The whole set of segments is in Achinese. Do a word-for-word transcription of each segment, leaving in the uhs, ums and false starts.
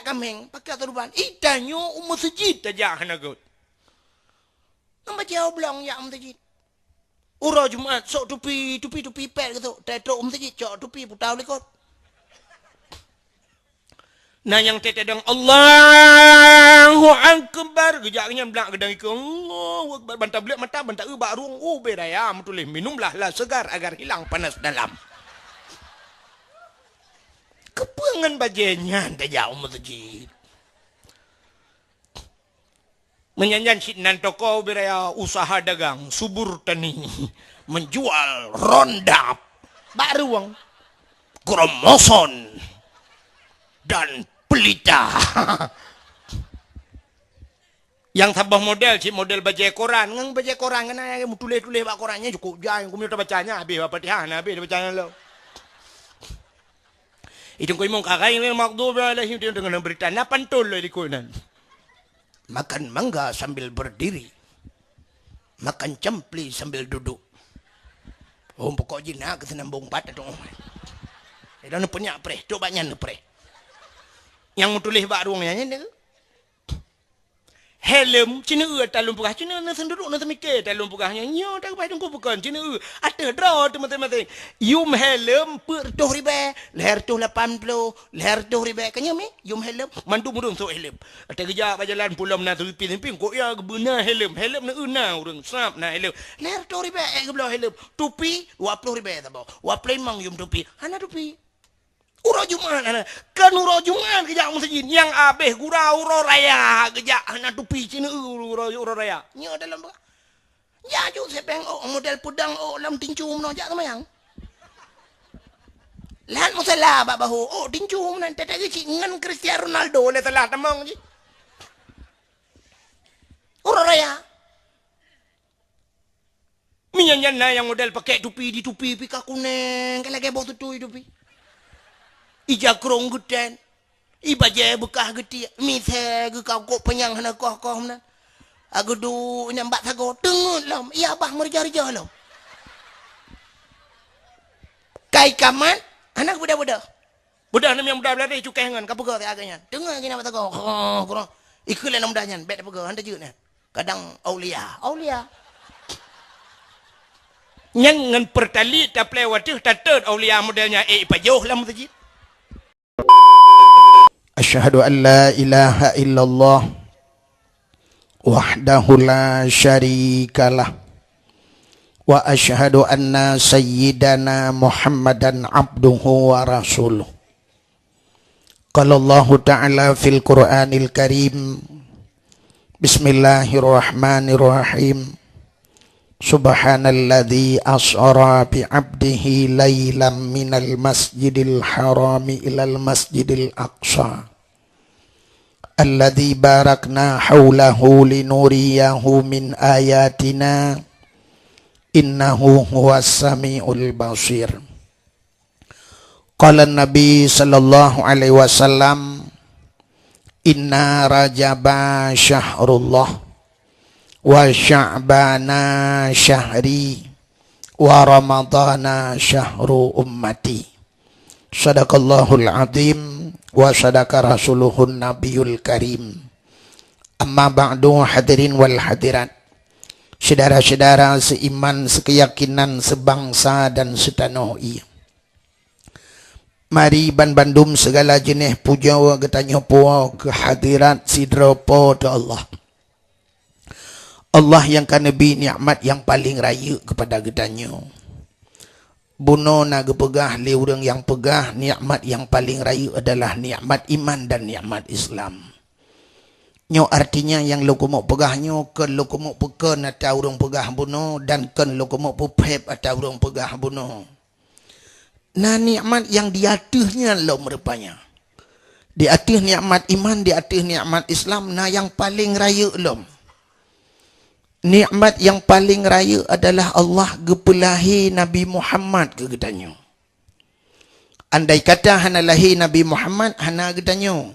kaméng, pakai turban. Ih, tanyoe u meuseujid tajak hana göt. Ngon bajèe oblong jak u meuseujid. Uroe Jumat, sok tupi, tupi, tupi pèt geusok. Tatrok u meuseujid, cok tupi, puta u likot. Na nyang teuteudong, "Allahu Akbar." Geujak nyan blak geudang ikeu, "Allahu Akbar." Ban tablek mata, ban taeu bak rueng, ubé raya meutuléh, "Minumlah la segar agar hilang panas dalam." Keupeue ngon bajèe nyan tajak u meuseujid? Meunyan nyan cit nan toko ubé raya usaha dagang, subur tani, menjual rondap, bak rueng, kromoson, dan pelita. Nyang saboh model cit model bajèe koran, ngon bajèe koran keunan meutuléh-tuléh bak koran nyan cukôp jai, keumeung tabaca nyan habéh Al-Fatihah, na habéh tabaca nyan lom. Itu kau imong kagai ni maghdubi alaihim, dia dengan berita na pantun lom di likot nyan. Makan mangga sambil berdiri. Makan campli sambil duduk. Oh, pokok jih na keu seunambong pat tu. Ida neupeunyak preh, cok bak nyan neupreh. Nyang meutuléh bak rueng nyan, nyan. Helm, ci neueu ata lôn peugah, ci neueu, na seunduruk na seumike ata lôn peugah nyan. Nyoe takeubah teungku bukon, ci neueu. Ateueh droe teuh maséng-maséng. Yum helm peuet reutôh ribèe, lhèe reutôh lapan ploh, lhèe reutôh ribèe. Ka nyoe mi, yum helm, mandum ureueng sôk helm. Ata geujak bak jalan pulo meunan seupimpin-pimpin, kok ya geubeuna helm. Helm neueu na ureueng, sab na helm. Lhèe reutôh ribèe, eh, geubloe helm. Tupi, dua ploh ribèe saboh. Dua ploh limong yum tupi. Hana tupi. Uroe Jumat hana. Kan uroe Jumat geujak meuseujid. Nyang abéh gura uroe raya geujak hana tupi ci neueu uroe, uroe raya. Nyoe dalam bak. Jaju sipéng ôk model peudong ôk lam tincu meunoe jak seumayang. Lat musala bak bahô ôk tincu meunan teuteuk cit ngon Cristiano Ronaldo lé salah tamong jih. Uroe raya. Meunyan nyan na nyang model pakèk tupi, di tupi pih ka kuneng, ka lagèe boh tutui tupi. Ija krông geutén, i bajèe beukah geutiek, misé geukakôk panyang hana koh-koh meunan. Ageudu inan bak sagoe, teungeut lom, iya bah meurija-rija lom. Kai kamat, hana beudôh-beudôh. Beudôh nem nyang muda beulari cukéh ngon, ka peugah siat nyan. Teungoh geuh na mata goe, ikheun lé aneuk muda nyan, bèk tapeugah, han tajeuet nyan. Kadang aulia, aulia. Nyan ngon peurtali taplè wateuh tatot aulia model nyan, eh, ipajoh lam meuseujid. Asyhadu an la ilaha illallah wahdahu la syarikalah. Wa asyhadu anna sayyidana Muhammadan abduhu wa rasuluh. Qala Allahu ta'ala fil Qur'anil Karim, bismillahirrahmanirrahim. Subhanalladzi asra bi abdihi lailam minal masjidil harami ilal masjidil aqsa. Alladzi barakna haulahu linuriyahu min ayatina, innahu huwas samiul basir. Qala Nabi sallallahu alaihi wasallam, "Inna Rajaba syahrullah, wa Sya'bana syahri, wa Ramadana syahru ummati." Sadaqallahul azim wa sadaqa rasuluhun nabiyul karim. Amma ba'du, hadirin wal hadirat, syedara-syedara seiman, sekeyakinan, sebangsa dan setanoh ie. Mari banbandum segala jeuneh pujoe geutanyoe puwoe keu hadirat sidroe Po teu Allah. Allah nyang ka neubri nikmat nyang paleng rayeuk keupada geutanyoe. Bunoe na geupeugah lé ureuëng nyang peugah nikmat nyang paleng rayeuk adalah nikmat iman dan nikmat Islam. Nyoe artinya nyang lôn keumeung peugah nyoe kon lôn keumeung peukon ata ureuëng peugah bunoe dan kon lôn keumeung peuphép ata ureuëng peugah bunoe. Na nikmat nyang di ateueh nyan lom rupanya. Di ateueh nikmat iman, di ateueh nikmat Islam, na nyang paleng rayeuk lom. Nikmat nyang paleng rayeuk adalah Allah geupeulahé Nabi Muhammad keu geutanyoe. Andai kata hana lahé Nabi Muhammad, hana geutanyoe.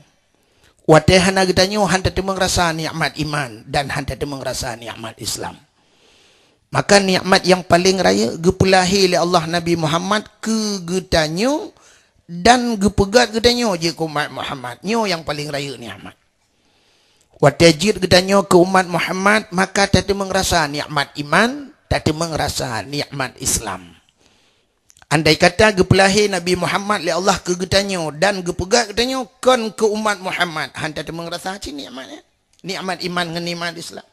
Watée hana geutanyoe, han tateumeung rasa nikmat iman dan han tateumeung rasa nikmat Islam. Maka nikmat nyang paleng rayeuk geupeulahé lé Allah Nabi Muhammad keu geutanyoe dan geupeugét geutanyoe jeuet keu umat Muhammad. Nyoe nyang paleng rayeuk nikmat. Watée jeuet geutanyoe keu umat Muhammad, maka tateumeung rasa nikmat iman, tateumeung rasa nikmat Islam. Andai kata geupeulahé Nabi Muhammad lé Allah keu geutanyoe dan geupeugét geutanyoe kon keu umat Muhammad, han tateumeung rasa cit nikmat nyan. Nikmat iman ngon nikmat Islam.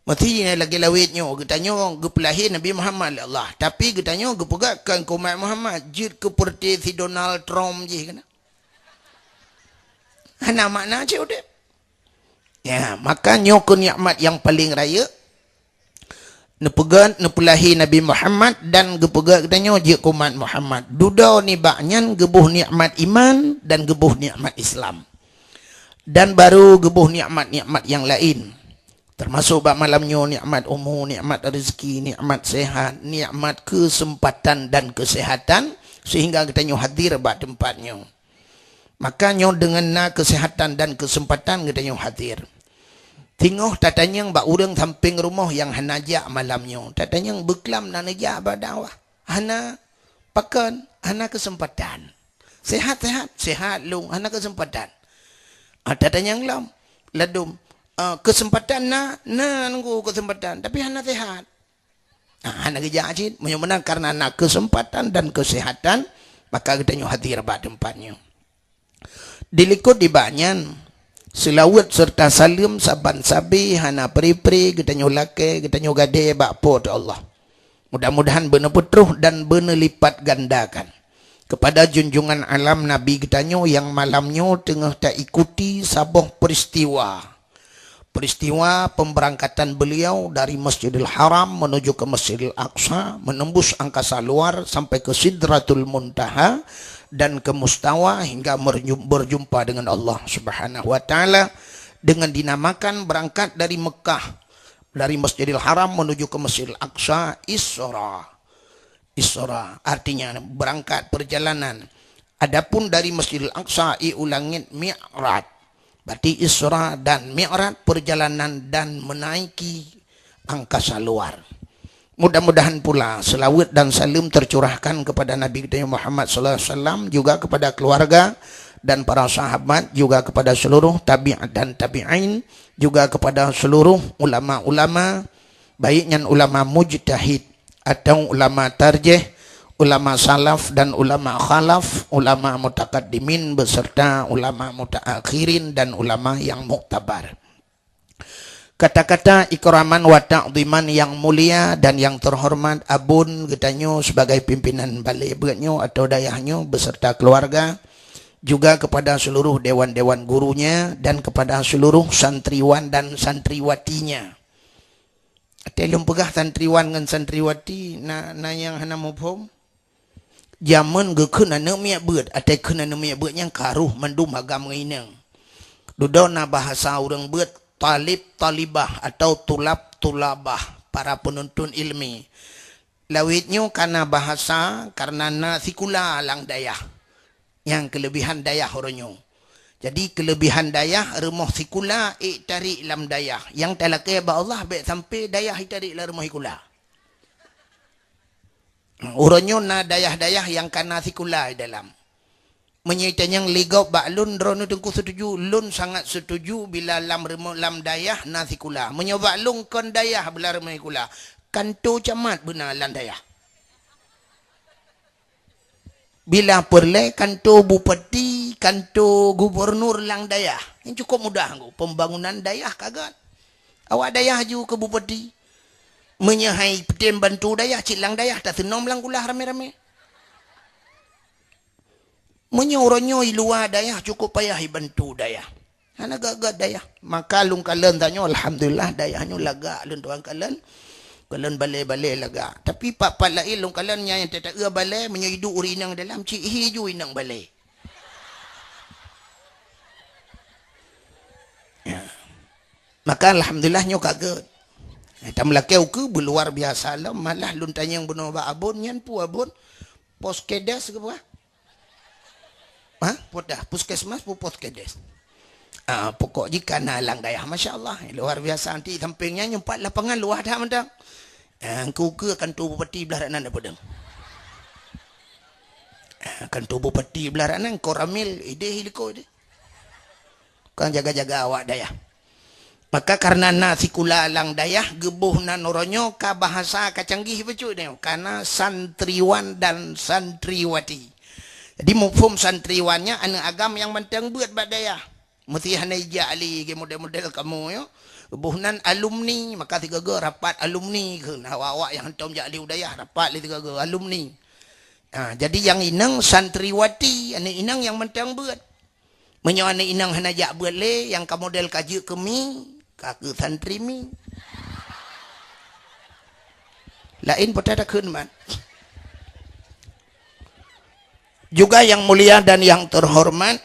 Meusti lagée lawét nyoe, geutanyoe geupeulahé Nabi Muhammad lé Allah, tapi geutanyoe geupeugét kon keu umat Muhammad, jeuet keu peureuté si Donald Trump jih keunan. Hana makna cit udeb. Ya, maka nyoe keuh nikmat nyang paleng rayeuk. Neupeugét, neupeulahé Nabi Muhammad dan geupeugét geutanyoe jeuet keu umat Muhammad. Dudoe nibak nyan geuboh nikmat iman dan geuboh nikmat Islam. Dan baru geuboh nikmat-nikmat nyang laén. Teumasok bak malam nyoe nikmat umu, nikmat rezeki, nikmat sehat, nikmat keuseumpatan dan keusehatan, sehingga geutanyoe hadir bak teumpat nyoe. Maka nyoe deungon na keusehatan dan keuseumpatan geutanyoe hadir. Singoh tatanyong bak ureuëng sampéng rumoh nyang hana jak malam nyoe. Tatanyong beuklam na neujak bak dakwah. Hana, pakon, hana keuseumpatan. Sehat-sehat, sehat lom, hana keuseumpatan. Ah, tatanyong lom, ladom, ah, keuseumpatan na, na nunggu keuseumpatan, tapi hana sehat. Ah, hana geujak cit. Meunyoe meunan karena na keuseumpatan dan keusehatan, maka geutanyoe hadir bak teumpat nyoe. Dilikot nibak nyan, seulaweuet seureuta saleuem saban sabe hana pre-pre geutanyoe lakée, geutanyoe gadée bak Po teu Allah. Mudah-mudahan beuneupeutroh dan beuneulipat gandakan keupada junjungan alam Nabi geutanyoe nyang malam nyoe teungoh taikuti saboh peuristiwa. Peristiwa pemberangkatan beliau dari Masjidil Haram menuju ke Masjidil Aqsa, menembus angkasa luar sampai ke Sidratul Muntaha dan ke Mustawa hingga merju-, berjumpa dengan Allah Subhanahu wa Ta'ala, dengan dinamakan berangkat dari Mekah, dari Masjidil Haram menuju ke Masjidil Aqsa, Isra. Isra artinya berangkat, perjalanan. Adapun dari Masjidil Aqsa i u langét, Mi'raj. Berarti Isra dan Mi'raj perjalanan dan menaiki angkasa luar. Mudah-mudahan pula selawat dan salam tercurahkan kepada Nabi kita Muhammad sallallahu alaihi wasallam, juga kepada keluarga dan para sahabat, juga kepada seluruh tabi'at dan tabi'in, juga kepada seluruh ulama-ulama, baik nyan ulama mujtahid atau ulama tarjih, ulama salaf dan ulama khalaf, ulama mutakaddimin beserta ulama mutaakhirin dan ulama yang muktabar. Kata-kata ikraman wa ta'dhiman yang mulia dan yang terhormat abon geutanyoe sebagai pimpinan balé beuet nyoe atau dayah nyoe beserta keluarga, juga kepada seluruh dewan-dewan gurunya dan kepada seluruh santriwan dan santriwatinya. Watée lôn peugah santriwan ngon santriwati, na, na nyang hana muphom? Jameun geukheun aneuëk miet beuet, watée kheun aneuëk miet beuet nyan ka roh mandum agam ngon inong. Dudoe na bahasa ureuëng beuet talib talibah atau tulab tulabah, para penuntut ilmi. Lawét nyoe ka na bahasa karena na sikula lam dayah. Nyang keulebihan dayah uroe nyoe. Jadi keulebihan dayah rumoh sikula ék tarék lam dayah. Nyang talakée bak Allah bék sampai dayah itarék lam rumoh sikula. Uroe nyoe na dayah-dayah nyang ka na sikula di dalam. Meunyoe tanyong lé gob bak lôn, droeneuh Teungku setuju, lôn sangat setuju bila lam rumoh, lam dayah na sikula. Meunyoe bak lôn kon dayah bila rumoh sikula, kanto camat beuna lam dayah. Bila peureulée kanto bupati, kanto gubunur lam dayah. Nyan cukup mudah nggu. Pembangunan dayah ka gét. Awak dayah ju keu bupati. Meunyoe hai peutem bantu dayah, cit lam dayah taseunöm lam kulah ramé-ramé. Meunyoe uroe nyoe i luwa dayah cukup payah ibantu dayah. Hana gét-gét dayah. Maka lôn kalon tanyoe, alhamdulillah, dayah nyoe lagak lôn tuan kalon. Kalon balé-balé lagak. Tapi pat-pat laén lôn kalon nyang teuta-eu balé, meunyoe iduek ureuëng inong dalam, cit hi ju inong balé. Ya. Maka alhamdulillah nyoe ka gét. Eh, tameulakée ukeue beuluar biasa lom, malah lôn tanyong bunoe bak abon, nyan peue abon? Poskedes keu peue? Ha? Peue dah, puskesmas peue poskedes? Ah, pokok jih ka na lam dayah, masya Allah. Luar biasa, nanti samping nyan nyoe pat lapangan luwah that mantong. Ah, ukeue-ukeue kanto bupati blah dak nan peudeueng. Kan tuboh pati blah ranan, koramil, ideh iliko ideh. Kan jaga-jaga awak dayah. Maka karena na sikula lam dayah geuboh nan uroe nyoe ka bahasa ka canggih bacut nyoe, karena santriwan dan santriwati. Jadi mufhum santriwan nyan aneuk agam nyang mantong beuet bak dayah. Meusti hana ijak lé geu model-model kamoe nyoe. Geuboh nan alumni, maka sigoe-goe rapat alumni kheun. Awak-awak nyang hantom jak lé u dayah rapat lé sigoe-goe alumni. Ha, jadi nyang inong santriwati, aneuk inong nyang mantong beuet. Meunyoe aneuk inong hana jak beuet lé, nyang ka model ka jeuet keu mi, ka keu santri mi. Laén peue takheun man. Juga yang mulia dan yang terhormat,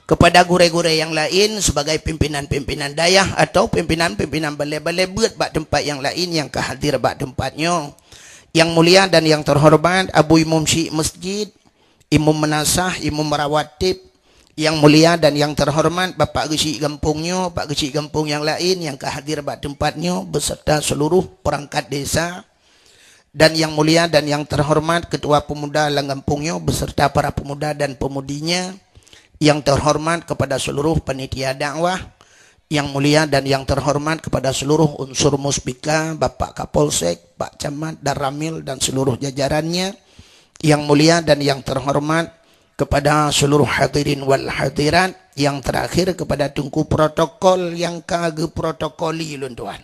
kepada gurée-gurée nyang laén sebagai pimpinan-pimpinan dayah atau pimpinan-pimpinan balée-balée beuet bak teumpat nyang laén nyang ka hadir bak teumpat nyoe. Yang mulia dan yang terhormat Abu Imum Syik Masjid, Imum Meunasah, Imum Rawatib, yang mulia dan yang terhormat Bapak Geuchik gampông nyoe, Pak Geuchik gampông nyang laén nyang ka hadir bak teumpat nyoe beserta seluruh perangkat desa, dan yang mulia dan yang terhormat Ketua Pemuda lam gampông nyoe beserta para pemuda dan pemudinya, yang terhormat kepada seluruh panitia dakwah, yang mulia dan yang terhormat kepada seluruh unsur Muspika, Bapak Kapolsek, Pak Camat, Danramil dan seluruh jajarannya, yang mulia dan yang terhormat kepada seluruh hadirin wal hadirat, yang terakhir kepada Teungku protokol nyang ka geuprotokoli lôn tuan.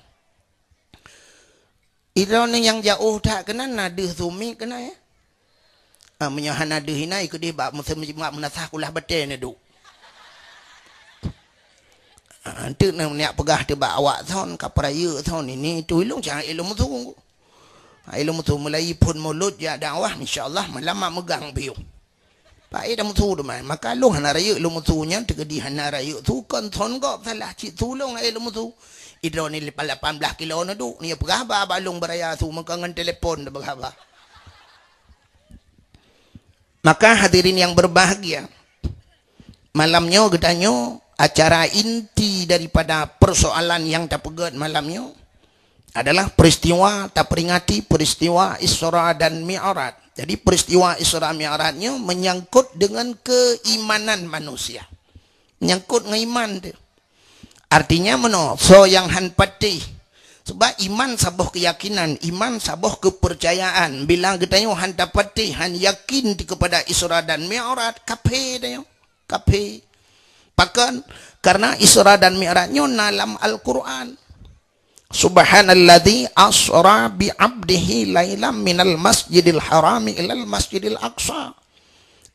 Droeneuh nyang jiôh that keunan na deuh sumik keunan, ya. Ah, meunyoe hana deuh inan, ikeudeh bak musém bak meunasah kulah batée neuduek. Ah, enteuk neuneuk peugah teuh bak awak thon, ka peurayeuk thon ini, tu ilong jangan ilong musu. Ah, ilong musu mulai phon mulod jak dakwah, insya Allah malam mak meugang biôh. Pak, eh, dah musu teuma. Maka lôn hana rayeuk lôn musu nyan, teukeudi hana rayeuk su kon thon gob salah cit su lôn, eh, lôn musu. Idroe ni lapan belas kilo neuduek, ni peugah haba bak lôn beuraya su, meuka ngon telepon dah peugah haba. Maka hadirin yang berbahagia, malam nyoe geutanyoe acara inti daripada persoalan yang tapeugét malam nyoe adalah peristiwa, taperingati peristiwa Isra dan Mi'raj. Jadi peristiwa Isra Mi'raj nyoe menyangkut dengan keimanan manusia. Menyangkut ngon iman tu. Artinya meunoe, soe nyang han patéh. Sebab iman saboh keyakinan, iman saboh kepercayaan. Bila geutanyoe han tapatéh, han yakin di kepada Isra dan Mi'raj, kafé tanyoe. Kafé. Pakon? Karena Isra dan Mi'raj nyoe na lam Al-Quran. Subhanalladzi asra bi abdihi lailam minal masjidil harami ilal masjidil aqsa.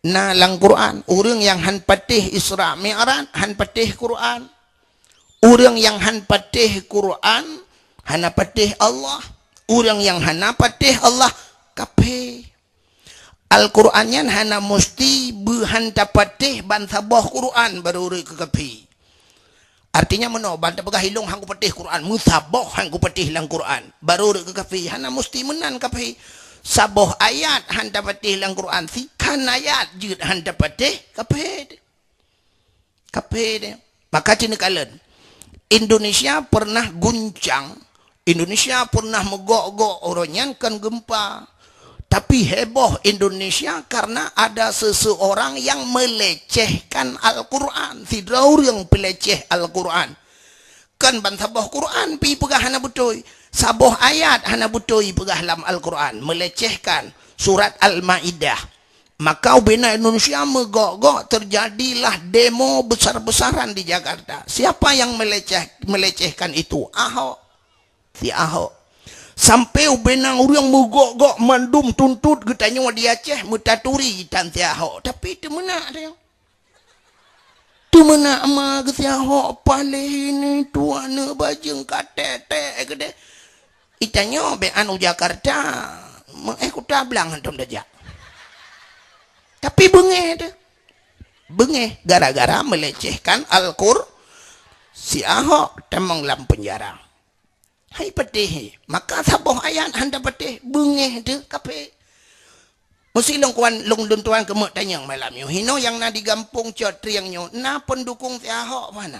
Na lam Quran, ureuëng nyang han patéh Isra Mi'raj, han patéh Quran. Ureuëng nyang han patéh Quran, hana patéh Allah. Ureuëng nyang hana patéh Allah, kafé. Al-Quran nyan hana musti beuhan tapatéh ban saboh Quran baru rhot keu kafé. Artinya meunoe, ban tapeugah ilong han kupatéh Quran, meusaboh han kupatéh lam Quran, baru rhot keu kafé. Hana musti meunan kafé. Saboh ayat han tapatéh lam Quran, sikhan ayat jeuet han tapatéh, kafé. Kafé deh. Maka cit neukalon, Indonesia pernah guncang, Indonesia pernah meugok-gok uroe nyan kon gempa. Tapi heboh Indonesia karena ada seseorang yang melecehkan Al-Quran. Sidroe ureuëng peuleceh Al-Quran. Kon ban saboh Quran pi peugah hana beutôi. Saboh ayat hana beutôi peugah lam Al-Quran. Melecehkan surat Al-Maidah. Maka ubena Indonesia meugok-gok, terjadilah demo besar-besaran di Jakarta. Siapa yang meleceh, melecehkan itu? Ahok. Si Ahok. Sampai ubena ureuëng meugok-gok mandum tuntot geutanyoe di Aceh meutaturi tan si Ahok. Tapi teumeunak dia. Teumeunak ma geusiahok paléh ini tuan bajeueng ka tek-tek keudeh. Itanyoe bék anu Jakarta, meuéh kuta blang hantom tajak. Tapi beungéh teuh. Beungéh gara-gara melecehkan Al-Qur-, si Ahok tamong lam penjara. Hai patéh, maka saboh ayat hana patéh, beungéh teuh kafé. Meusi lôn kuan, lôn, lôn tuan keumeuk tanyong malam nyoe, hinoe nyang na di gampông Cot Trieng nyoe, na pendukung si Ahok hana?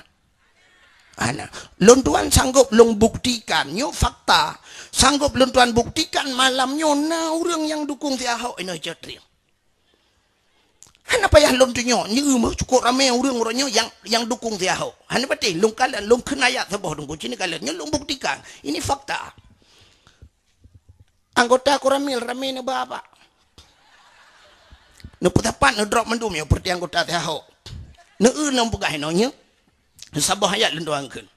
Hana. Lôn tuan sanggob lôn buktikan, nyoe fakta. Sanggob lôn tuan buktikan malam nyoe na ureuëng nyang dukung si Ahok inoe Cot Trieng. Hana payah lôn tunyok, nyoe meuh cukôp ramé ureuëng-ureuëng nyoe nyang, nyang dukung si Ahok. Hana patéh, lôn kalon, lôn kheun ayat saboh teungku, ci neukalon. Nyoe lôn buktikan. Ini fakta. Anggota Koramil ramé neuba bak. Neupeusapat neudrop mandum nyoe peureuté anggota si Ahok. Neueu lôn peugah inoe nyoe. Saboh ayat lôn tuan kheun.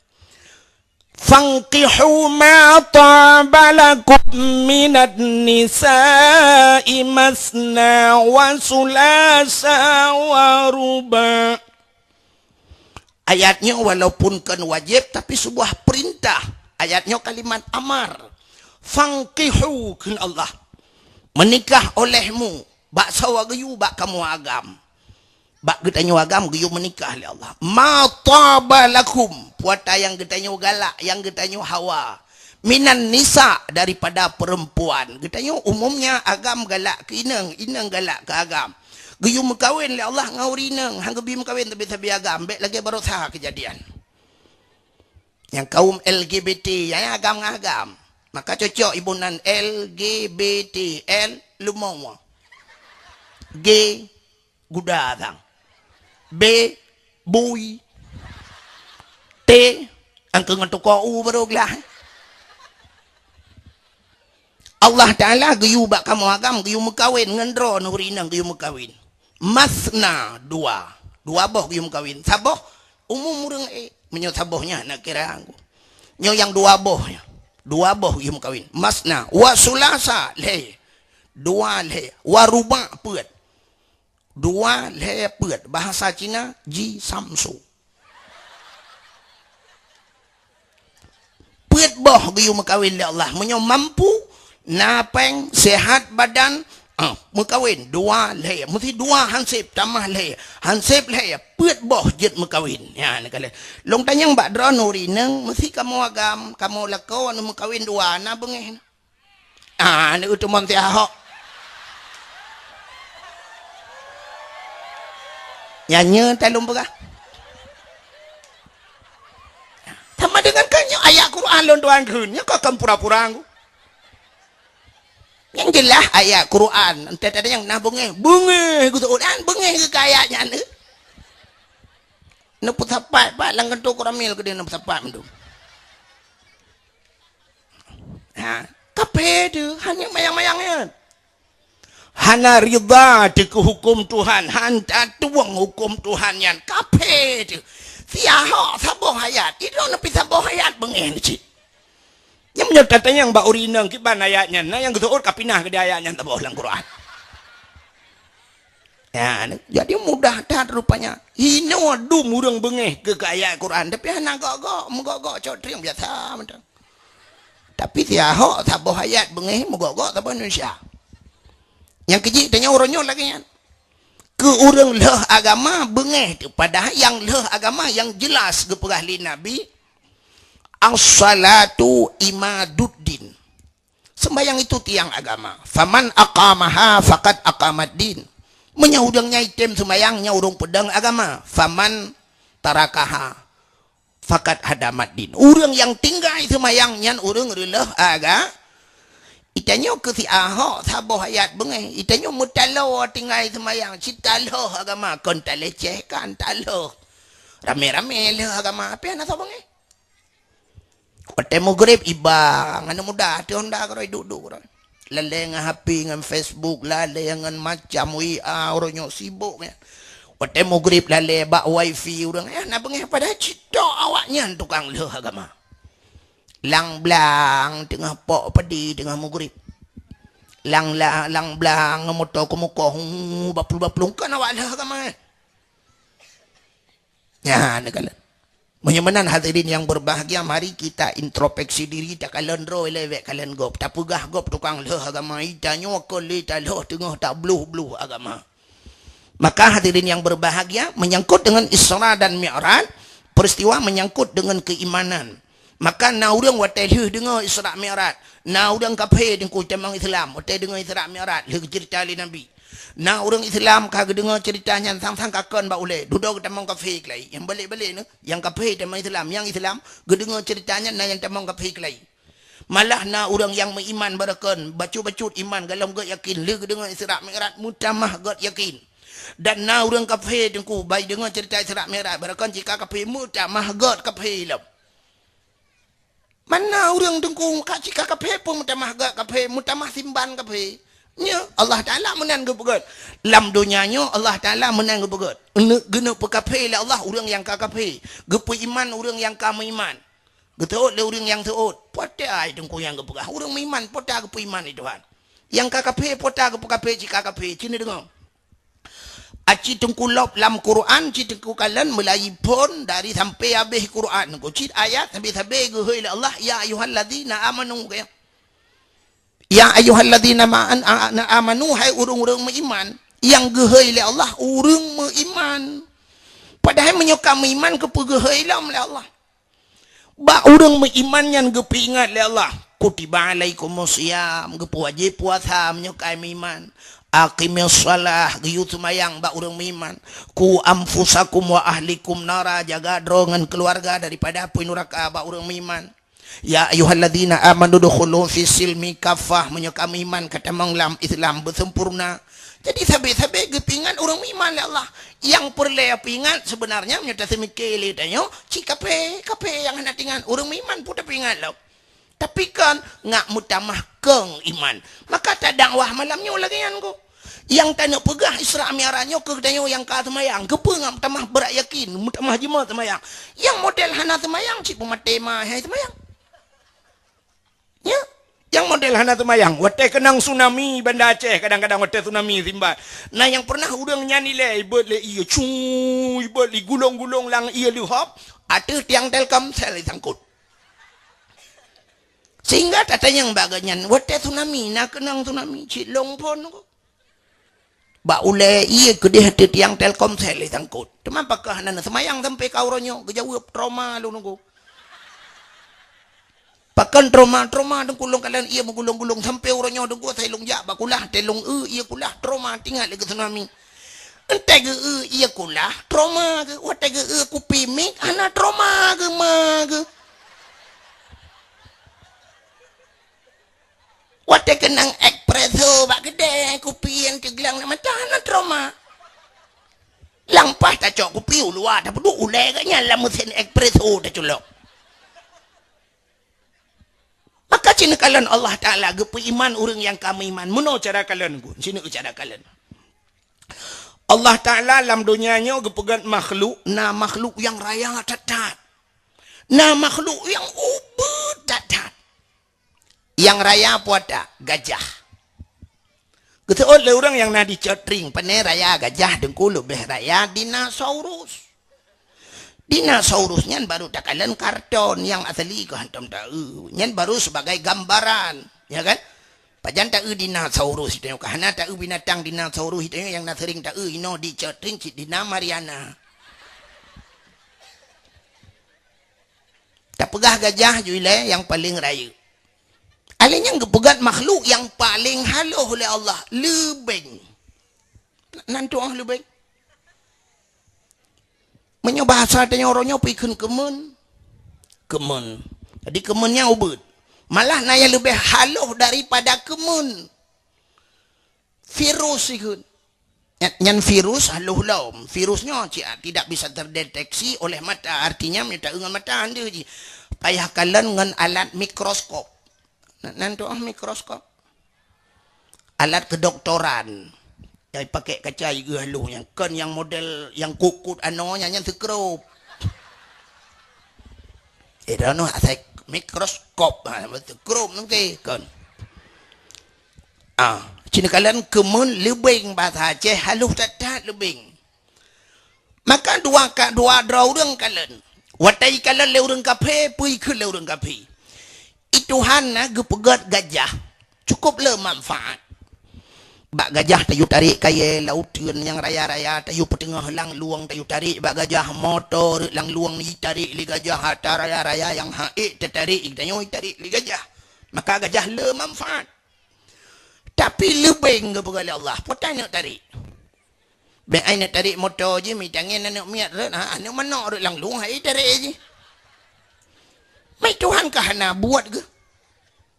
"Fankihu ma taba lakum minan nisa'i masna wa sulasa wa ruba." Ayat nyoe walaupun kon wajéb, tapi sebuah perintah. Ayat nyoe kalimat amar. "Fankihu," kheun Allah. Meunikah olehmu, bak sawa geuyue bak kamoe agam. Bak geutanyoe agam geuyue meunikah lé Allah. "Ma taba lakum," puata nyang geutanyoe galak, nyang geutanyoe hawa. "Minan nisa," daripada perempuan. Geutanyoe umumnya agam galak keu inong, inong galak keu agam. Geuyue meukawen lé Allah ngon ureuëng inong, han geubi meukawen tapi sabe agam, bék lagée baroesa keujadian. Nyang kaum L G B T, nyang agam ngon agam. Maka cocok ibonan L G B T, L leumo. G guda sang. B bui. T angkeu ngon tukoe u baru glah. Allah Taala geuyue bak kamoe agam geuyue meukawen ngon droe ureuëng inong geuyue meukawen. Masna dua. Dua boh geuyue meukawen. Saboh umum ureuëng ék. Meunyoe saboh nyan na kira anggu. Nyoe nyang dua boh nyan. Dua boh geuyue meukawen. Masna wa sulasa lhée. Dua lhée. Wa ruba peuet. Dua lhée peuet. Bahasa Cina ji samsu. Peuet boh geuyue meukawen lé Allah. Meunyoe mampu, na péng, sehat badan, ah, meukawen dua lhée. Meusti dua hanseb tamah lhée. Hanseb lhée, peuet boh jeuet meukawen. Ya, neukalon. Lôn tanyong bak droeneuh ureuëng inong, meusti kamoe agam, kamoe lakoe aneuk meukawen dua, na beungéh. Ah, aneuk teumon si Ahok. Nyan nyoe talôn peugah. Sama dengan kan nyoe ayat Quran lôn tuan kheun, nyoe ka kan pura-pura nggu. Nyang jeulaih ayat Quran, entah ada nyang na beungéh, beungéh geuseuôt an beungéh keu ayat nyan. Neupeusapat pat lam kantô Koramil keudeh neupeusapat mandum. Ha, kaphé teuh, hana mayang-mayang nyan. Hana ridha teuh keu huköm Tuhan, han tatueng huköm Tuhan nyan, kaphé teuh. Si Ahok saboh ayat, idong neupih saboh ayat beungéh cit. Nyang meunyoe tatanyong bak ureuëng inong kiban ayat nyan, na nyang geuseuôt ka pinah keudeh ayat nyan saboh lam Quran. Ya, jadi mudah that rupanya. Hinoe dum ureuëng beungéh keu, keu ayat Quran, tapi hana gok-gok, meugok-gok cok trieng biasa mantong. Tapi si Ahok saboh ayat beungéh meugok-gok saboh Indonesia. Nyang keujih tanyong uroe nyoe lagée nyan. Keu ureuëng lheueh agama beungéh teuh, padahai nyang lheueh agama nyang jeulaih geupeugah lé Nabi, "As-salatu imaduddin." Sembahyang itu tiang agama. "Faman aqamaha faqad aqamaddin." Meunyoe ureuëng nyang item sembahyang nyan ureuëng peudong agama. "Faman tarakaha faqad hadamaddin." Ureuëng nyang tinggai sembahyang nyan ureuëng reuleueh aga. Itanyoe keu si Ahok saboh ayat beungéh. Itanyoe meutaloe tinggai sembahyang, cit talheueh agama, kon talecehkan, talheueh. Ramé-ramé lheueh agama, tapi hana soe beungéh. Watée meugreb iba, ngon muda, teuh honda keudroe duek-duek keudroe. Lalée ngon H P, ngon Facebook, lalée ngon macam W A, uroe nyoe sibok nyan. Watée meugreb lalée bak wifi ureuëng, eh, na beungéh padahai cit tok awaknyan tukang lheueh agama. Lang blang teungoh pok padi teungoh meugreb. Lang la-, lang blang moto keumukoh, hu, baplueng-baplueng, kon awak lheueh agama, eh. Nyan, neukalon. Meunyoe meunan hadirin yang berbahagia, mari kita introspeksi diri, takalon droe lé bék kalon gob. Tapeugah gob tukang lheueh agama, itanyoe kon lé talheueh teungoh tabloh-bloh agama. Maka hadirin yang berbahagia, menyangkut dengan Isra dan Mi'raj, peristiwa menyangkut dengan keimanan. Maka na ureuëng watée lheueh deungoe Isra Mi'raj, na ureuëng kaphé teungku tamong Islam, watée deungoe Isra Mi'raj, lheueh geuceurita lé Nabi. Na ureuëng Islam ka geudeungoe ceurita nyan sang-sang ka kon bak ulée, dudoe geutamong kaphé keulai. Nyang balek-balek nyoe, nyang kaphé tamong Islam, nyang Islam geudeungoe ceurita nyan na nyang tamong kaphé keulai. Malah na ureuëng nyang meuiman baroekon, bacut-bacut iman, golom gét yakin, lheueh geudeungoe Isra Mi'raj, meutamah gét yakin. Dan na ureuëng kafé teungku, bai deungoe ceurita Isra Mi'raj, barokon cit ka kafé meutamah gét kafé lom. Mana ureuëng teungku ka cit ka kafé pun meutamah gét kafé, meutamah simban kafé. Nyo, Allah Taala meunan geupeugét. Lam donya nyoe Allah Taala meunan geupeugét. Geuneuk peukafé lé Allah ureuëng nyang ka kafé, geupeuiman ureuëng nyang ka meuiman. Geuteuôt lé ureuëng nyang teuôt. Peue teuh ai teungku nyang geupeugah, ureuëng meuiman peue teuh geupeuiman lé Tuhan. Nyang ka kafé peue teuh geupeukafé cit ka kafé, ci neudeungoe. Aci teungku lop lam Quran, ci teungku kalon meulayi phon dari sampai habéh Quran. Teungku cit ayat sabe-sabe geuhôi lé Allah, "Ya ayyuhalladzina amanu," kaya. "Ya ayyuhalladzina ma-, an-, a-, na amanu," hai ureuëng-ureuëng meuiman. Nyang geuhôi lé Allah ureuëng meuiman. Padahai meunyoe ka meuiman, keupeue geuhôi lom lé Allah? Bak ureuëng meuiman nyan geupeuingat lé Allah, "Kutiba alaikumus siyam," geupeuwajéb puasa meunyoe ka meuiman. "Aqimis shalah," geuyue seumayang bak ureuëng meuiman. "Qu anfusakum wa ahlikum nara," jaga droe ngon keuluwarga daripada apui nuraka bak ureuëng meuiman. "Ya ayyuhalladzina amanu dukhulu fis silmi kaffah," meunyoe ka meuiman ka tamong lam Islam beusempurna. Jadi sabe-sabe geupeuingat ureuëng meuiman lé Allah. Nyang peureulée peuingat seubeunarnya meunyoe taseumike lé tanyoe, cit kafé, kafé nyang hana teuingat, ureuëng meuiman peue tapeuingat lom. Tapi kan ngak meutamah keng iman. Maka tadakwah malam nyoe lagée nyan kok. Nyang taneuk peugah Isra Mi'raj nyoe keu tanyoe nyang ka seumayang, keupeue ngak meutamah brat yakin, meutamah jimat seumayang. Nyang model hana seumayang cit peumaté ma hai seumayang. Nya, nyang model hana seumayang. Watée keunong tsunami Banda Aceh, kadang-kadang watée tsunami simban. Na nyang pernah ureuëng nyan ilée, ibeuet lé ié, cu, ibeuet lé gulong-gulong lam ié leuhop, ateueh tiang Telkomsel isangkot. Sehingga tatanyong bak geuhnyan, watée tsunami, na keunong tsunami, cit lôn phon kok. Bak ulée ié keudeh ateueh tiang Telkomsel isangkot. Teuma pakon hana neuseumayang sampai ka uroe nyoe, geujaweueb, "Trauma lôn nunggu." Pakon trauma, trauma teungku lôn kalon ié meugulong-gulong sampai uroe nyoe teungku, asai lôn jak bak kulah, teuh lôn eu ié kulah, trauma, teuingat lé keu tsunami. Entée geu eu ié kulah, trauma geu, watée geu eu kupi mic, hana trauma geu ma geu. Watée keunong espresso bak keudée, kupi nyang teuglang lam mata, hana trauma. Lam paih tacok kupi u luwa, tapeuduek ulée geuhnyan lam meusén espresso taculok. Maka ci neukalon Allah Taala geupeuiman ureuëng nyang ka meuiman. Meunoe cara kalon, gun, sineuk cara kalon. Allah Taala lam donya nyoe geupeugét makhluk, na makhluk nyang raya that-that. Na makhluk nyang ubit that-that. Nyang raya peue that? Gajah. Geuseuôt lé ureuëng nyang na di Cot Tring, pane raya gajah teungku leubeh raya dinosaurus. Dinosaurus nyan baru takalon karton, nyang asli keuh hántom taeu. Nyan baru sebagai gambaran, ya kan? Pajan taeu dinosaurus itu nyoe, ka hana taeu binatang dinosaurus itu nyoe nyang na sering taeu inoe di Cot Tring cit dina Mariana. Tapeugah gajah ju ilée nyang paleng rayeuk. Alèh nyan geupeugah makhluk nyang paleng halôh lé Allah, leubeng. Nan tuoh leubeng. Meunyoe bahasa tanyoe uroe nyoe peue ikheun keumeun? Keumeun. Jadi keumeun nyan ubit. Malah na nyang leubeh halôh daripada keumeun. Virus ikheun. Nyan, nyan virus halôh lom. Virus nyoe ci-, tidak bisa terdeteksi oleh mata. Artinya, meunyoe taeu ngon mata, hana jih. Payah kalon ngon alat mikroskop. Na, nan tuoh mikroskop. Alat kedoktoran. Nyang pakai kaca ieu halôh nyan. Kon nyang model nyang kut-kut anoe nyan, nyan seukrop. Eh, droeneuh asai mikroskop, ha, seukrop nangkée, kon. Ah, ci neukalon keumeun leubeng, bahasa Aceh halôh that-that leubeng. Maka dua ka, dua droe ureuëng kalon. Watée ikalon lé ureuëng kafé, peue ikheun lé ureuëng kafé. I Tuhan na geupeugét gajah, cukup le manfaat. Bak gajah tayue tarek kayée, lauteuen nyang raya-raya, tayue peuteungoh langlueng, tayue tarek bak gajah, moto rot langlueng itarek lé gajah, atra raya-raya nyang han ék tatarek, tanyoe itarek lé gajah. Maka gajah le manfaat. Tapi leubeng geupeugah lé Allah, peue tanyoe tarek. Bék ai neutarek moto jih, meutangieng aneuk miet rot, ha, aneuk manok rot langlueng, hai tarek jih. Mai Tuhan ka hana buet geuh.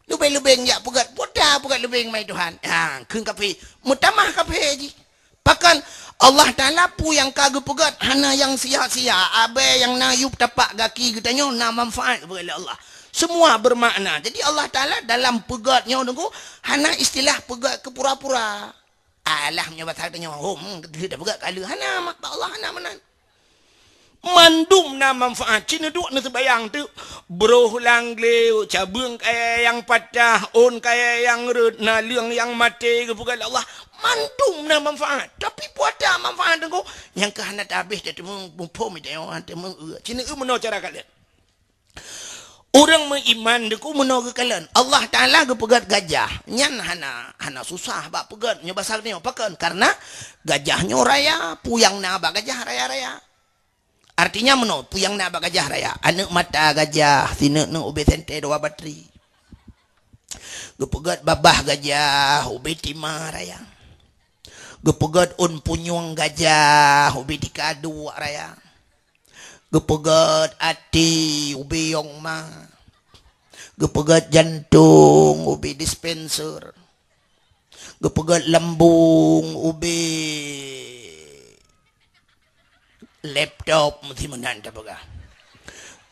Leubeng-leubeng jak peugét, peue ta peugét leubeng mai Tuhan. Ha, kheun kafé, meutamah kafé jih. Pakon Allah Taala peue nyang ka geupeugét hana nyang sia-sia, abée nyang na yup tapak gaki geutanyoe na manfaat geupeugét lé Allah. Semua bermakna. Jadi Allah Taala dalam peugét nyoe Teungku, hana istilah peugét keu pura-pura. Alah meunyoe basa geutanyoe, hom, geutanyoe peugét ka lheueh, hana, mak, bak Allah hana meunan. Mandum na manfaat. Ci neuduek neuseubayang teuk, broh lam glé, cabeueng kayée nyang patah, ôn kayée nyang rhot, naleueng nyang maté, geupeugah lé Allah, mandum na manfaat. Tapi peue atra manfaat Teungku, nyang keu hana tabéh tateumé muphom, tateumé, tateumé, eu. Ci neueu meunoe cara kalon. Ureuëng meuiman Teungku meunoe geukalon. Allah Taala geupeugét gajah. Nyan hana, hana susah bak peugét. Nyoe basa geutanyoe pakon? Karena gajah nyoe raya, peue nyang na bak gajah raya-raya. Artinya meunoe, peue nyang na bak gajah raya? Aneuëk mata gajah, sineuk-neuk ubé sentée dua batri. Geupeugét babah gajah, ubé tima raya. Geupeugét ôn punyueng gajah, ubé tika duek raya. Geupeugét até, ubé yong ma. Geupeugét jantong, ubé dispenser. Geupeugét lambung, ubé laptop, meusi meunan tapeugah.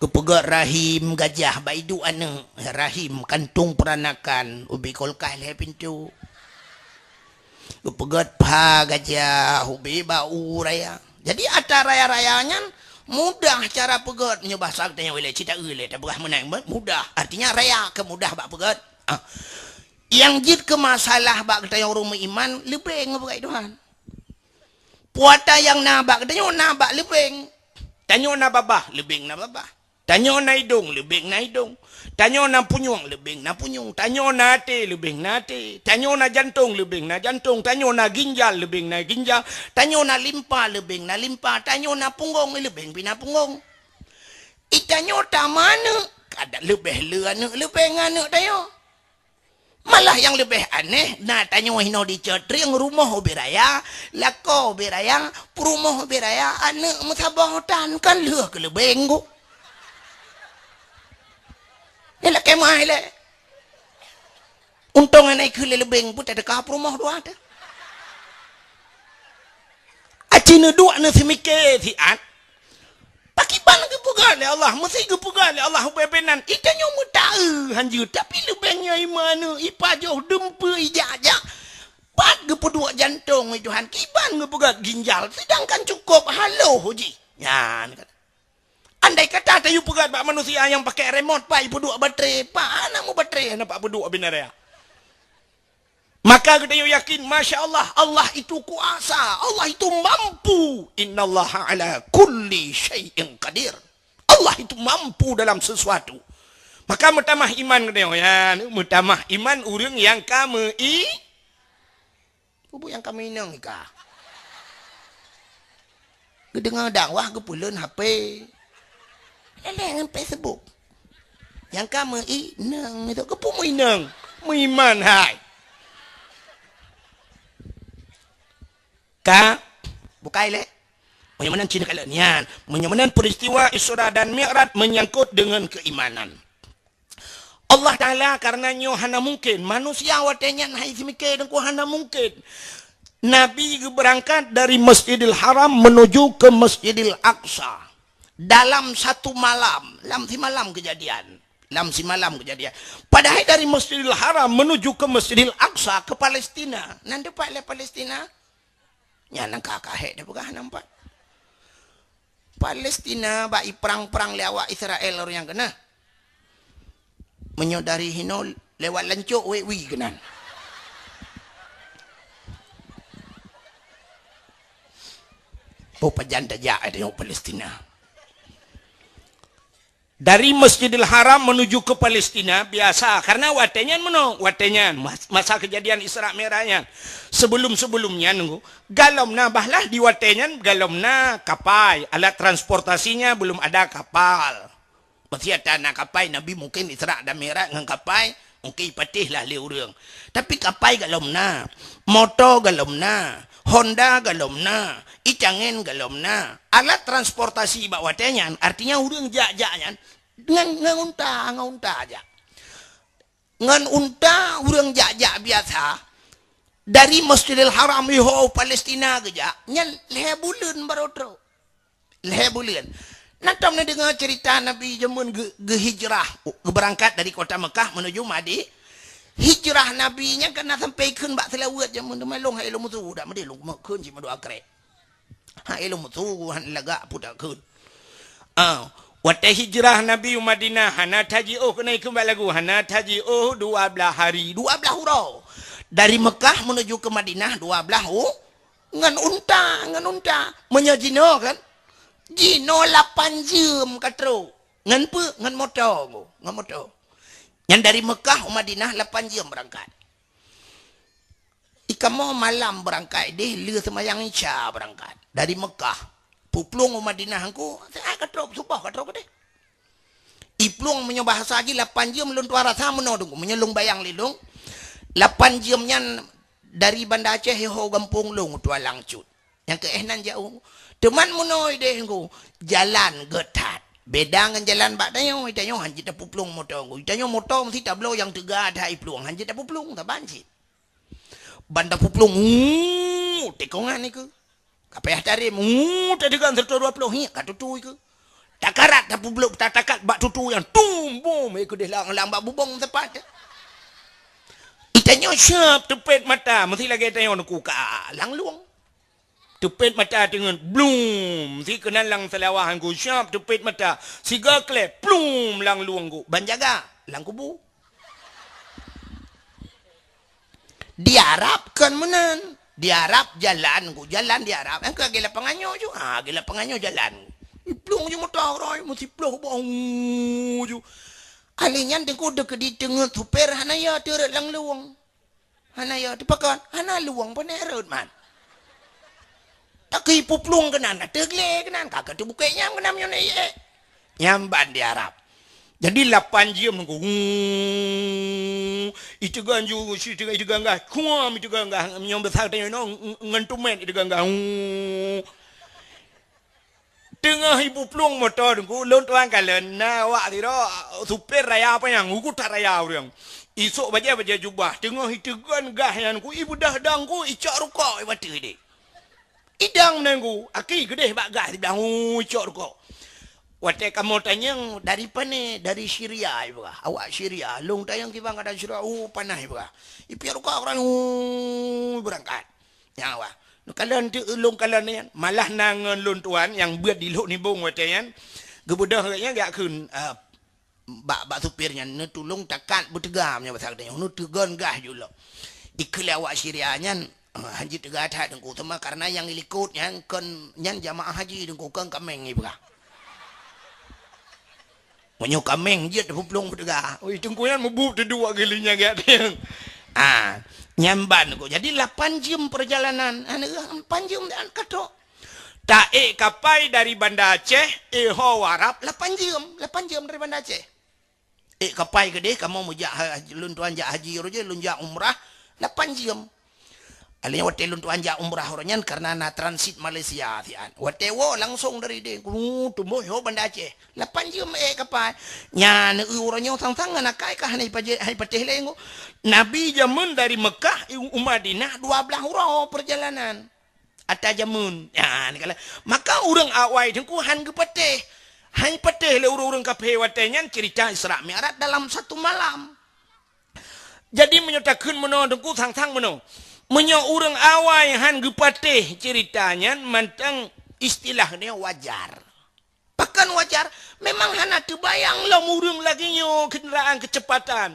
Geupeugét rahim gajah, bak iduek aneuëk, rahim, kantong peranakan, ubé kulkas lhée pintoe. Geupeugét pha gajah, ubé bak u raya. Jadi atra raya-raya nyan mudah cara peugét, nyoe basa geutanyoe ilée, ci taeu lé, tapeugah meunan, mudah. Artinya raya keu mudah bak peugét. Ah. Nyang jeuet keu masalah bak geutanyoe ureuëng meuiman, leubeng geupeugét Tuhan. Peue atra nyang na bak geutanyoe na bak leubeng. Tanyoe na babah, leubeng na babah. Tanyoe na idong, leubeng na idong. Tanyoe na punyueng, leubeng na punyueng. Tanyoe na até, leubeng na até. Tanyoe na jantong, leubeng na jantong. Tanyoe na ginjal, leubeng na ginjal. Tanyoe na limpa, leubeng na limpa. Tanyoe na punggong, leubeng pih na punggong. I tanyoe tameuaneuëk, kada leubeh le aneuëk leubeng aneuëk tanyoe. Malah nyang leubeh aneh, na tanyoe hinoe di Cot Trieng rumoh ubé raya, lakoe ubé raya, peurumoh ubé raya, aneuëk meusaboh tan, kan lheueh keu leubeng ku. Nyan lakée meu'ah ilée. Untông hana ikheun lé leubeng pun tadeuka peurumoh dua teuh. Aci neuduek neuseumiké siat. Pakriban geupeugah lé Allah, meusé geupeugah lé Allah ubé-ubé nan, i tanyoe meutaeu hanjeuet, tapi leubeng nyan i meuaneuëk, i pajoh, dumpeue, i jak-jak. Pat geupeuduek jantong, i Tuhan, kiban geupeugah ginjal, seudangkan cukôp haloh jih. Nyan kata. Andai kata tayue peugah bak manusia nyang pakai remote, pat ipeuduek baterai, pat hana meubaterai, hana pat peuduek ubé raya. Maka geutanyoe yakin, masya Allah, Allah itu kuasa, Allah itu mampu. Innallaha ala kulli syai'in qadir. Allah itu mampu dalam sesuatu. Maka meutamah iman geutanyoe, ya, meutamah iman ureuëng nyang ka meu-i-, bubu nyang ka meuinong ika. Geudeungoe dakwah geupeuleuen H P. Leleng ngon Facebook. Nyang ka meuinong itu, keupeue meuinong? Meuiman hai. Ka bukai lé. Meunyoe meunan cina kala nian. Meunyoe meunan peristiwa Isra dan Mi'raj menyangkut dengan keimanan. Allah Ta'ala karena nyoe hana mungkin. Manusia watée nyan hai seumiké Teungku hana mungkin. Nabi geubeurangkat dari Masjidil Haram menuju ke Masjidil Aqsa dalam satu malam, lam simalam kejadian. Lam simalam kejadian. Padahai dari Masjidil Haram menuju ke Masjidil Aqsa ke Palestina. Nan teumpat lé Palestina? Nyan ka kahek teupeugah nampak. Palestina bak iprang-prang lé awak Israel ureuëng nyang keunah. Meunyoe dari hinoe lewat lancok wék wie keunan. Peue pajan tajak tanyoe Palestina. Dari Masjidil Haram menuju ke Palestina biasa karena watée nyan meunoe, watée nyan mas-, masa kejadian Isra Mi'raj nyan. Sebelum-sebelum nyan Teungku, galom na bahlah di watée nyan galom na kapai, alat transportasinya belum ada kapal. Meusé atra na kapai, Nabi mungkin Isra dan Mi'raj ngon kapai, mungkin ipatéh lah lé ureuëng. Tapi kapai galom na, moto galom na, Honda galom na, icangen galom na. Alat transportasi bak watée nyan, artinya ureuëng jak-jak nyan ngon, ngon unta, ngon unta jak. Ngon unta ureuëng jak-jak biasa, Dari Masjidil Haram iho Palestina geujak, nyan lhèe buleuen barô trôk. Lhèe buleuen. Na tom neudeungoe ceurita Nabi jameun geu-, geuhijrah, geubeurangkat dari kota Mekah menuju Madi-, hijrah Nabi nyan ka na sampai kheun bak seulaweuet jameun teuma lôn hai lôn meusu dak meudeh lôn kheun cit meudoa krek. Hai lôn meusu han lagak putak kheun. Ah, watèe hijrah Nabi u Madinah hana tajiôh keuneuk kheun bak lagu hana tajiôh dua blaih hari, dua blaih uroe. Dari Mekah menuju ke Madinah dua blaih u-, ngon unta, ngon unta. Meunyoe jinoe kan, jinoe lapan jeuem ka trôk. Ngon peue? Ngon moto, ngon moto. Nyan dari Mekah u Madinah lapan jeuem beurangkat. Ikamoe malam beurangkat deh, lheueh seumayang Isya beurangkat. Dari Mekah, puplueng u Madinah engku, siat ka trôk, suboh ka trôk deh. Iplueng meunyoe bahasa jih lapan jeuem lôn tuan rasa meunoe teungku. Meunyoe lôn bayang lé lôn, lapan jeuem nyan dari Banda Aceh iho gampông lôn tuan langsut. Nyang keu éh nan jauh. Teuma meunoe deh engku, jalan geutat. Beda ngon jalan bak tanyoe, tanyoe han jeuet tapuplueng moto engku. Tanyoe moto meusti tabloe nyang teuga that iplueng, han jeuet tapuplueng, saban cit. Ban tapuplueng, uu, tikongan nikeue. Ka payah tarem, uu, tadeugan sireutoh dua ploh, hiek ka tutui keu. Takarat tapubloe, tatakat bak tutui nyan, tum, bum, eh, keudeh lang, lang bak bubong tepat. Itanyoe siap teupet mata, meusti lagèe tanyoe neuku ka lang lueng. Teupet mata teungeut, blum, si keunan lang seulawah engku siap teupet mata. Siga klep, plum, lang lueng ku. Ban jaga, lang kubu. Di Arab kon meunan. Di Arab jalan ku, jalan di Arab. Engkau lagèe lapangan nyoe ju. Ha, lagèe lapangan nyoe jalan. Iplong ju moto roi, meusiplôh boh ju. Ahli nyan teungku deuk di teungeut supir hana ya teureuet lang lueng. Hana ya, teupakon, hana lueng peuneuk rhot man. Takeu ipuplueng keunan, ateueh glé keunan, ka keu teubukek nyang keunan meunyoe na ié. Nyang ban di Arab. Jadi lapan jeuem nunggu. Iteugan ju, iteugan, iteugan gah, kuam iteugan gah, meunyoe basa tanyoe nyoe, ngon tumet iteugan gah. Teungoh ipuplueng moto teungku, lôn tuan kalon na awak sidroe supir raya apa nyang ugut that raya ureueng. Isok bajèe-bajèe jubah, teungoh iteugon gah nyan ku ibeudah dang ku icok rukok ibateue deh. Idang nyan ku, aki geudeh bak gah siblah, uu, icok rukok. Watèe kamoe tanyong, "Dari pané?" "Dari Syria," ipeugah. "Awak Syria." Lôn tanyong kiban gata Syria, "Oh, panas," ipeugah. Ipiep rukok ureueng, uu, beurangkat. Nyang awai. Neukalon teuk lôn kalon nyan, malah na ngon lôn tuan nyang beuet di Lhok Nibong watèe nyan, geubeudôh gobnyan geujak kheun, eh, bak, bak supir nyan, neutulông takat beuteuga meunyoe basa geutanyoe, neuteugon gah ju lom. Dikheun lé awak Syria nyan, eh, han jeuet teuga that teungku, teuma kareuna nyang ilikot nyan kon nyan jamaah haji teungku, kon kaméng ipeugah. Meunyoe kaméng jeuet peuplong peuteuga. Oi, teungku nyan mubup teuduek geuh lé nyan gak tieng. Ah, nyan ban ku. Jadi lapan jeuem peurjalanan. Aneuk lapan jeuem dan katok. Taék kapai dari Banda Aceh, iho Arab lapan jeuem. Lapan jeuem dari Banda Aceh. Ék kapai keudeh, kamoe meujak ha-, lôn tuan jak haji roh jih, lôn jak umrah lapan jeuem. Alèh nyan watèe lôn tuan jak umrah uroe nyan kareuna na transit Malaysia siat. Watèe woe langsong dari deh, ku tumbôh ho Banda Aceh. Lapan jeuem ék kapai. Nyan eu uroe nyoe sang-sang ngon akai ka hana ipaje-, hana ipatéh lé ngo. Nabi jameun dari Mekah i, u Madinah dua blaih uroe peurjalanan. Ata jameun. Nyan kala. Maka ureueng awai teungku han geupatéh. Han ipatéh lé ureueng-ureueng kafé watèe nyan cerita Isra Mi'raj dalam satu malam. Jadi meunyoe takheun meunoe teungku sang-sang meunoe. Meunyoe ureueng awai han geupatéh ceurita nyan mantong istilah nyoe wajar. Pakon wajar? Memang hana teubayang lom ureueng lagèe nyoe keundaraan keuceupatan.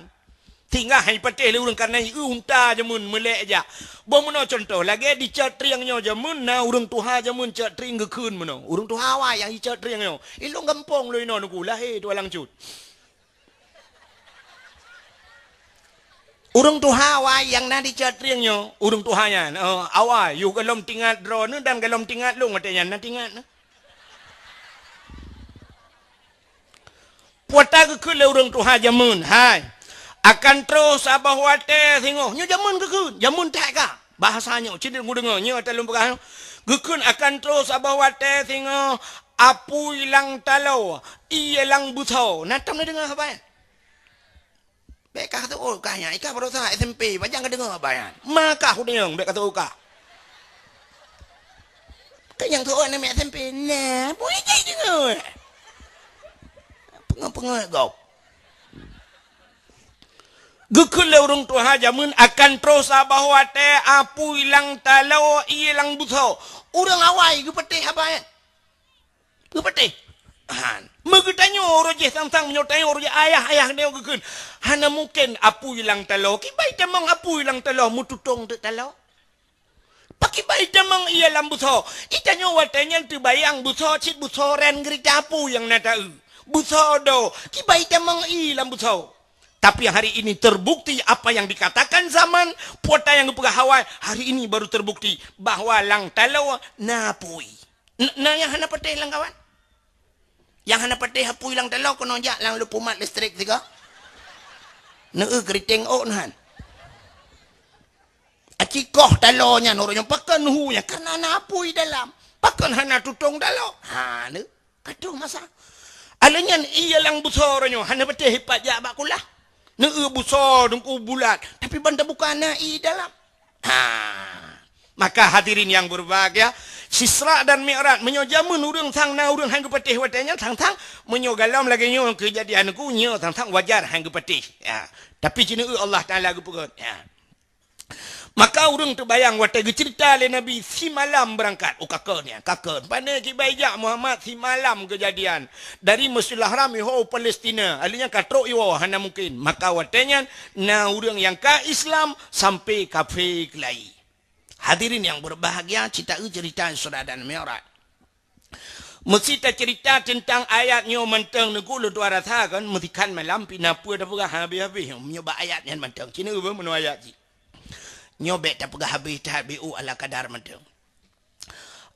Sehingga han ipatéh lé ureueng kareuna i unta jameun meulèk jak. Boh meunoe cuntoh, lagèe di Cot Trieng nyoe jameun na ureueng tuha jameun Cot Trieng geukheun meunoe. Ureueng tuha awai nyang i Cot Trieng nyoe. I lôn gampông lôn inoe teungku lahé tuan langsut. Ureueng tuha awai nyang na di Cot Trieng nyoe, ureueng tuha nyan, eh, awai, yôh gohlom teuingat droeneuh dan gohlom teuingat lôn watèe nyan na teuingat neuh. Peue ata geukheun lé ureueng tuha jameun, hai, akan troh saboh watèe singoh. Nyoe jameun geukheun, jameun that ka. Bahasa nyoe, cit deungoe, nyoe ata lôn peugah nyoe. Geukheun akan troh saboh watèe singoh, apui lam taloe, ié lam beusoe. Na tom neudeungoe haba nyan? Bèk kah seuôt kah nyan, i kah baroesa S M P, pajan kadeungö abah nyan. Ma kah udeueng, bèk kah seuôt kah. Kah nyang seuôt aneuk miet S M P, nah, peue jih deungö. Peungeuet-peungeuet gob. Geukheun lé ureueng tuha jameun akan troh saboh watèe apui lam taloe ié lam busoe. Ureueng awai geupatéh abah nyan. Geupatéh. Han. Meugeutanyoe uroe jéh sang-sang meunyoe tanyoe uroe jéh ayah-ayah nyoe geukheun. Hana mungken apui lam taloe. Kiban itamong apui lam taloe meututông teuk taloe. Pakiban itamong ié lam busoe. Itanyoe watèe nyan teubayang busoe cit busoe rèn geurita apui nyang na taeu. Busoe do. Kiban itamong ié lam busoe. Tapi hari ini terbukti apa yang dikatakan zaman, puata nyang geupeugah awai, hari ini baru terbukti bahwa lam taloe na apui. N-, na nyang hana patéh lam kawan? Nyang hana patéh apui lam taloe keunoe jak lam leupumat listrik sigoe. Neueu keuriteng ôk nyan. Aci koh taloe nyan uroe nyoe pakon hu nyan karena na apui dalam. Pakon hana tutông taloe? Ha, neu. Ka troh masa. Alèh nyan ié lam busoe uroe nyoe hana patéh ipat jak bak kulah. Neueu busoe teungku bulat, tapi ban tabuka na ié dalam. Ha. Maka hadirin yang berbahagia, Isra dan Mi'raj, meunyoe jameun ureueng sang na ureueng han geupatéh watèe nyan sang-sang, meunyoe golom lagèe nyoe keujadian ku nyoe sang-sang wajar han geupatéh. Ya. Tapi ci neueu Allah Taala geupeugöt. Ya. Maka ureueng teubayang watèe geuceurita lé Nabi simalam beurangkat. Oh, ka kön nyan, ka kön. Pane kiban jak Muhammad simalam keujadian. Dari Masjidil Haram iho u Palestina. Alèh nyan ka trok iwoe hana mungken. Maka watèe nyan na ureueng nyang ka Islam sampai kafé keulayi. Hadirin yang berbahagia, ci taeu ceurita Isra dan Mi'raj. Meusé taceurita teuntang ayat nyoe mantong, neugöt lôn tuan rasa kan, meusikan malam pih na peue tapeugah habéh-habéh nyoe, meunyoe bak ayat nyan mantong. Ci neueu beuh meunoe ayat jih. Nyoe bèk tapeugah habéh that, beu ala kadar mantong.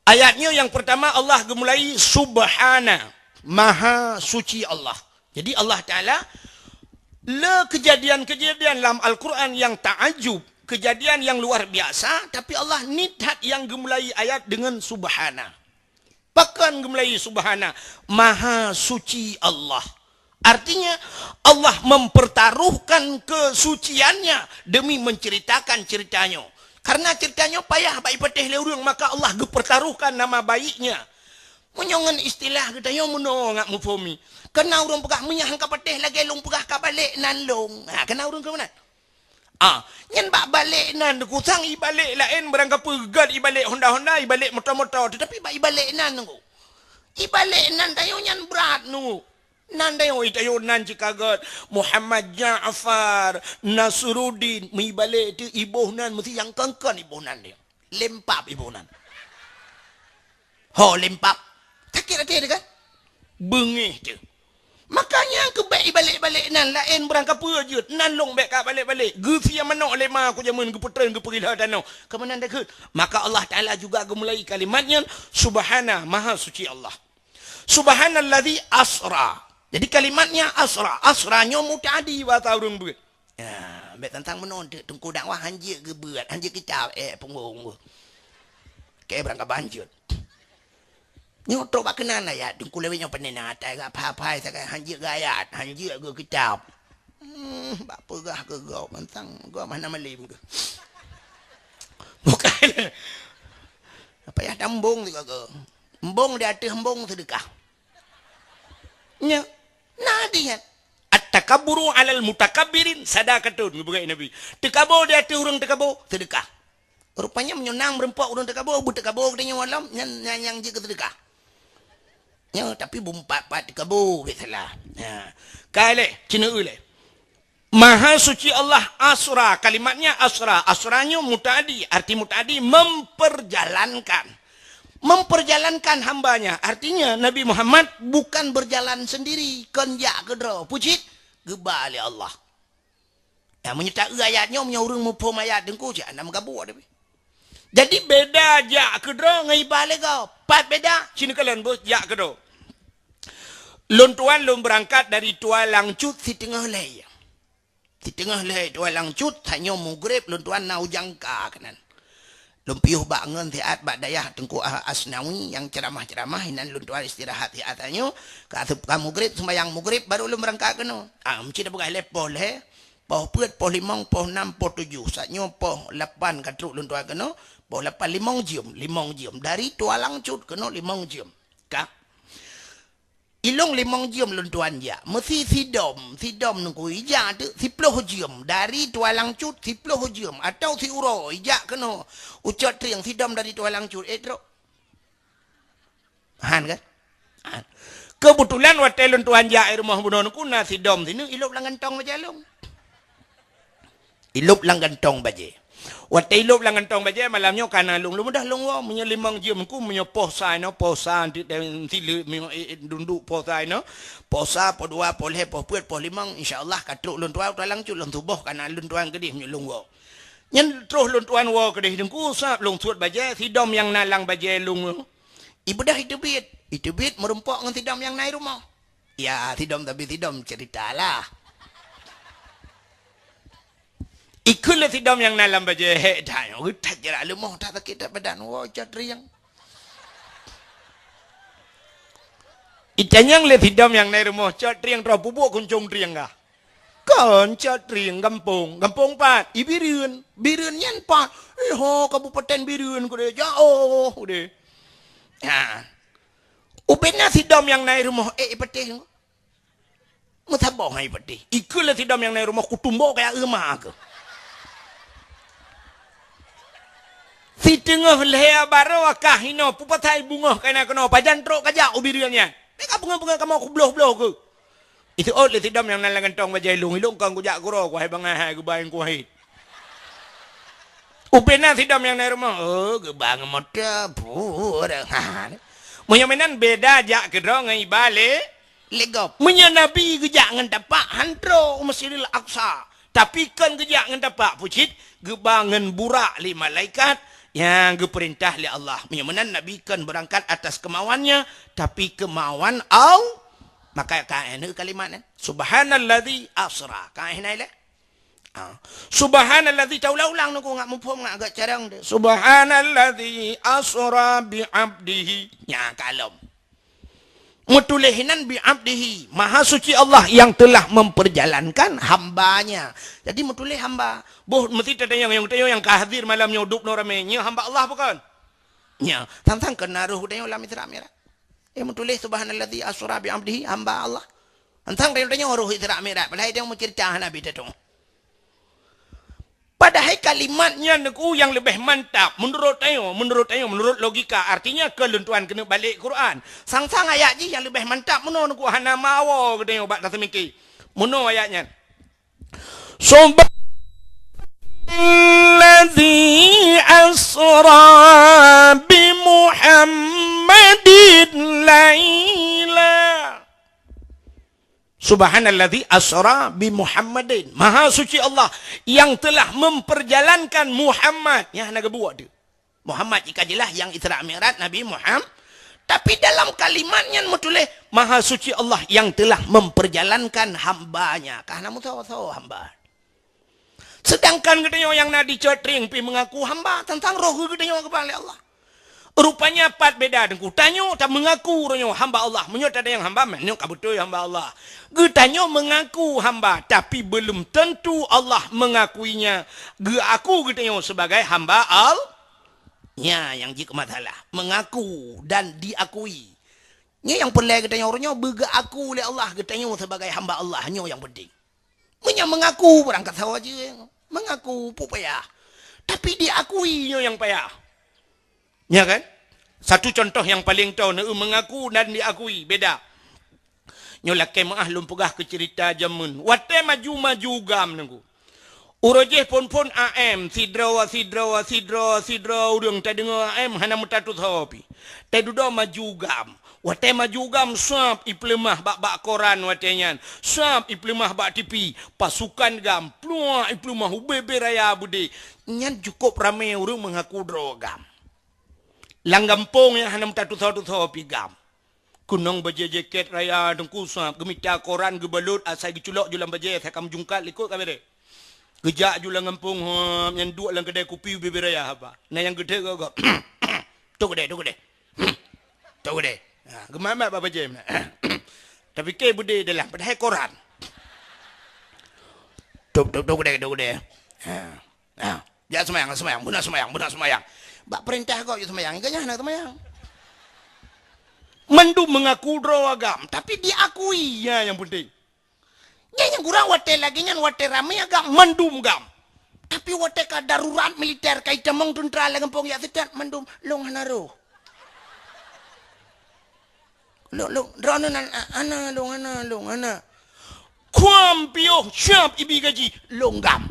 Ayat nyoe nyang peurtama Allah geumulai Subhana, Maha Suci Allah. Jadi Allah Taala le keujadian-keujadian lam Al-Quran nyang taajub, keujadian nyang luar biasa, tapi Allah niet that nyang geumulai ayat deungon Subhana. Pakon geumulai Subhana, Maha Suci Allah. Artinya, Allah mempertaruhkan kesuciannya demi menceritakan ceritanya. Karena ceritanya payah bak ipatéh lé ureueng, maka Allah geupertaruhkan nama baiknya. Meunyoe ngon istilah geutanyoe meunoe ngat muphom i. Kana ureueng peugah meunyoe han ka patéh lagèe lôn peugah ka balek nan lôn. Ha, kana ureueng keu meunan. Ah, nyan bak balek nan, teungku sang ibalek laén barang kapeue gèt, ibalek honda-honda, ibalek moto-moto, teutapi bak ibalek nan, teungku. Ibalek nan tanyoe nyan brat, teungku. Nan tanyoe, tanyoe nan cit ka gèt, Muhammad Ja'far, Nasruddin, meuibalek teuh iboh nan, meusti nyang kon-kon iboh nan teuh. Lempap iboh nan. Ho, lempap. Sakét até teuh kan? Beungéh teuh. Makanya keu bèk ibalek-balek nan laén barang kapeue jeuet, nan lôn bèk ka balek-balek. Geusie manok lé ma ku jameun geupeutreun geupeugila tanoh. Keu meunan takheun. Maka Allah Taala juga geumulai kalimat nyan, Subhana, Maha Suci Allah. Subhanalladzi asra. Jadi kalimatnya asra. Asra nyoe muta'addi bahasa ureueng beuet. Ya, bèk tantang meunoe teuk teungku dakwah hanjeuet geubeuet, hanjeuet kitab, eh, punggong. Oke, barangkaban jeuet. Nyoe trok bak keunan ayat, teungku lawét nyoe pandai na atai gak phai-phai sagai hanjeuet geuayat, hanjeuet geukitab. Hmm, bak peugah keu gob, tantang gob hana malem keu. Bukan. Apa ya tambong tu kau? Embong di ateueh embong sedekah. Nya, na hadis nyan. At-takabburu 'alal mutakabbirin sadaqatun, geupeugah Nabi. Teukabo di ateueh ureueng teukabo, seudeukah. Rupanya meunyoe na meureumpok ureueng teukabo, beuteuh kabo geutanyoe malam, nyan, nyan nyang jeuet keu seudeukah. Nyo, tapi bumpat-pat teukabo, bèk salah. Ha. Ka lé, ci neueu lé. Maha Suci Allah asra, kalimatnya asra. Asra nyoe muta'addi, arti muta'addi memperjalankan. Memperjalankan hambanya, artinya Nabi Muhammad bukan berjalan sendiri, kon jak keudroe, pucit geuba lé Allah. Ya, meunyoe taeu ayat nyoe, meunyoe ureueng muphom ayat teungku, cit hana meugabuk tapi. Jadi beda jak keudroe ngon iba lé gob. Pat beda, ci neukalon beuh jak keudroe. Lôn tuan lôn beurangkat dari Tualang Cut siteungoh lhèe. Siteungoh lhèe Tualang Cut, tanyoe mugreb lôn tuan na u Jangka keunan. Lôn piôh bak ngon siat bak dayah Teungku Asnawi nyang ceuramah-ceuramah, inan lôn tuan istirahat siat tanyoe, ka, ka mugreb, seumayang mugreb, baru lôn beurangkat keunoe. Ah, meucit tapeugah lé poh lhèe, Poh peuet, poh limong, poh nam, poh tujoh. Saat nyoe poh lapan ka trok lôn tuan keunoe, poh lapan limong jeuem, limong jeuem. Dari Tualang Cut keunoe limong jeuem. Ka. Ilong limong jeuem lôn tuan jak. Meusi sidom, sidom nungku ijak teuk siploh jeuem. Dari Tualang Cut siploh jeuem. Atau siuroe ijak keunoe u Cot Trieng sidom dari Tualang Cut. Eh, trok. Han kan? Han. Keubeutulan watée lôn tuan jak i rumoh bunoe nungku na sidom sineuk ilop lam gantong bajée lôn. Ilop lam gantong bajée. Watée ilop lam gantong bajée malam nyoe kana lôn, lôn mudah lôn woe. Meunyoe limong jeuem nungku, meunyoe poh sa inoe, poh sa, ti-, ti-, sileuk, meunyoe, eh, eh, dunduk poh sa inoe, poh sa, poh dua, poh lhée, poh peuet, poh limong, insya Allah ka trok lôn tuan, tuan langsung lôn tuboh kana lôn tuan keudeh meunyoe lôn woe. Nyan troh lôn tuan woe keudeh teungku, sab lôn suet bajée, sidom nyang na lam bajée lôn. Ibeudôh iteubiet, iteubiet meurumpok ngon sidom nyang na i rumoh. Ya, sidom tapi sidom cerita lah. Ikheun lé sidom nyang na lam bajée, hek that nyoe, geutat jarak leumoh, that sakét that badan, woe Cot Trieng. Itanyong lé sidom nyang na i rumoh, Cot Trieng, troh peubuet kuncong trieng kah? Kon Cot Trieng gampông. Gampông pat? I Bireuen. Bireuen nyan pat? Eh, ho, Kabupaten Bireuen keudeh, jaoh keudeh. Ha. Ubena sidom nyang na i rumoh, eh, i patéh. Meusaboh hai patéh. Ikheun lé sidom nyang na i rumoh, kutumbo kaya euma keuh. Siteungoh lhée baroe ka hinoe, peue pasai beungoh kaina keunoe, pajan trok kajak u Bireuen nyan. Bék ka beungoh-beungoh kamoe kubloh-bloh keuh. Iseuôt lé sidom nyang na lam gantong bajée lôn, ilôn kon kujak keudroe, kuhai bangai hai geuba nyang kuhai. Ubena sidom nyang na i rumoh, oh, geuba ngon moto, pura. Ha. Meunyoe meunan beda jak keudroe ngon iba lé, lé gob. Meunyoe Nabi geujak ngon tapak, han trok u Masjidil Aqsa. Tapi kon geujak ngon tapak, peue cit, geuba ngon burak lé malaikat nyang geupeurintah lé Allah. Meunyoe meunan Nabi kon beurangkat atas kemauannya, tapi kemauan Al-, maka ka éh kalimat nyan. Subhanalladzi asra. Ka éh nai lé? Ah. Subhanalladzi, taulang-ulang nungku ngat muphom ngat agak carang deh. Subhanalladzi asra bi abdihi. Nya kalom. Meutuléh inan bi abdihi, Maha Suci Allah yang telah memperjalankan hamba-Nya. Jadi meutuléh hamba. Boh meusti tatanyong nyang, tatanyong nyang ka hadir malam nyoe dub noe ramé, nyoe hamba Allah bukon? Nya, sang-sang keunan roh geutanyoe lam Isra Mi'raj. Eh, meutuléh subhanalladzi asra bi abdihi, hamba Allah. Sang-sang tanyoe roh Isra Mi'raj, padahai tanyoe meuceurita hana bit teutong. Padahai kalimat nyan nungku nyang leubeh mantap meunurot tanyoe, meunurot tanyoe, meunurot logika. Artinya keu lôn tuan keuneuk balek Quran. Sang-sang ayat jih nyang leubeh mantap meunoe nungku hana meuawoe geutanyoe bak taseumiké. Meunoe ayat nyan. Subhanalladzi asra bi Muhammadin laila. Subhanalladzi asra bi Muhammadin. Maha suci Allah yang telah memperjalankan Muhammad. Nyang hana geubuet tu. Muhammad jika jeulaih nyang Isra Mi'raj Nabi Muhammad. Tapi dalam kalimat nyan meutuléh, Maha suci Allah yang telah memperjalankan hamba-Nya. Ka hana meusoe-soe hamba. Seudangkan geutanyoe nyang na di Cot Trieng pih meungaku hamba, teuntang roh geutanyoe geuba lé Allah. Rupanya pat beda teungku. Tanyoe tameungaku roh nyoe hamba Allah. Meunyoe tatanyong hamba, meunyoe ka beutôi hamba Allah. Geutanyoe meungaku hamba, tapi belum tentu Allah mengakuinya. Geuaku geutanyoe sebagai hamba Allah. Nya nyang jeuet keu masalah. Meungaku dan diakui. Nyoe nyang peureulée geutanyoe roh nyoe beugeuaku lé Allah geutanyoe sebagai hamba Allah. Nyoe nyang penting. Meunyoe meungaku barangkasoe jeuet, meungaku peue payah. Tapi diakui nyoe nyang payah. Nya kan? Satu contoh nyang paleng toe, neu meungaku dan diakui, beda. Nyoe lakée meuáh lôn peugah keu ceurita jameun. Watée maju-maju GAM nungku. Uroe jéh phon-phon A M, sidroe, sidroe, sidroe, sidroe ureuëng tadeungoe A M hana meutatusoe pih. Teududoe maju GAM. Watée maju GAM, sab ipeuleumah bak-bak koran watée nyan, sab ipeuleumah bak T V, pasukan GAM, pluwah ipeuleumah ubé-bé raya beudé. Nyan cukôp ramé ureuëng meungaku droe GAM. Lam gampông nyang hana meutatusoe-tusoe pih GAM. Keunong bajée jakét raya teungku sab, geumita koran geubalot asai geuculok ju lam bajée asai ka meujungkat likot ka bereh. Geujak ju lam gampông, hop, nyan duek lam keudai kupi ubé-bé raya haba. Na nyang geudeh gob-gob. Tok keudeh, tok keudeh. Tok keudeh. Ha, geumat-mat bak bajée meunan. Tapike beudé dalam, padahai koran. Tôp, tôp, tôp keudè, tôp keudè. Ha. Ha. Jak seumayang, seumayang, beuna seumayang, beuna seumayang. Bak peurintah gob jak seumayang, ingat nyan hana seumayang. Mandum meungaku droe agam, tapi diakui, nyan nyang peunteng. Nyan nyang kurang watèe lagèe nyan, watèe ramè agam, mandum agam. Tapi watèe ka darurat militer, ka itamong teuntra lam gampông jak seutôt, mandum, lôn hana rôh. Lôn, lôn, droeneuh nan, a-, hana, lôn hana, lôn hana. Kuam piôh siap ibi gaji, lôn agam.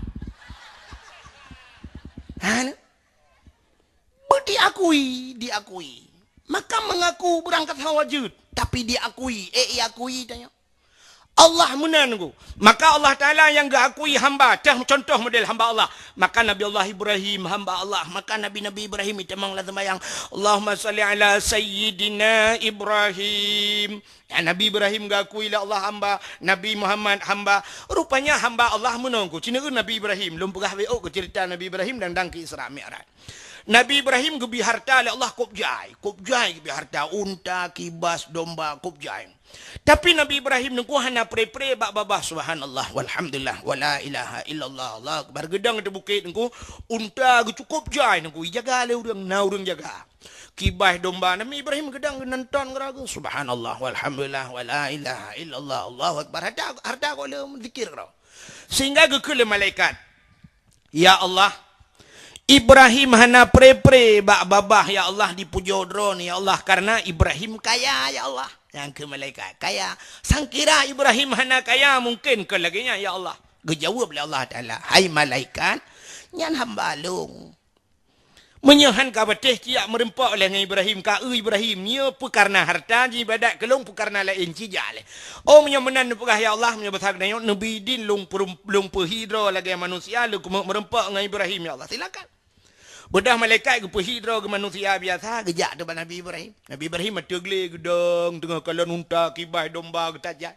Hana. Beu diakui, diakui. Maka meungaku beurangkat hawa jeuet, tapi diakui, eh, iakui tanyoe. Allah meunan ku. Maka Allah Taala nyang geuakui hamba, teuh contoh model hamba Allah. Maka Nabi Allah Ibrahim hamba Allah, maka nabi-nabi Ibrahim itamong lam seumayang, "Allahumma shalli ala sayyidina Ibrahim." Ya, Nabi Ibrahim geuakui lé Allah hamba, Nabi Muhammad hamba. Rupanya hamba Allah meunan ku. Cina Nabi Ibrahim, lôn peugah beu ku ceurita Nabi Ibrahim dan, dan keu Isra Mi'raj. Nabi Ibrahim geubri harta lé Allah kôb jai, kôb jai geubri harta, unta, kibas, domba, kôb jai. Tapi Nabi Ibrahim teungku hana pre-pre bak babah, subhanallah, walhamdulillah, wala ilaha illallah, Allahu akbar. Geudong di bukét teungku, unta geucukôp jai teungku, ijaga lé ureuëng, na ureuëng jaga. Kibas domba, Nabi Ibrahim geudong geuneunton keudroe, subhanallah, walhamdulillah, wala ilaha illallah, Allahu akbar. Harta, harta kôb lé zikir keudroe. Sehingga geukheun lé malaikat, "Ya Allah, Ibrahim hana pre-pre bak babah, ya Allah, dipujoe Droeneuh, ya Allah, karena Ibrahim kaya, ya Allah." Nyang keu malaikat, "Kaya. Sangkira Ibrahim hana kaya, mungken kon lagèe nyan, ya Allah." Geujaweueb lé Allah Taala, "Hai malaikat, nyan hamba Lôn. Meunyoe han ka patéh, cijak meurumpok lé ngon Ibrahim, ka eu Ibrahim, nyoe peu kareuna harta, jiibadat keu Lôn, peu kareuna laén, cijak lé. Oh, meunyoe meunan neupeugah, ya Allah, meunyoe basa geutanyoe, neubi idin Lôn peurum-, Lôn peuhi droe lagèe manusia, Lôn keumeung meurumpok ngon Ibrahim, ya Allah, silakan." Beudôh malaikat geupeuhi droe keu manusia biasa, geujak teuk bak Nabi Ibrahim. Nabi Ibrahim ateueh glé geudong, teungoh kalon unta, kibas domba geutajak.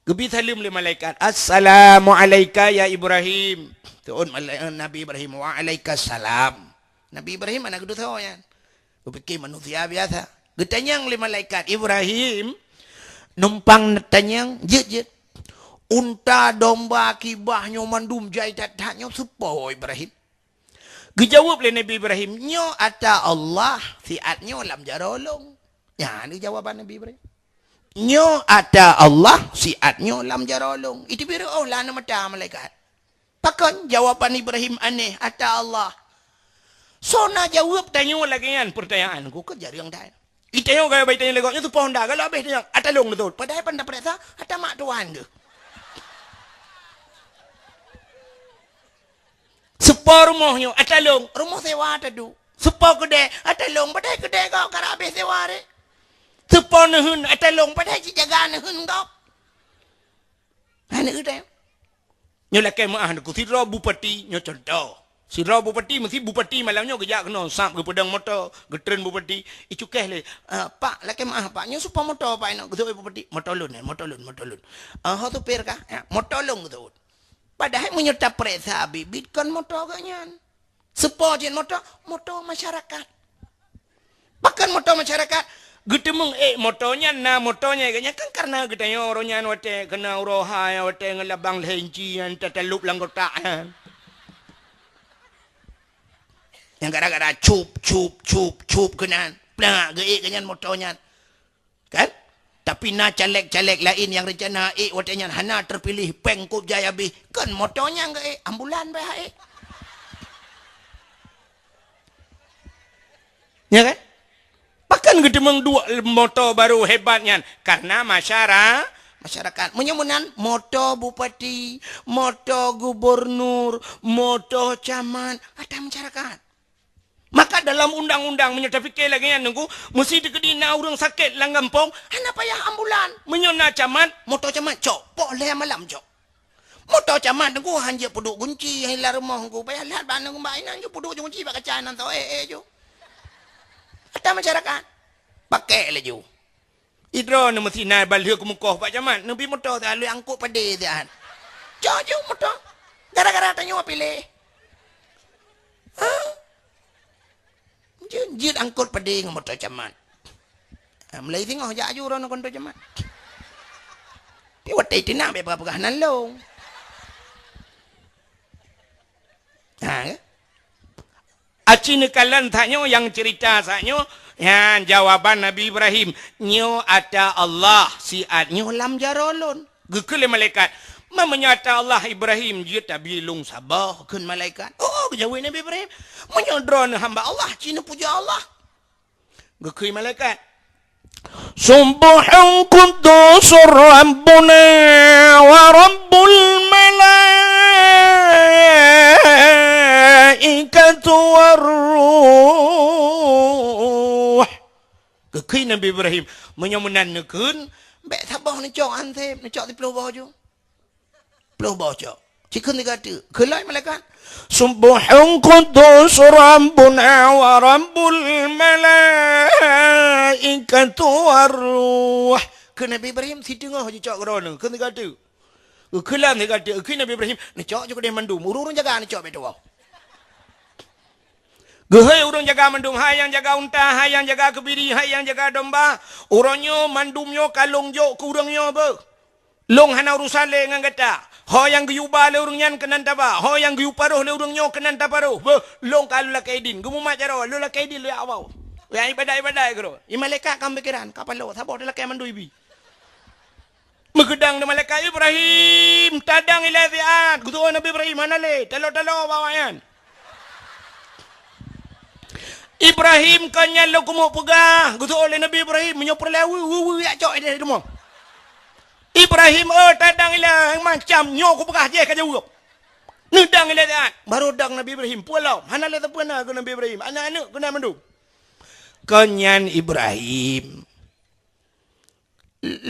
Geubi saleuem lé malaikat, "Assalamu alaika ya Ibrahim." Seuôt malai-, Nabi Ibrahim, "Wa alaika salam." Nabi Ibrahim hana geuteupeue nyan. Geupike manusia biasa. Geutanyong lé malaikat, "Ibrahim, numpang neutanyong, jeuet, jeuet. Unta, domba, kibas nyoe mandum jai that-that nyoe, soe po Ibrahim?" Geujaweueb lé Nabi Ibrahim, "Nyoe ata Allah, siat nyoe lam jaroe Lôn." Nyan jawaban Nabi Ibrahim. "Nyoe ata Allah, siat nyoe lam jaroe Lôn." Iteubiet reuôh lam mata malaikat. Pakon jawaban Ibrahim aneh, "Ata Allah"? Soe na jaweueb tanyoe lagèe nyan peurtanyaan? Ku keu jareueng that. Itanyoe gaya bai tanyong lé gob nyoe, soe po Honda, galak habéh tanyong, "Ata Lôn neutôt." Padahai pan tapeuriksa, ata mak tuan geuh. Soe po rumoh nyoe, "Ata Lôn." Rumoh sewa taduek. Soe po keudè, "Ata Lôn." Padahai keudè gob karab habéh sewa ré. Soe po neuheun, "Ata Lôn." Padahai cit jaga neuheun gob. Hana eu tanyong. Nyoe lakèe meu'ah neuk sidroe bupati, nyoe contoh. Sidroe bupati, meusi bupati malam nyoe geujak keunoe, sab geupeudong moto, geutreun bupati, icukéh lé, "Ah, Pak, lakèe meu'ah, Pak, nyoe soe po moto, Pak, inong?" Geuseuôt bupati, "Moto lôn, eh, moto lôn, moto lôn." "Ah, ho supir kah?" "Ya, moto lôn," geuseuôt. Padahai meunyoe tapeuriksa biet-biet kon moto geuh nyan. Soe po jeuet moto? Moto masyarakat. Pakon moto masyarakat? Geuteumeung ék moto nyan, na moto nyan, geuh nyan kan kareuna geutanyoe uroe nyan watèe keuna uroe hai, watèe ngon labang lhèe inci nyan tatalop lam kotak nyan. Nyang gara-gara cup, cup, cup, cup keunan. Plak, geuék geuh nyan moto nyan. Kan? Tapi na caleg-caleg laén nyang reuncana ék watèe nyan hana teupiléh, péng kôb jai habéh, kon moto nyan geuék, ambulan bèk ék. Ya kan? Pakon geuteumeung duek moto barô hebat nyan? Kareuna masyara-, masyarakat. Meunyoe meunan, moto bupati, moto gubernur, moto camat, ata masyarakat. Maka dalam undang-undang, meunyoe tapike lagèe nyan, Teungku, meusti teukeudi na ureueng sakét lam gampông, hana payah ambulan. Meunyoe na camat, moto camat cok, poh lhèe malam cok. Moto camat, Teungku, han jeuet peuduek gunci, han lam rumoh, Teungku, payah lhat bak aneuk bak inan ju peuduek gunci bak kaca inan, tho, eh, eh, ju. Ata masyarakat, pakèk laju. Idroe neuh meusinan ban lheueh keumukoh Pak Camat, neubi moto siat lheueh angkot padé siat. Cok ju moto. Gara-gara tanyoe piléh. Ha? Jeuet, jeuet angkot padé ngon moto camat. Ha, mulai singoh jak aju droeneuh keu moto camat. Pi watèe tinang bèk peugah-peugah nan lôn. Ha, ya? Aci neukalon saat nyoe nyang cerita saat nyoe, nyan jawaban Nabi Ibrahim. Nyoe ata Allah siat nyoe lam jaroe lôn. Geukheun lé malaikat, "Ma meunyoe ata Allah Ibrahim jeuet tabi lôn saboh," kheun malaikat. "Oh," geujaweueb Nabi Ibrahim, "meunyoe droeneuh hamba Allah, ci neupuja Allah." Geukheun malaikat, "Subbuhun quddusur Rabbuna wa Rabbul malaikatu war ruh." Geukheun Nabi Ibrahim, "Meunyoe meunan neukheun, bék saboh neucok anseb, neucok siplôh boh ju." Ploh boh cok. Ci kheun tiga teuk. Kheun lom malaikat, "Subbuhun quddus Rabbuna wa Rabbul malaikatu war ruh." Kheun Nabi Ibrahim, "Siteungoh jicok keudroe nyoe." Kheun tiga teuk. Kheun lom tiga teuk. Kheun Nabi Ibrahim, "Neucok ju keudeh mandum. Ureueng-ureueng jaga neucok bék tuwoe." Geuhôi ureueng jaga mandum, hai nyang jaga unta, hai nyang jaga keubiri, hai nyang jaga domba. Uroe nyoe mandum nyoe ka lôn jok keu ureueng nyoe beuh. Lôn hana urusan lé ngon gata. Ho nyang geuyue ba lé ureueng nyan keunan taba, ho nyang geuyue paroh lé ureueng nyoe keunan taparoh. Beuh, lôn ka lôn lakée idin. Geumumat jaroe, lôn lakée idin lôn jak woe. Nyang ibadat-ibadat keudroe. Di malaikat ka meupikéran, ka paloe, saboh talakée mandum ibi. Meugeudang di malaikat, "Ibrahim, tadang ilée siat." Geuteupeue Nabi Ibrahim, "Hana lé, talo-talo bak awaknyan." "Ibrahim, kon nyan lôn keumeung peugah," geuteupeue lé Nabi Ibrahim, "meunyoe peureulée weu, weu, weu, jak cok ideh teuma." "Ibrahim, eh, tadang ilée macam nyoe kupeugah jih ka jaweueb. Neudang ilée siat." Barô dang Nabi Ibrahim, peue lom, hana lé sapeue na keu Nabi Ibrahim, aneuk-aneuk keunan mandum. "Kon nyan Ibrahim,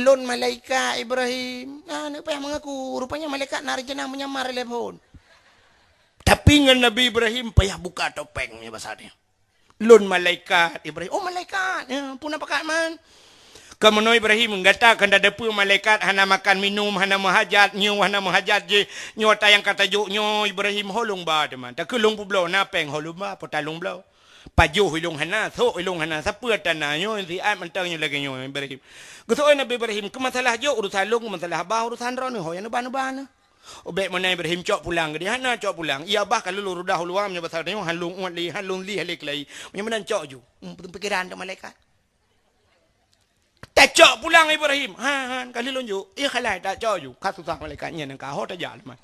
lôn malaikat Ibrahim." Nah, aneuk payah mengaku, rupanya malaikat na rencana menyamar lé phon. Tapi ngon Nabi Ibrahim payah buka topeng nyoe basa nyoe. "Lôn malaikat Ibrahim." "Oh, malaikat. Ya, peue na pakat man?" "Kamoe Ibrahim, gata kanda deupeu malaikat hana makan minum, hana meuhajat, nyoe hana meuhajat jih. Nyoe ata nyang ka tajok nyoe Ibrahim, ho lôn ba teuma. Takheun lôn peubloe, na péng ho lôn ba, peue ta lôn bloe. Pajoh ilôn hana, sok ilôn hana, sapeue ata na nyoe, siat mantong nyoe lagée nyoe Ibrahim." Geuteupeue Nabi Ibrahim, "Keu masalah jok urusan lôn, keu masalah ba urusan droeneuh, ho nyang neuba-neuba neuh." "Oh, bék meunan Ibrahim, cok pulang." Geudeh, "Hana cok pulang. Iya bah ka lôn ludah u luwa, meunyoe basa tanyoe, han lôn uet lé, han lôn lieh lé keulayi. Meunyoe meunan cok ju." Hmm, pikéran teuk malaikat. "Tacok pulang Ibrahim." "Han, han, ka lheueh lôn jok." "Iya khalai, tacok ju." Ka susah malaikat nyan ka ho tajak leumah.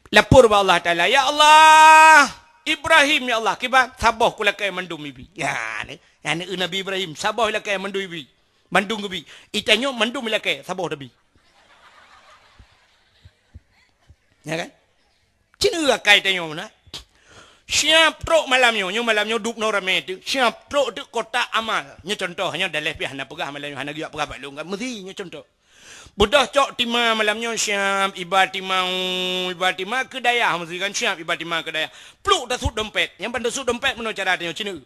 Lapor bak Allah Taala, "Ya Allah, Ibrahim ya Allah, kiban saboh kulakée mandum ibi." Ya, ni, ya ni Nabi Ibrahim, saboh ilakée mandum ibi. Mandum geubi. Itanyoe mandum ilakée, saboh tabi. Ya kan? Cit akai tanyoe na. Siap trok malam nyoe, nyoe malam nyoe dubnoe ramé teuk. Siap trok teuk kotak amal. Nyoe contoh, nyoe daleh pih hana peugah malam nyoe, hana geujak peugah bak lôn kan. Meusi nyoe contoh. Beudôh cok tima malam nyoe siap, iba tima, iba tima keu dayah meusi kan, siap iba tima keu dayah. Pluk tasut dompet. Nyang ban tasut dompet meunoe cara tanyoe, cit na.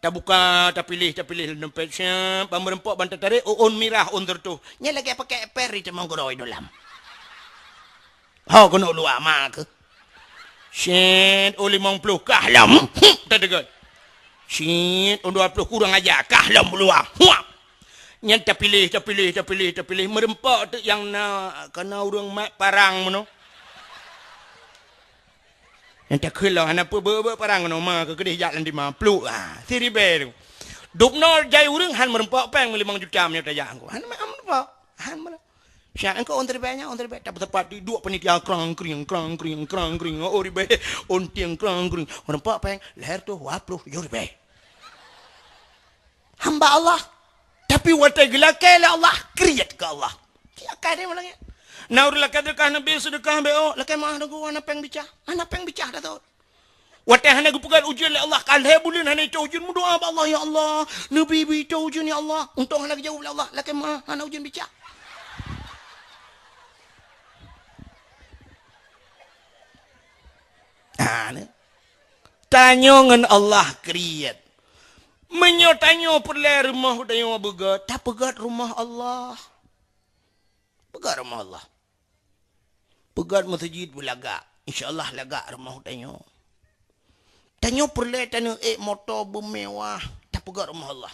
Tabuka, tapiléh, tapiléh lam dompet, siap, ban meureumpok, ban tatarek, oh, ôn mirah, ôn seureutôh. Nyan lagée pakai eper di teumong keudroe dalam. Ho keuneuk luwa ma keuh. Siet, oh, limong ploh, kah lom. Huh, tadeungon. Siet, oh, dua ploh, kurang aja, kah lom luwa. Huap. Nyan tapiléh, tapiléh, tapiléh, tapiléh, meureumpok teuk nyang na, kana ureuëng mat parang meunoe. Nyang takheun lom hana peue, beuet-beuet parang keunoe ma keu keudeh jak lam dima, pluk, ha, siribèe tu. Dubnoe jai ureuëng han meureumpok péng limong juta meunyoe tajak engko. Han meureumpok, han meureumpok. Siat engko ôn siribèe nyan, ôn siribèe. Tapeusapat di duek panitia krang kring, krang kring, krang kring, oh ribèe, ôn tieng krang kring. Meureumpok péng, lhèe reutôh dua ploh tujoh ribèe. Hamba Allah. Tapi watèe geulakèe lé Allah, kriet keu Allah. Siakai deh malam nyan. Na ureuëng lakèe seudeukah, Nabi seudeukah, beuh, lakèe meuah, Teungku, hana péng bicah. Hana péng bicah dah tu. Watèe hana geupeugöt ujeuen lé Allah, ka lhèe buleuen hana itoe ujeuen, meudoa bak Allah, "Ya Allah, neubi-bi itoe ujeuen, ya Allah." Untông hana geujaweueb lé Allah, lakèe meuah, hana ujeuen bicah. Ha, ni. Tanyoe ngon Allah kriet. Meunyoe tanyoe peureulèe rumoh tanyoe beugöt, tapeugöt rumoh Allah. Peugöt rumoh Allah. Peugöt meuseujid beulagak. Insya Allah lagak rumoh tanyoe. Tanyoe peureulèe tanyoe ék moto beumewah, tapeugöt rumoh Allah.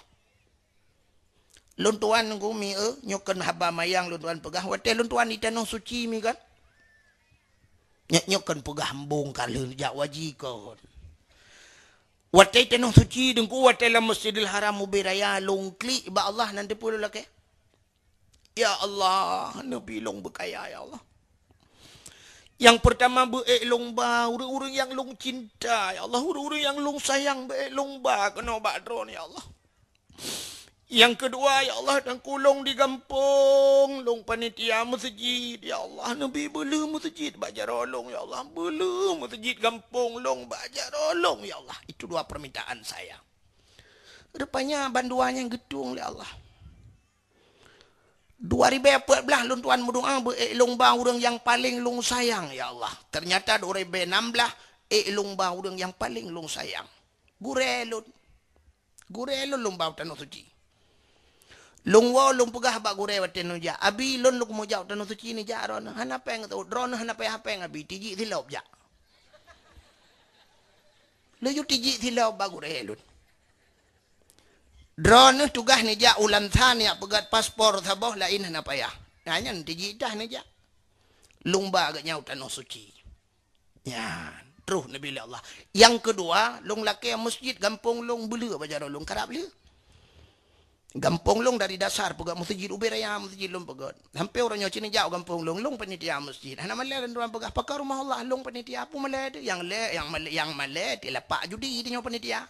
Lôn tuan Teungku mi, eh, nyoe kon haba manyang lôn tuan peugah. Watèe lôn tuan di Tanoh Suci mi kan? Nyak-nyak kan peugah embong ka lheueh jak waji kon. Watée tanoh suci deungku, watée lam Masjidil Haram ubé raya lôn klik bak Allah nan teupeu lôn lakée. Ya Allah, neubi lôn beukaya, ya Allah. Nyang peurtama beuék lôn ba ureuëng-ureuëng nyang lôn cinta, ya Allah, ureuëng-ureuëng nyang lôn sayang beuék lôn ba keunoe bak Droeneuh, ya Allah. Nyang keudua, ya Allah, tangkulong di gampông lôn panitia meuseujid, ya Allah, neubi beuleueh meuseujid bak jaroe lôn, ya Allah, beuleueh meuseujid gampông lôn bak jaroe lôn, ya Allah. Itu dua permintaan saya. Rupanya bandua nyang geutueng lé Allah. Dua ribée peuet blaih lôn tuan meudoá beuék lôn ba ureuëng nyang paleng lôn sayang, ya Allah. Ternyata dua ribée nam blaih ék lôn ba ureuëng nyang paleng lôn sayang. Gurée lôn. Gurée lôn lôn ba u tanoh suci. Lôn woe lôn peugah bak gurée watée neujak, "Abi, lôn lôn meujak u tanoh suci neujak Droeneuh. Hana péng teuôt, Droeneuh hana payah péng, Abi, tijik silop jak." Laju tijik silop bak gurée lôn. Droeneuh tugaih neujak u Lansa neujak peugét paspor saboh, laén hana payah. Nah, nyan tijik tah neujak. Lôn ba geuhnyan u tanoh suci. Nyan, troh neubi lé Allah. Nyang keudua, lôn lakée meuseujid gampông lôn beuleueh bak jaroe lôn karab lheueh. Gampông lôn dari dasar peugét meuseujid ubé raya meuseujid lôn peugét. Sampoe uroe nyoe ci neujak u gampông lôn, lôn panitia meuseujid. Hana malée lôn tuan peugah, "Pakon rumoh Allah?" "Lôn panitia." Peue malée teuh? Nyang lé, nyang malée, nyang malée di lapak judi tanyoe panitia.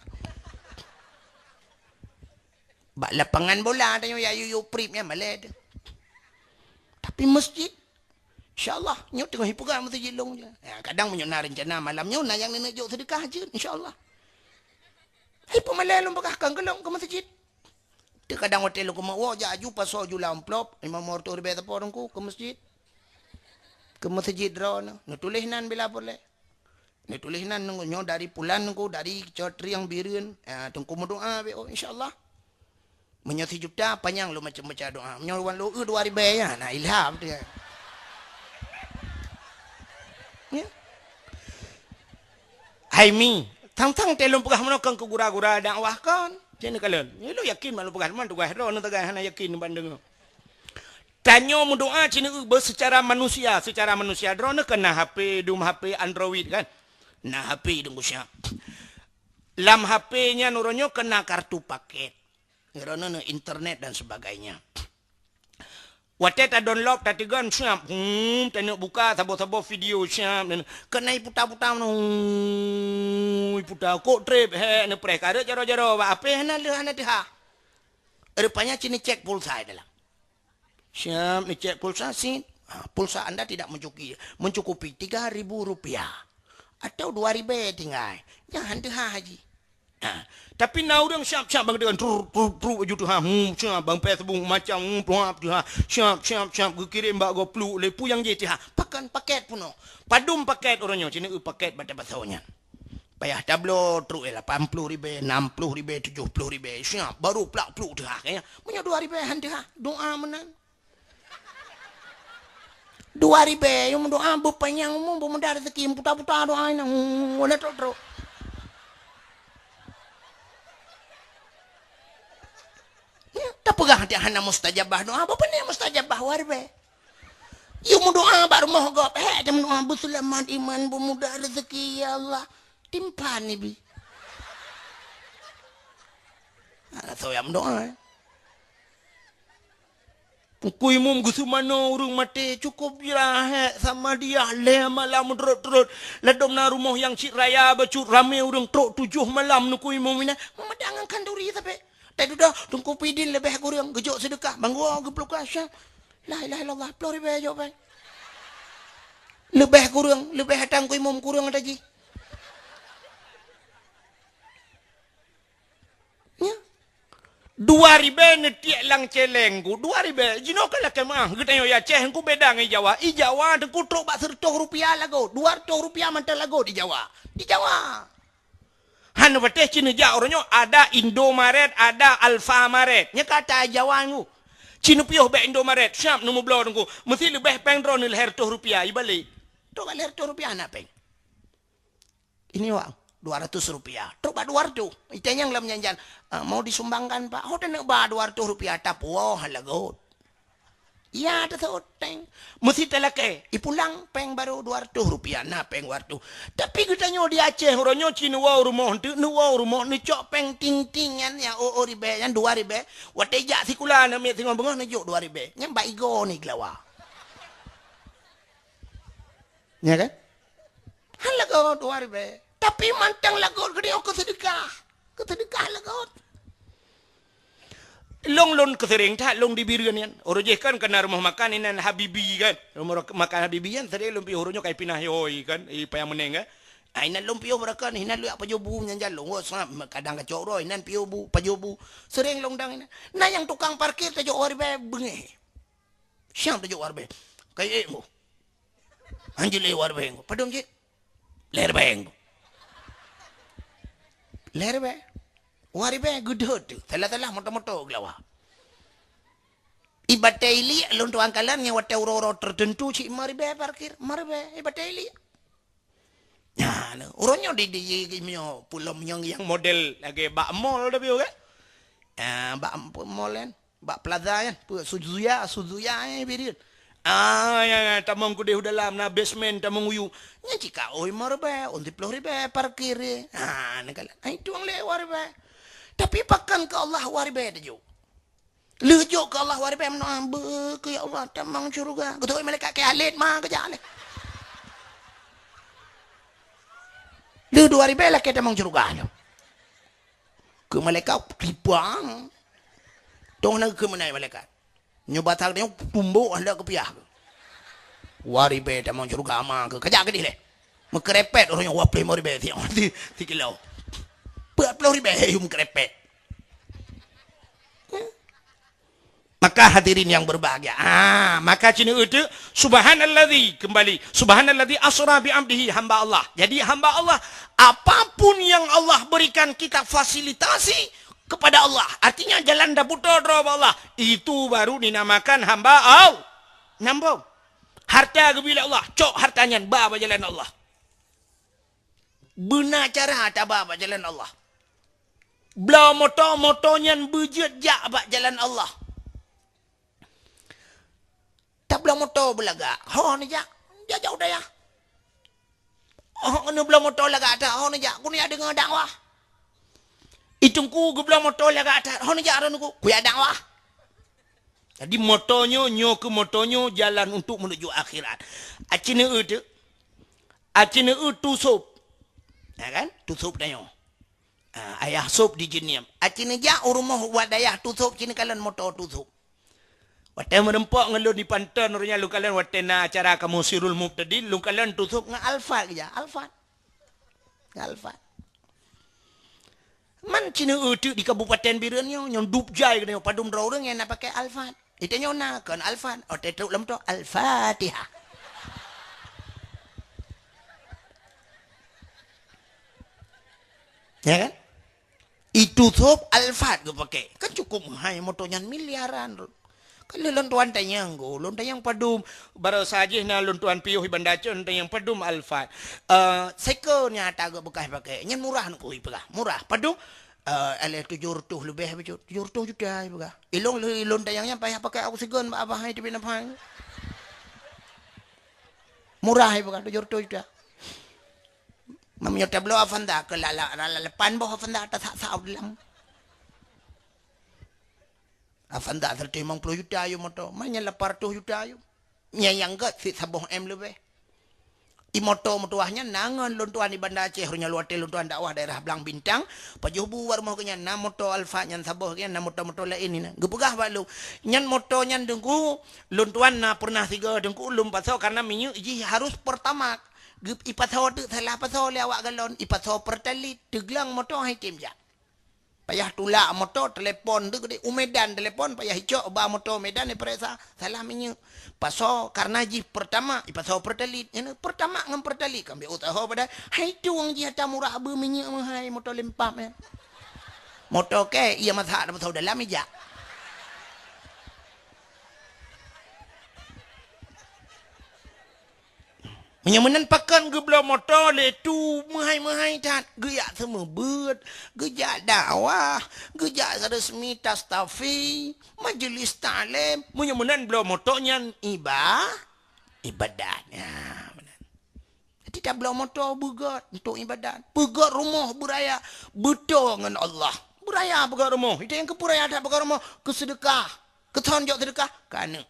Bak lapangan bola tanyoe ya yuyu prip nyan malée teuh. Tapi meuseujid, insya Allah, nyoe teungoh ipeugah meuseujid lôn je. Ya, kadang meunyoe na reuncana malam nyoe na nyang neujok seudeukah jeuet, insya Allah. Hai peumalée lôn peugah kan keu lôn keu meuseujid. Teu kadang watée lôn keumeung woe jak aju pasoe ju lam amplop, lima ploh ribée sapo Teungku keu meuseujid. Keu meuseujid Droeneuh, neutuléh nan bila peureulée. Neutuléh nan nyoe dari pulan Teungku, dari Cotriang Bireuen. Ah, Teungku meudoá bék, oh, insya Allah. Meunyoe sijuta, panyang lôn macam-macam doá. Meunyoe wan lôn eu dua ribée ya, na ilham tu ya. Ya. Hai mi, tang-tang teh lôn peugah meunoe kan keu gura-gura dakwah kan. Cen kalon. Ni lôn yakin mak lôn peugah, man tugaih droe neuteugah hana yakin bandeng. Tanyoe meudoá cina eu beu secara manusia, secara manusia droe neu keu na H P, dum H P Android kan. Na H P dum siap. Lam H P nyan uroe nyoe keu na kartu paket. Droeneuh internet dan sebagainya. Watée ta download, ta teugon siap, hmm, taneuk buka saboh-saboh video siap, dan keuneuk puta-puta meunoe, puta kok treb, he, neupreh kareuet jaroe-jaroe, bak ape hana leuh hana teuha. Rupanya cini cek pulsa dalam. Siap, neucek pulsa sit. Ha, pulsa anda tidak mencukupi, mencukupi tiga ribu rupiah atau dua ribée tinggai. Jangan teuha haji. Ha, tapi na ureuëng siap-siap bang dengan truk truk truk aju teuha. Hmm, siap bang Facebook macam hmm, tuha teuha. Siap siap siap geukirém bak gopluk lé pu nyang jih teuha. Pakan paket punoh. Padum paket uroe nyoe cina eu paket bak tabasau nyan. Payah tabloe truk eh lapan puluh ribée, enam puluh ribée, tujuh puluh ribée. Siap baru plak pluk teuha kaya. Meunyoe dua ribée han teuha. Doa meunan. Dua ribée, yum doa beupanyang umu, beumudah rezeki, puta-puta doa inong, wala trok-trok. Ya, tapeugah hati hana mustajabah doa, apa pun yang mustajabah warbe. Yum doa bak rumoh gob, eh, dia doa beuselamat iman, beumudah rezeki, ya Allah. Timpan ni bi. Nah, so yang doa. Eh. Teungku Imum geuseumanoe ureuëng maté cukôp jirahat sama dia lhée malam meudrot-drot. Ladom na rumoh nyang cit raya bacut ramé ureuëng trok tujoh malam Teungku Imum inan. Meumada ngon khanduri sabe. Teududoe Teungku Pidin leubeh kureueng geujok seudeukah. Bang gua geupluka syah. La ilaha illallah, ploh ribée jok bai. Leubeh kureueng, leubeh ata Teungku Imum kureueng ata jih. Nya. Dua ribée neutiek lam celeng ku, dua ribée. Jinoe ka lakée meuah, geutanyoe i Aceh ku beda ngon i Jawa. I Jawa Teungku trok bak seureutôh rupiah lagot, dua reutôh rupiah mantong lagot di Jawa. Di Jawa. Hana patéh cina jak uroe nyoe ada Indomaret, ada Alfamaret. Nya kata Jawa ku. Cina piôh bék Indomaret, siap neumubloe Teungku. Meusti leubeh péng droe neu lhée reutôh rupiah, i balek. Trok bak lhée reutôh rupiah na péng. Ini wak, dua ratus rupiah. Trok bak dua ratus. Itanyong lam janjan, "Ah, mau disumbangkan, Pak?" "Oh, taneuk ba dua ratus rupiah, tapuwoh lagot." Ya, teuseuôt péng. Meusi talakée, ipulang péng barô dua ratus rupiah, na péng dua ratus. Tapi geutanyoe di Aceh, uroe nyoe ci neuwoe u rumoh, neuteuek neuwoe u rumoh, neucok péng ting-ting nyan, nyang ô-ô ribée, nyan dua ribée. Watée jak sikula aneuk miet singoh beungoh neujok dua ribée. Nyan bak igoe ni geulawa. Ya kan? Han lagot dua ribée. Tapi mantong lagot geutanyoe keu seudeukah. Keu seudeukah lagot. Lôn, lôn keuseureng that lôn di Bireuen nyan. Uroe jih kan ka na rumoh makan inan Habibi kan. Rumoh rak-, makan Habibi nyan seureng lôn piôh, uroe nyoe ka ipinah yôi kan, i Paya Meuneng kan. Ah, inan lôn piôh beurakan, inan lôn jak pajoh bu nyan jan lôn. Wo, sa-, kadang kacok uroe, inan piôh bu, pajoh bu. Seureng lôn dang inan. Na nyang tukang parkir tajok dua ribée beungéh. Siang tajok dua ribée. Kai ék mu. Hanjeuet lé dua ribée. Padum cit? Lhée ribée. Lhée ribée. Dua ribée geudeuet teuh. Salah-salah moto-moto geulawa. Ibaté iliek lôn tuan kalon nyang watée uroe-uroe tertentu cit lima ribée parkir. Lima ribée ibaté iliek. Nah, uroe nyoe di, di, di, di, nyoe pulom nyang, nyang model lagée bak mall tapi kan? Ah, bak mall kan? Bak plaza nyan, peue, Suzuya, Suzuya, eh, Bireuen. Ah, ya, ya, tamong keudeh u dalam, na basement, tamong u yup. Nyan cit ka, oi, lima ribée, ôn siplôh ribée parkir, eh. Ah, nyan kalon. Ai, tueng lé dua ribée. Tapi pakon keu Allah dua ribée tajok. Lheueh jok keu Allah dua ribée meunoe, beu keu ya Allah, tamong syeuruga. Geutôi malaikat keu Khalid ma geujak lé. Lheueh dua ribée lakée tamong syeuruga nyoe. Keu malaikat tipang. Tong na keu meunai malaikat. Nyoe batang nyoe tumbok handak keupiah. Dua ribée tamong syeuruga ma keu kajak keudeh lé. Meukeurepet ureueng nyoe dua ploh lima ribée si, si, si kilo. Dua ploh ribée yu meukeurepet. Maka hadirin yang berbahagia. Ah, maka cina itu subhanalladzi kembali. Subhanalladzi asra bi abdihi, hamba Allah. Jadi hamba Allah, apapun yang Allah berikan kita fasilitasi kepada Allah. Artinya jalan daputo droe bak Allah. Itu baru dinamakan hamba Allah. Nambong. Harta geubri lé Allah, cok harta nyan ba bak jalan Allah. Beuna cara taba bak jalan Allah. Bloe moto, moto nyan beujeuet jak bak jalan Allah. Tabloe moto beulagak, ho neujak, jak-jak u dayah. Oh, neubloe moto lagak that, ho neujak, keuneuk deungoe dakwah. I teungku geubloe moto lagak that, ho neujak droeneuh, kujak dakwah. Jadi moto nyoe, nyoe keuh moto nyoe jalan untuk menuju akhirat. Aci neueu teuk. Aci neueu Tu Sop. Ya kan? Tu Sop tanyoe. Ah, ayah Sop di Jeunieb. Aci neujak u rumoh wat dayah Tu Sop, ci neukalon moto Tu Sop. Watée meureumpok ngon lôn di Panton, uroe nyan lôn kalon watée na acara kamoe Sirul Mubtadin, lôn kalon Tu Sop ngon Alphard geujak. Alphard. Ngon Alphard. Man ci neueu teuk di Kabupaten Bireuen nyoe, nyang dub jai geutanyoe padum droe ureueng nyang na pakai Alphard. Di tanyoe na kon Alphard, watée trok lam moto, Al-Fatihah. Ya kan? I Tu Sop Alphard geupakai. Kan cukup meuhai moto nyan miliaran. Kan lé lôn tuan tanyong go, lôn tanyong padum. Baroesa jih na lôn tuan piôh i Banda Aceh, lôn tanyong padum Alphard. Eh, seko nyata geubeukah pakai. Nyan murah nyan keuh ipeugah. Murah. Padum? Eh, alah tujoh reutôh leubeh bacut. Tujoh reutôh juta ipeugah. Ilôn, ilôn tanyong nyan payah pakai oksigen bak abah hai teubiet nafai. Murah ipeugah tujoh reutôh juta. Meunyoe tabloe Avanza keu la, la, la, la, lapan boh Avanza tasak-sak u dalam. Avanza seratus lima puluh juta yum moto, ma nyan lapan ratus juta yum. Nyan nyang gét cit saboh M leubeh. I moto meutuwah nyan na ngon lôn tuan i Banda Aceh, uroe nyan watée lôn tuan dakwah daerah Blang Bintang, pajoh bu bak rumoh geuh nyan na moto Alphard nyan saboh geuh nyan na moto-moto laén nyan. Geupeugah bak lôn, nyan moto nyan teungku, lôn tuan na pernah sigoe teungku lôn pasoe karena minyeuk jih harus Pertamax. Geu-, ipasoe teuk salah pasoe lé awak galon, ipasoe Pertalite, teuglang moto hai tem jak. Payah tulak moto, telepon teuk di u Medan telepon, payah icok ba moto Medan ipareksa, salah minyeuk. Pasoe karena jih Pertamax, ipasoe Pertalite. Nyan Pertamax ngon Pertalite kan beu usaha padahai. Hai tueng jih ata murah beu minyeuk meuhai moto lempap nyan. Moto kèe, iya masak ata pasoe dalam ijak. Nyang meunan pakon geubloe moto lé tu meuhai-meuhai that, geujak seumeubeuet, geujak dakwah, geujak resmi tastafi, majeulis taklim. Meunyoe meunan bloe moto nyan iba-, ibadat. Ya, meunan. Jadi tabloe moto beugöt untuk ibadat. Beugöt rumoh beuraya, beutôi ngon Allah. Beuraya beugöt rumoh. Itu nyang keupeuraya that beugöt rumoh, keuseudeukah. Keuthon jok seudeukah, ka aneuk.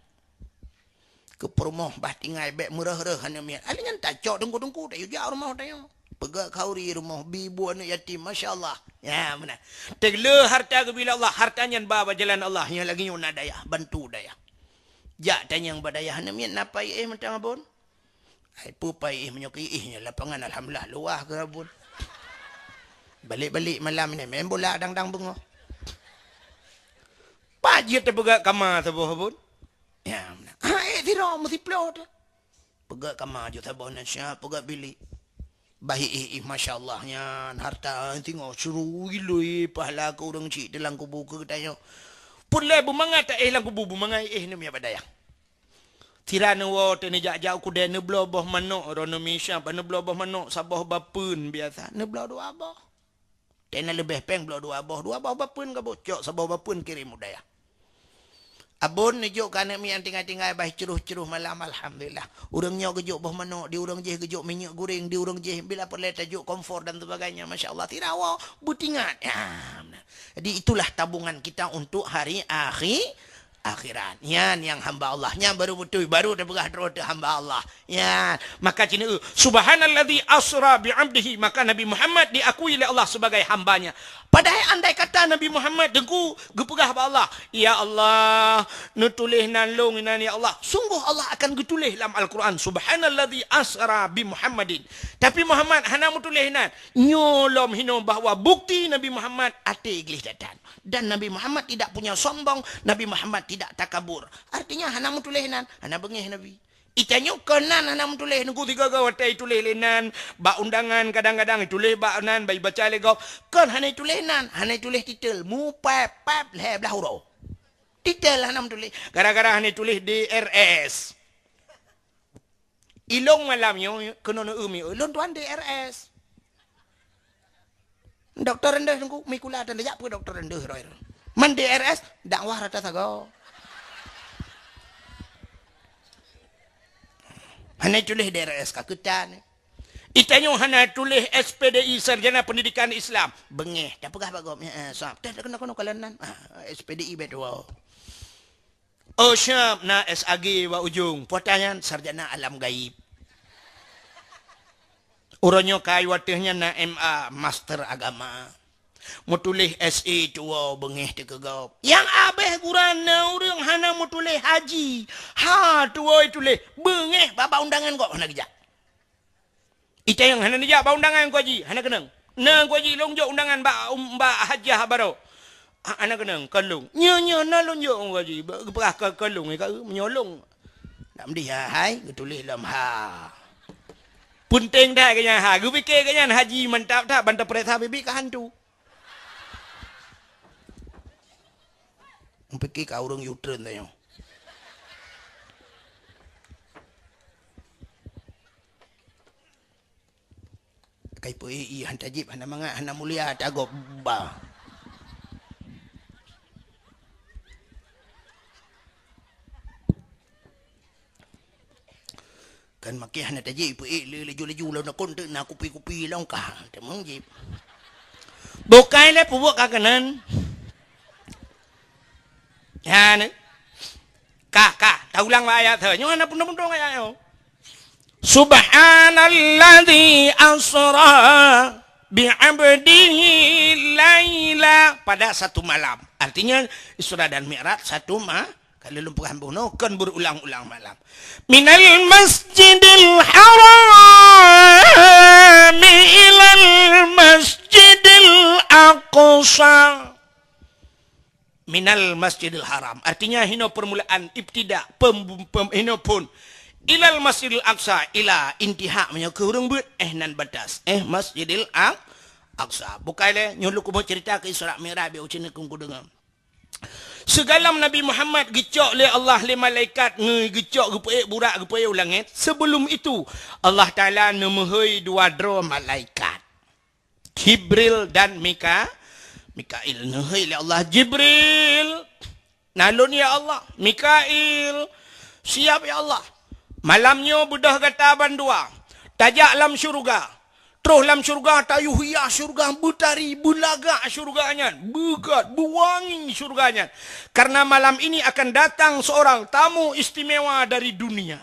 Keu peurumoh bah tinggai bék meureuh-reuh aneuk miet. Akhé nyan tacok teungku-teungku, tayue jak rumoh tanyoe. Peugah khauri rumoh bi bu aneuk yatim, masya Allah. Ya, meunan. Teuleu harta geubri lé Allah, harta nyan ba bak jalan Allah, nyang lagée nyoe na dayah, bantu dayah. Jak tanyong bak dayah, aneuk miet na pai éh mantong Abon? Ai peue pai éh meunyoe keu éh nyoe lapangan alhamdulillah luwah keu Abon. Balek-balek malam ni main bola dang-dang beungoh. Pat jeuet teupeugah kama saboh Abon? Ya, meunan. Ha, éh sidroe meusiplôh teuh. Peugah kama jeuet saboh nan siap, peugah bilik. Bah éh, éh, masya Allah nyan, harta singoh sirui loi pahala keu ureuëng chik teuh lam kubu keu geutanyoe. Peureulée beumangat ta éh lam kubu, beumangat éh neumia badayang. Sira neuwoe teuh neujak-jak u keudée neubloe boh manok, droeneuh misya, bah neubloe boh manok saboh bapeuen biasa, neubloe dua boh. Teuh na leubeh péng bloe dua boh, dua boh bapeuen ka bocok, saboh bapeuen kirém u dayah. Abon neujok keu aneuk miet nyang tinggai-tinggai bah curoh-curoh malam, alhamdulillah. Ureuëng nyoe geujok boh manok, di ureuëng jéh geujok minyeuk goreng, di ureuëng jéh bila peureulée tajok kompor dan sebagainya, masya Allah, sira woe beutingat. Ya, meunan. Jadi itulah tabungan kita untuk hari akhi-, akhirat. Nyan nyang hamba Allah. Nyan baru beutôi, baru tapeugah droe teuh hamba Allah. Ya, maka cina, "Subhanalladzi asra bi 'abdihi," maka Nabi Muhammad diakui lé Allah sebagai hamba-Nya. Padahai andai kata Nabi Muhammad teungku geupeugah bak Allah, "Ya Allah, neutuléh nan lôn inan ya Allah," sungguh Allah akan geutuléh lam Al-Quran, "Subhanalladzi asra bi Muhammadin." Tapi Muhammad hana meutuléh nan. Nyoe lom hinoe bahwa bukti Nabi Muhammad até gleh that-that. Dan Nabi Muhammad tidak punya sombong, Nabi Muhammad tidak takabur. Artinya hana meutuléh nan, hana beungéh Nabi. Itanyoe kon nan hana meutuléh, nunggu tiga-tiga watée ituléh lé nan, bak undangan kadang-kadang ituléh bak nan, bak ibaca lé gob. Kon hana ituléh nan, hana ituléh titel, mupép-pép lhée blaih uroe. Titel hana meutuléh, gara-gara hana ituléh D R S. Ilong malam nyoe keunoe neu-eu mi, "Lôn tuan D R S." Dokto rendeh teungku, mikula tan jak peue dokto rendeh roi. Man D R S, dakwah rata sagoe. Hana tuléh D R S ka keutan. Itanyoe hana tuléh S P D I, Sarjana Pendidikan Islam. Beungéh, tapeugah bak gob, "Ya, eh, sab." Teuh keunoe-keunoe kalon nan. Ah, S P D I beutôi. Oh, siap na S A G bak ujong. Puata nyan sarjana alam gaib. Uroe nyoe kai wateuh nyan na M A, master agama. Meutuléh S A tuwoe beungéh teuh keu gob. Nyang abéh gurana ureuëng hana meutuléh haji. Ha, tuwoe tuléh beungéh bak undangan gob hana geujak. Itayang hana neujak bak undangan Teungku Haji, hana keunong. Na Teungku Haji, lôn jok undangan bak, um, bak hajah baroe. Ha, hana keunong, kon lôn. Nyoe, nyoe na lôn jok Teungku Haji, ba-, geupeugah kon, kon lôn, ka, meunyoe lôn. Nak meudeh, ha, hai, geutuléh lom ha. Peunteng that keu nyan ha, geupike keu nyan haji mantap that, ban tapeuriksa bibi ka hantu. Meupiké ka ureuëng U-turn tanyoe. Kai peu-, i, i, han tajib, hana mangat, hana mulia, tagob ba. Kan makai hana tajib, peu-, eh, le-, laju-laju lom nakon teuk na kupi-kupi lom kah. Teumang jib. Bukai lé peubuet ka keunan. Ha, ni. Kah, kah. Taulang bak ayat tu. Nyoe hana pundong-pundong ayat nyoe. Subhanalladzi asra bi 'abdihi laila, pada satu malam. Artinya, Isra dan Mi'raj satu ma-, Ka lôn peugah bunoe, kon beurulang-ulang malam. Minal masjidil haram ilal masjidil aqsa. Minal masjidil haram. Artinya, hinoe permulaan, ibtida, pem-, pem-, hinoe phon. Ilal masjidil aqsa, ila, intiha, meunyoe keu ureuëng beuet, eh, nan batas. Eh, masjidil Aq-, Aqsa. Bukai lé, nyoe lôn keuboh cerita keu Isra Mi'raj, biar ucin keu kudeungoe. Sigohlom Nabi Muhammad geucok lé Allah lé malaikat ngon geucok geupeuék burak geupeuék u langét, sebelum itu Allah Taala neumeuhôi dua droe malaikat. Jibril dan Mika-, Mikail. Neuhôi lé Allah, "Jibril, na lôn ya Allah." "Mikail, siap ya Allah." "Malam nyoe beudôh gata bandua, tajak lam syeuruga. Troh lam syeuruga, tayue hias syeuruga, beutari, beulagak syeuruga nyan, beugét, beuwangi syeuruga nyan. Karena malam ini akan datang seorang tamu istimewa dari dunia."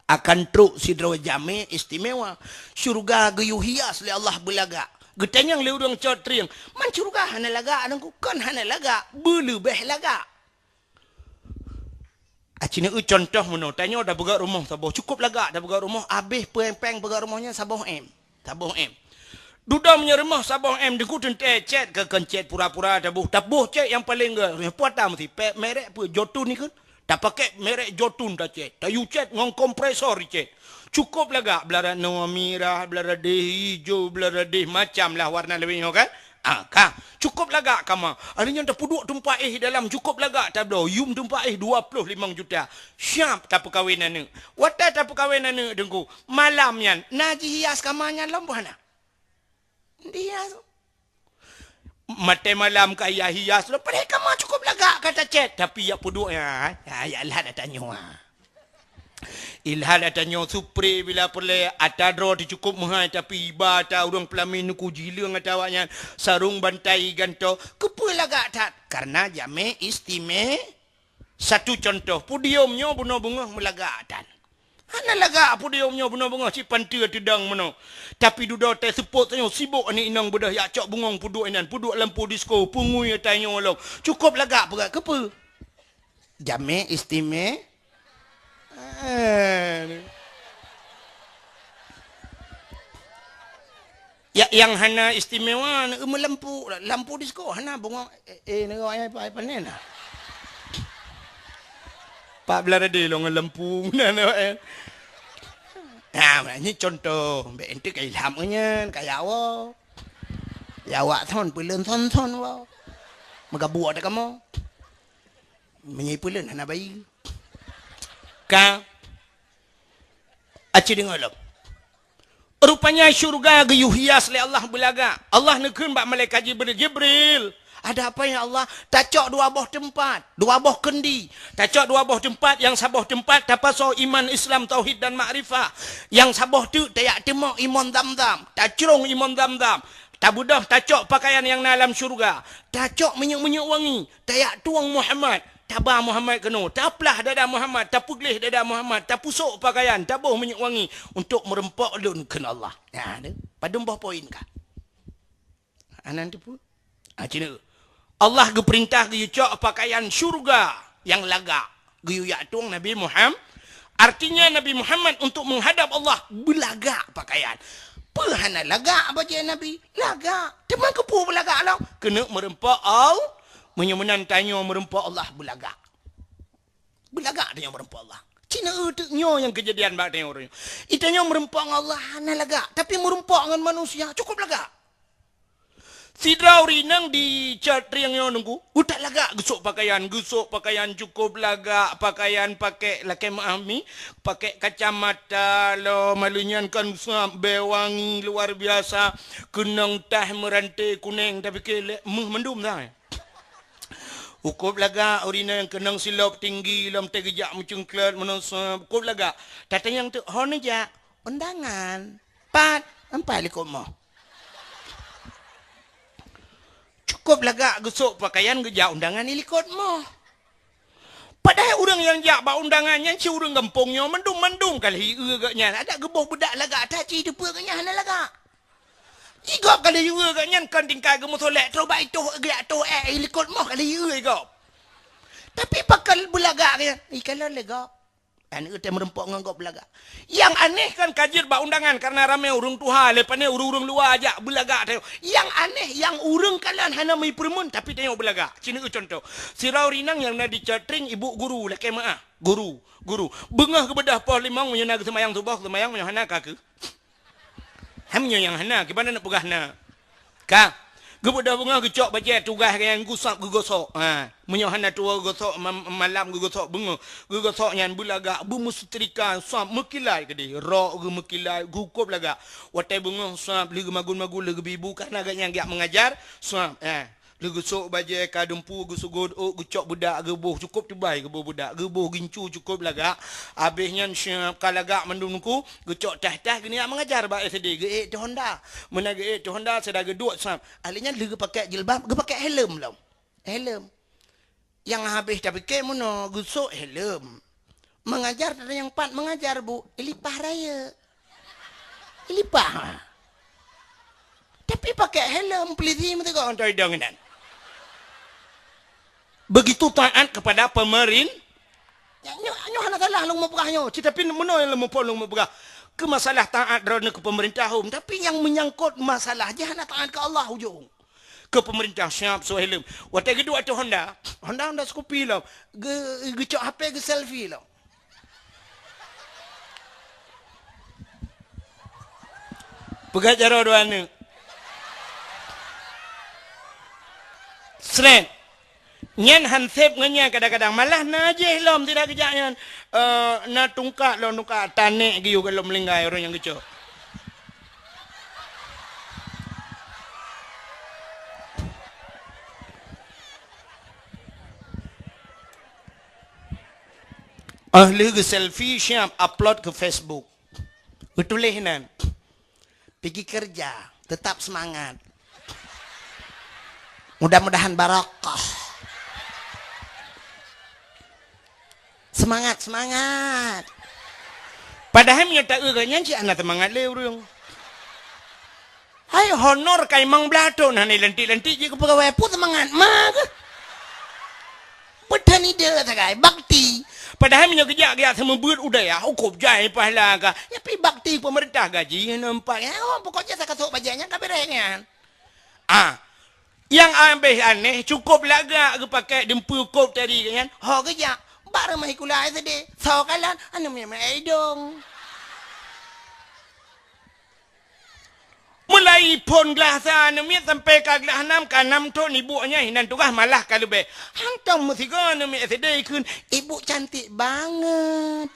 Akan trok sidroe jamé istimewa. Syeuruga geuyue hias lé Allah beulagak. Geutanyong lé ureuëng cot trieng, "Man syeuruga hana lagak, Teungku?" "Kon hana lagak, beuleubeh lagak." Aci neueu contoh meunoe, tanyoe tapeugah rumoh saboh, cukôp lagak tapeugah rumoh, abéh péng-péng peugah rumoh nyan saboh M. Saboh M. Dudoe meunyoe rumoh saboh M, Teungku, teuntée cét keu kon cét pura-pura taboh. Taboh cét nyang paleng gét. Peue ata meusti? Pe-, merek peue? Jotun ikheun. Tapakék merek Jotun tacét. Tayue cét ngon kompresor icét. Cukôp lagak, blah ranoe mirah, blah radeh ijo, blah radeh macam lah warna lawét nyoe kan? Ah, ka. Cukôp lagak kama. Ari nyan tapeuduek teumpat éh dalam, cukôp lagak tabloe. Yum teumpat éh dua ploh limong juta. Siap tapeukawen aneuk. Watée tapeukawen aneuk, Teungku, malam nyan na jihias kama nyan lom boh hana? Dihias. Maté malam ka hias-hias lom, padahai kama cukôp lagak ka tacét, tapi jak peuduek nyan, ya, ya, ilhat ata nyoe. Ilhat ata nyoe, supre bila peureulée, ata droe teuh cukôp meuhai, tapi iba ata ureuëng peulaminan, Teungku, jileueng ata awaknyan, sarong bantai gantoe, keupeue lagak that? Karena jamé istime-, Satu contoh, podium nyoe bunoe beungoh meulagak tan. Hana lagak podium nyoe bunoe beungoh, cit panteue teudong meunoe. Tapi dudoe teuh seupôt tanyoe sibok aneuk inong beudôh jak cok bungong peuduek inan, peuduek lampu disko, peungui ata nyoe lom. Cukôp lagak peugah keupeue? Jamé istime-, eh. Ya, nyang hana istimewa, na, meulampu, lampu disko, hana bungong, eh, eh, nyoe ayah pa-, panen na. Pak Belarade lôn ngon lampu, na, na, eh. Nah, nyoe contoh, bèk ente ka ilham nyan, ka ya Allah. Ya awak thon, peuleuen thon-thon wa. Meugabuk ata kamoe. Meunyoe peuleuen hana bayi. Ka. Aci deungoe lom. Rupanya syeuruga geuyue hias lé Allah beulagak. Allah neukheun bak malaikat Jibril, "Jibril, ada apa ya Allah?" "Tacok dua boh teumpat, dua boh keundi. Tacok dua boh teumpat, nyang saboh teumpat tapasoe iman, Islam, tauhid dan makrifah. Nyang saboh teuk tajak teumok imon Zamzam, tacrông imon Zamzam. Tabeudôh tacok pakaian nyang na lam syeuruga. Tacok minyeuk-minyeuk wangi, tajak tueng Muhammad. Taba Muhammad keunoe, taplah dada Muhammad, tapeugleh dada Muhammad, tapusok pakaian, taboh minyeuk wangi untuk meureumpok lôn," kheun Allah. Nah, tu. Padum boh poin ka? Anan teupeu. Ah, cina. Allah geupeurintah geuyue cok pakaian syeuruga nyang lagak. Geuyue jak tueng Nabi Muhammad. Artinya Nabi Muhammad untuk menghadap Allah beulagak pakaian. Peue hana lagak bajée Nabi? Lagak. Teuma keupeue beulagak lom? Keuneuk meureumpok Allah. Meunyoe meunan tanyoe meureumpok Allah beulagak. Beulagak tanyoe meureumpok Allah. Cina teuk nyoe nyang keujadian bak tanyoe uroe nyoe. Itanyoe meureumpok ngon Allah hana lagak, tapi meureumpok ngon manusia cukôp lagak. Sidroe ureueng inong di Cat Trieng nyoe Teungku, utak lagak geusok pakaian, geusok pakaian cukôp lagak, pakaian pakék lakée meuah mi, pakék kacamata lom, malu nyan kan sab bèe wangi luar biasa, keunong tah meuranté kuneng, tapi keu lé meuh mandum sagai. Cukôp lagak ureueng inong keunong silop tinggi lom teuh geujak meucungklot meunoe sab, cukôp lagak. Tatanyong teuk, "Ho neujak?" "Undangan." "Pat?" "Empat likot moh." Cukôp lagak geusok pakaian geujak undangan di likot moh. Padahai ureueng nyang jak bak undangan nyan si ureueng gampông nyoe mandum-mandum ka lheueh ie gobnyan. Adak geuboh beudak lagak that, ci teupeue gobnyan hana lagak. Jigob ka lheueh ie gobnyan kon tingkai geumeusolek, troh bak itoh geujak toh ék, i likot moh ka lheueh ie gob. Tapi pakon beulagak gobnyan, i kalon lé gob. Aneuk teuh meureumpok ngon gob beulagak. Nyang aneh kan ka jeuet bak undangan karena ramé ureueng tuha, lé pané ureueng-ureueng luwa jak beulagak tanyoe. Nyang aneh, nyang ureueng kalon hana meupeureumeun tapi tanyoe beulagak. Ci neueu contoh. Sidroe ureueng inong nyang na di Cat Trieng, ibu guru, lakée meuah. Guru, guru. Beungoh geubeudôh poh limong, meunyoe na geuseumayang suboh, seumayang, meunyoe hana ka kheueh. Hai meunyoe nyang hana, kiban na peugah na. Ka. Geubeudôh beungoh geucok bajèe tugaih nyan geusab geugosok. Ha, meunyoe hana tuwoe geugosok ma-, malam geugosok beungoh. Geugosok nyan beulagak, beumeusetrika, sab meukilat keudéh. Rok geuh meukilat, geukôb lagak. Watèe beungoh sab lheueh geumagun-magun lheueh geubibu, kana geuh nyan geujak meungajar, sab, ha. Lheueh geusok bajèe ka dumpeue, geusugôt ôk, geucok beudak, geuboh, cukôp tubai geuboh beudak, geuboh gincu cukôp lagak. Abéh nyan siap ka lagak mandum Teungku, geucok tah-tah geunyan meungajar bak S D, geuék teuh honda. Meunan geuék teuh honda, sada geuduek sab. Ahli nyan lheueh geupakèk jilbab, geupakèk helm lom. Helm. Nyang habéh tapike meunoe geusok helm. Meungajar teuh nyang pat meungajar, Bu, ilipah rayeuk. Ilipah. Tapi pakèk helm polisi meusigoe ngon idong inan. Begitu taat kepada pemerin-, nyoe, nyoe hana salah lôn meupeugah nyoe. Tetapi meunoe lôn muphom lôn meupeugah. Keu masalah taat droeneuh keu pemerintah hom. Tapi nyang menyangkut masalah jih hana taat keu Allah ujong. Keu pemerintah siap soe helm. Watèe geuduek ateueh honda, honda, honda Scoopy lom. Geu-, geucok H P geuselfie lom. Peugah jaroe dua aneuk. Sret. Nyan han sép ngon nyan kadang-kadang. Malah na jih lom tidak geujak nyan. Eh, na tungkak lom, tungkak tanek geuyue lom linggai ureueng nyang geucok. Ah, lheueh geuselfie siap upload keu Facebook. Geutuléh nan, "Pigi kerja, tetap semangat. Mudah-mudahan barokah." Semangat, semangat. Padahai meunyoe taeu geuh nyan cit hana seumangat lé ureueng. Hai honor ka limong blaih thon hana lantik-lantik jih keu peugawai, peue seumangat ma geuh. Peuteun ide sagai, bakti. Padahai meunyoe geujak-geujak seumeubeuet u dayah, hukôm jai pahala ka. Nyapi bakti pemerintah gaji hana empat. Ya, oh, pokok jih sakasok bajèe nyan ka beres nyan. Ah, nyang abéh aneh, cukôp lagak geupakèk dumpeue kôb tadi nyan, ho geujak bak rumoh sikula S D, soe kalon, aneuk miet meuidong. Mulai phôn glah sa aneuk miet sampai ka glah nam, ka nam thon ibu nyan hinan tugaih malah ka leubeh. Hantom meusigoe aneuk miet S D ikheun, "Ibu cantik banget."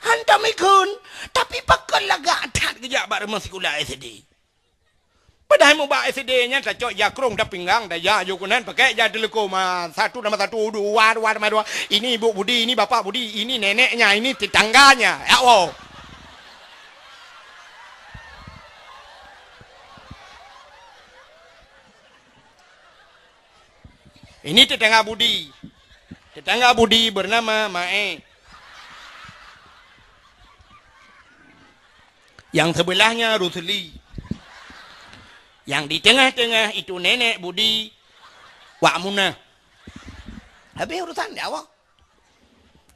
Hantom ikheun, tapi pakon lagak that geujak bak rumoh sikula S D. Padahai mubak S D nyan tacok ija krông, ija pinggang, ija ju keunan, pakèk ija teuleuko ma satu nama satu, dua, dua nama dua. Ini ibu Budi, ini bapak Budi, ini neneknya, ini tetangganya. Ya Allah. Ini tetangga Budi. Tetangga Budi bernama Mae. Yang sebelahnya Rusli. Yang di tengah-tengah itu nenek Budi, Wak Munah. Habis urusan dia awak.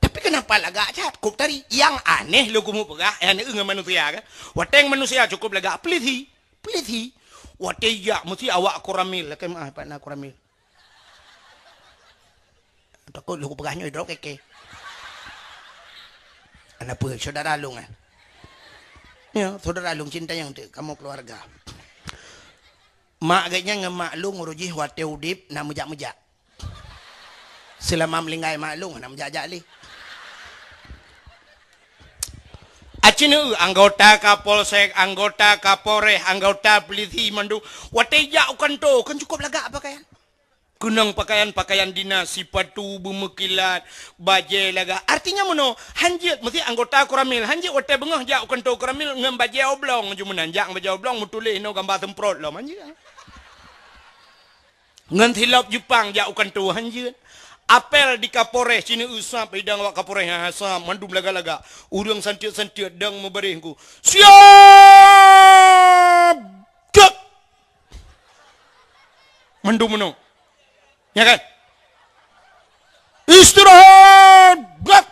Tapi kenapa lagak that? Kok tadi yang aneh lo kamu peugah, yang ngon manusia kan? Watèe manusia cukup lagak pelisi, pelisi. Watèe jak mesti awak koramil, lakèe meu'ah pat na koramil. Takot lôn kupeugah nyoe droe keke. Ana peue, syedara lôn, eh? Ya, syedara lôn, cinta nyang teuk, kamoe keluarga. Mak geuh nyan ngon mak lôn uroe jih watèe udép na meujak-meujak. Seulama meuninggai mak lôn hana meujak-jak lé. Aci neu anggota Kapolsek, anggota Kapolres, anggota polisi mandum watèe jak u kantô kan cukup lagak pakaian. Keunong pakaian-pakaian dinas, sipatu beumeukilat, bajèe lagak. Artinya meunoe, hanjeuet meusti anggota Koramil, hanjeuet watèe beungoh jak u kantô Koramil ngon bajèe oblong ju meunan, jak ngon bajèe oblong meutuléh inoe gamba seumprot lom, hanjeuet. Ngon silop Jepang jak u kantô, hanjeuet. Apel di Kapolres, ci neu sab idang awak Kapolres, ha, sab mandum lagak-lagak. Ureueng santiet-santiet dang meubaréh ku. Siap! Cek! Mandum meunoe. Nya kan? Istirahat! Bak!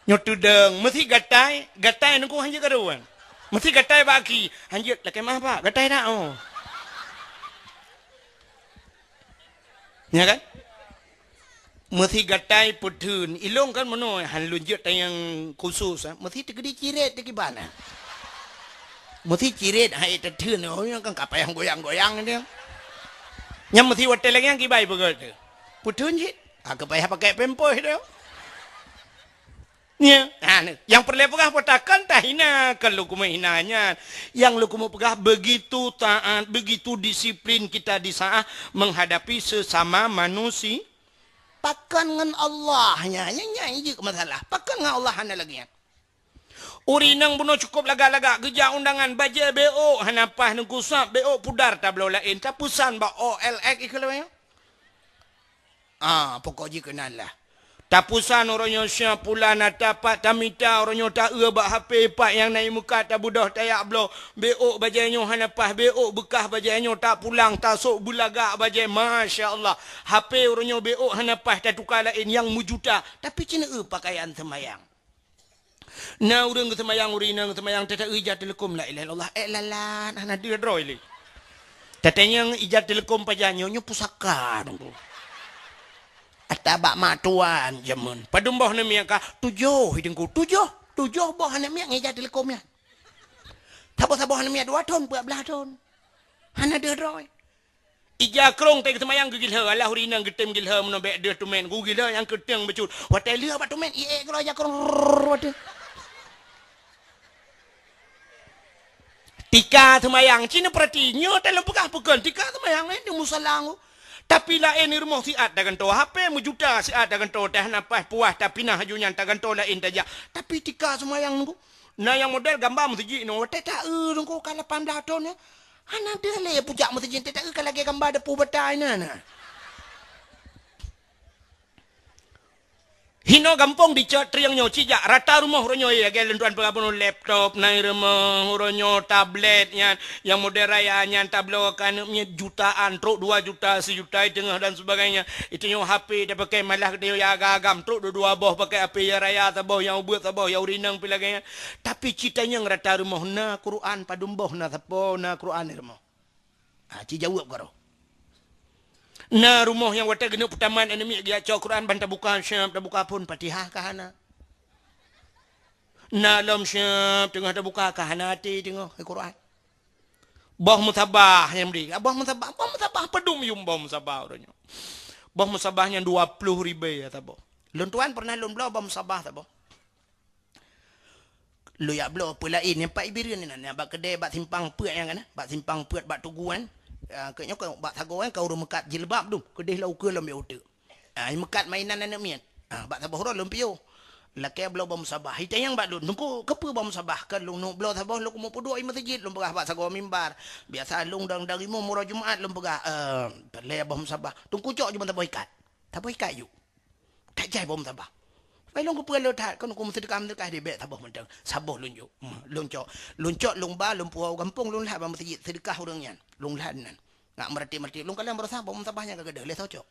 Nyoe teudong, meusi gatai, gatai nungku hanjeuet kaduan. Meusi gatai bak aki, hanjeuet lakèe meu'ah bak, gatai dak, oh. Nya kan? Meusi gatai peutheun, ilong kan meunoe, han lôn jeuet tayang khusus, ah. Meusi teukeudi cirét teukiban, ah. Meusi cirit hai teutheun, oh, nyan kan ka payah goyang-goyang dia. Nyan meusi watèe lagèe nyan kiban peugah tu. Peutheun cit, ha, ka payah pakai pampers tu. Ya, ha, ni. Nyang peureulèe peugah, pakon tahina, kon lôn keumeung hina nyan. Nyang lôn keumeung peugah, begitu taat, begitu disiplin kita di saat menghadapi sesama manusia. Pakon ngon Allah nyan, nyan, nyan jeuet masalah. Pakon ngon Allah hana lagèe nyan. Ureueng inong bunoe cukôp lagak-lagak, geujak undangan, bajèe beuôk hana paih, neukusab beuôk pudar tabloe laén, tapeusan bak O L X ikeu lawèe. Ah, pokok jih keunan lah. Tapeusan uroe nyoe siap pulan, na tapat tamita uroe nyoe, taeu bak H P pat nyang na i meukat, tabeudôh tajak bloe. Beuôk bajèe nyoe hana paih, beuôk beukah bajèe nyoe, tapulang tasôk beulagak bajèe. Masya Allah. H P uroe nyoe beuôk hana paih, tatuka laén nyang meujuta. Tapi ci neueu pakaian seumayang. Na ureueng geuseumayang, ureueng inong geuseumayang, teuta ija teuleukom la ilaha illallah, eh, lalan, hana deuh droe lé. Tatanyong ija teuleukom pajan nyoe, nyoe pusaka nunggu. Ata bak mak tuan jameun. Padum boh aneuk miet ka? Tujoh, Teungku. Tujoh, tujoh boh aneuk miet ngon ija teuleukom nyan. Saboh-saboh aneuk miet dua thon, peuet blah thon. Hana deuh droe. Ija krông teuh geuseumayang geugilhô, alah ureueng inong geutem gilhô meunoe bèk deuh teumèn, geugilhô nyang keuteung bacut. Watèe lheueh bak teumèn, iék keudroe ija krông, rrrr, watèe. Tika seumayang, ci neupeurati, nyoe teuh lôn peugah peue kon, tika seumayang, eh, di musala nyoe. Tapi laén di rumoh siat tagantoe H P meujuta, siat tagantoe teuh na paih puas, tapi na haju nyan tagantoe laén tajak. Tapi tika seumayang nunggu. Na nyang model gamba meuseujid nyoe, watèe taeu nunggu ka lapan blah thon nyoe. Hana deuh lé pujak meuseujid, teuta ka lagèe gamba deupeu batai na, na. Hinoe gampông dicok trieng nyoe, cijak rata rumoh uroe nyoe, lagèe lôn tuan peugah bunoe, laptop na i rumoh, uroe nyoe tablet nyan, nyang model raya nyan tabloe keu aneuk miet jutaan, trok dua juta, sejuta, i teungoh dan sebagainya. Itu nyoe H P tapakai malah geutanyoe ya agam-agam, trok dua-dua boh pakai H P ya raya, saboh nyang ubeuet, saboh ya ureueng inong pi lagèe nyan. Tapi ci tanyong rata rumoh na Quran, padum boh na sapo na Quran di rumoh. Ha, ci jaweueb karoh. Na rumoh nyang watèe geuneuk peutamat aneuk miet geujak cok Quran ban tabuka siap, tabuka phon Fatihah ka hana. Na lom siap teungoh tabuka ka hana até teungoh Quran. Boh musabah nyang bri. Boh musabah, boh musabah padum yum boh musabah uroe nyoe. Boh musabah nyang dua ploh ribèe ya saboh. Lôn tuan pernah lôn bloe boh musabah saboh. Lôn jak bloe peue laén nyang pat Ibireuen inan, nyang bak keudè bak simpang peuet nyan kan, bak simpang peuet bak Tugu nyan. Ah, keu nyoe keu bak sagoe nyan ka ureueng meukat jilbab dum, keudeh lom ukeue lom biôh uteuk. Ah, meukat mainan aneuk miet. Ah, bak saboh uroe lôn piôh. Lakèe bloe boh musabah. Itanyong bak lôn, "Teungku, keupeue boh musabah?" Keu lôn neuk bloe saboh lôn keumeung peuduek i meuseujid, lôn peugah bak sagoe mimbar. Biasa lôn dang-dang imum uroe Jumat lôn peugah, "Eh, peureulèe boh musabah." "Teungku cok ju ban saboh ikat." Saboh ikat ju. That jai boh musabah. Pai lôn keupeue lôn that, kon ku meuseudeukah-meuseudeukah di bèk saboh mantong. Saboh lôn jok. Hmm, lôn cok. Lôn cok, lôn ba, lôn puwoe u gampông, lôn lhat bak meuseujid, seudeukah ureueng nyan. Lôn lhat nan. Ngat meurati-meurati, lôn kalon baroesa boh musabah nyang ka gadôh, lé soe cok.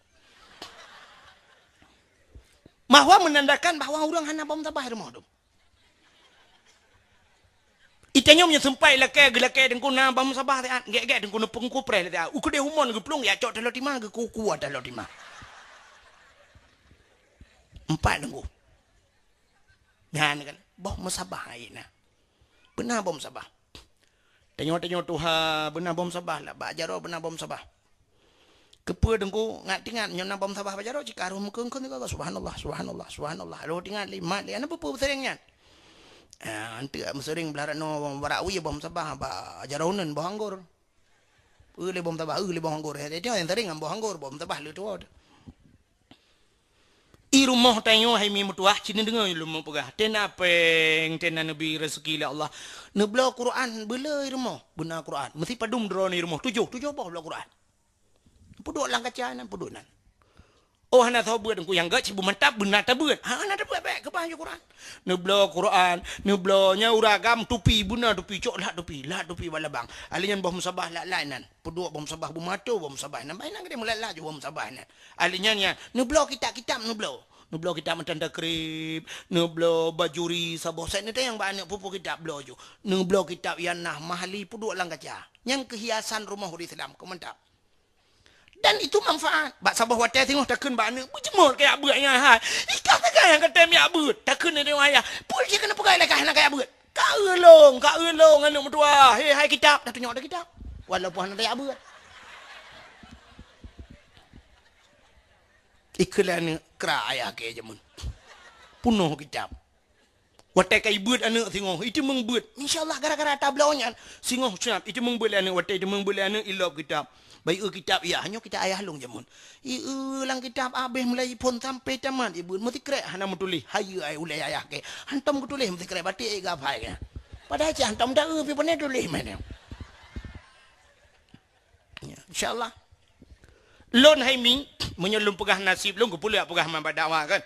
Bahwa menandakan bahwa ureueng hana boh musabah di rumoh dum. Itanyong nyoe seumpat lakèe, geulakèe Teungku na boh musabah siat, gèt-gèt Teungku neupeungku preh siat. U keudeh umon geuplueng, ya cok taloe tima, geukuku taloe tima. Empat Teungku. Nyan kan, boh musabah ai na. Beuna boh musabah. Tanyoe-tanyoe tuha, beuna boh musabah lah, bak jaroe beuna boh musabah. Keupeue Teungku ngat-ingat nyoe na boh musabah bak jaroe, cit ka roh meukeuen-keuen sigoe, subhanallah, subhanallah, subhanallah. Roh ingat lé mat lé, hana peue-peue seuring nyan. Ah, anteuk meuseuring blah ranoe barak wie boh musabah bak jaroe uneuen boh anggor. Eu lé boh musabah, eu lé boh anggor. Nyan seuring ngon boh anggor, boh musabah lé tuwoe. I rumoh tanyoe hai mi meutuwah, ci neudeungoe lôn meupeugah. Tena péng, tena neubi raseuki lé Allah. Neubloe Quran, beuleu i rumoh. Beuna Quran. Meusi padum droeneuh i rumoh. Tujoh, tujoh boh bloe Quran. Peuduek lam kaca nan, peuduek nan. Oh, hana soe beuet Teungku nyang gèt, ci beumantap, beuna tabeuet. Ha, hana tabeuet, bèk keubah ju Quran. Neubloe Quran, neubloe nyan ureueng agam tupi, beuna tupi, cok lhat tupi, lhat tupi bak labang. Alèh nyan boh musabah lat-lat nan. Peuduek boh musabah, beumato boh musabah nan. Bah inan geudeh meulat-lat ju boh musabah nan. Alèh nyan, nyan, neubloe kitab-kitab neubloe. Neubloe kitab meunan Takrib, neubloe Bajuri, saboh set neutanyong bak aneuk peue-peue kitab bloe ju. Neubloe kitab Ianah, Mahalli peuduek lam kaca. Nyan keuh hiasan rumoh ureueng Islam, keu mantap. Dan itu manfaat. Bak saboh watèe singoh takheun bak aneuk, "Beujeumot kajak beuet nyan hai." Ikah sagai nyang ka tem jak beuet. Takheun lé ayah, "Peue jih keuneuk peugah ilèe kah hana kajak beuet?" Ka eu lôn, ka eu lôn aneuk meutuah. He, hai kitab, dah tunyok dah kitab. Walaupun hana tajak beuet. Ikheun lé aneuk kra ayah keu jameun. Punoh kitab. Watèe ka ibeuet aneuk singoh, iteumeung beuet. Insya Allah gara-gara tabloe nyan, singoh seunab iteumeung beuet lé aneuk, watèe iteumeung beuet lé aneuk, ilop kitab. Bayeue kitab, ya, nyoe kitab ayah lôn jameun. Ieu lam kitab abéh mulai phôn sampai tamat, ibeuet meusikrek hana meutuléh, hayeue ai ulèe ayah kèe. Hantom geutuléh meusikrek, batik ai geuhafai kèe. Padahai cit hantom taeu, pi pane tuléh meunan. Ya, insya Allah. Lôn hai mi, meunyoe lôn peugah naseb lôn, keupeue lôn peugah man bak dakwah kan.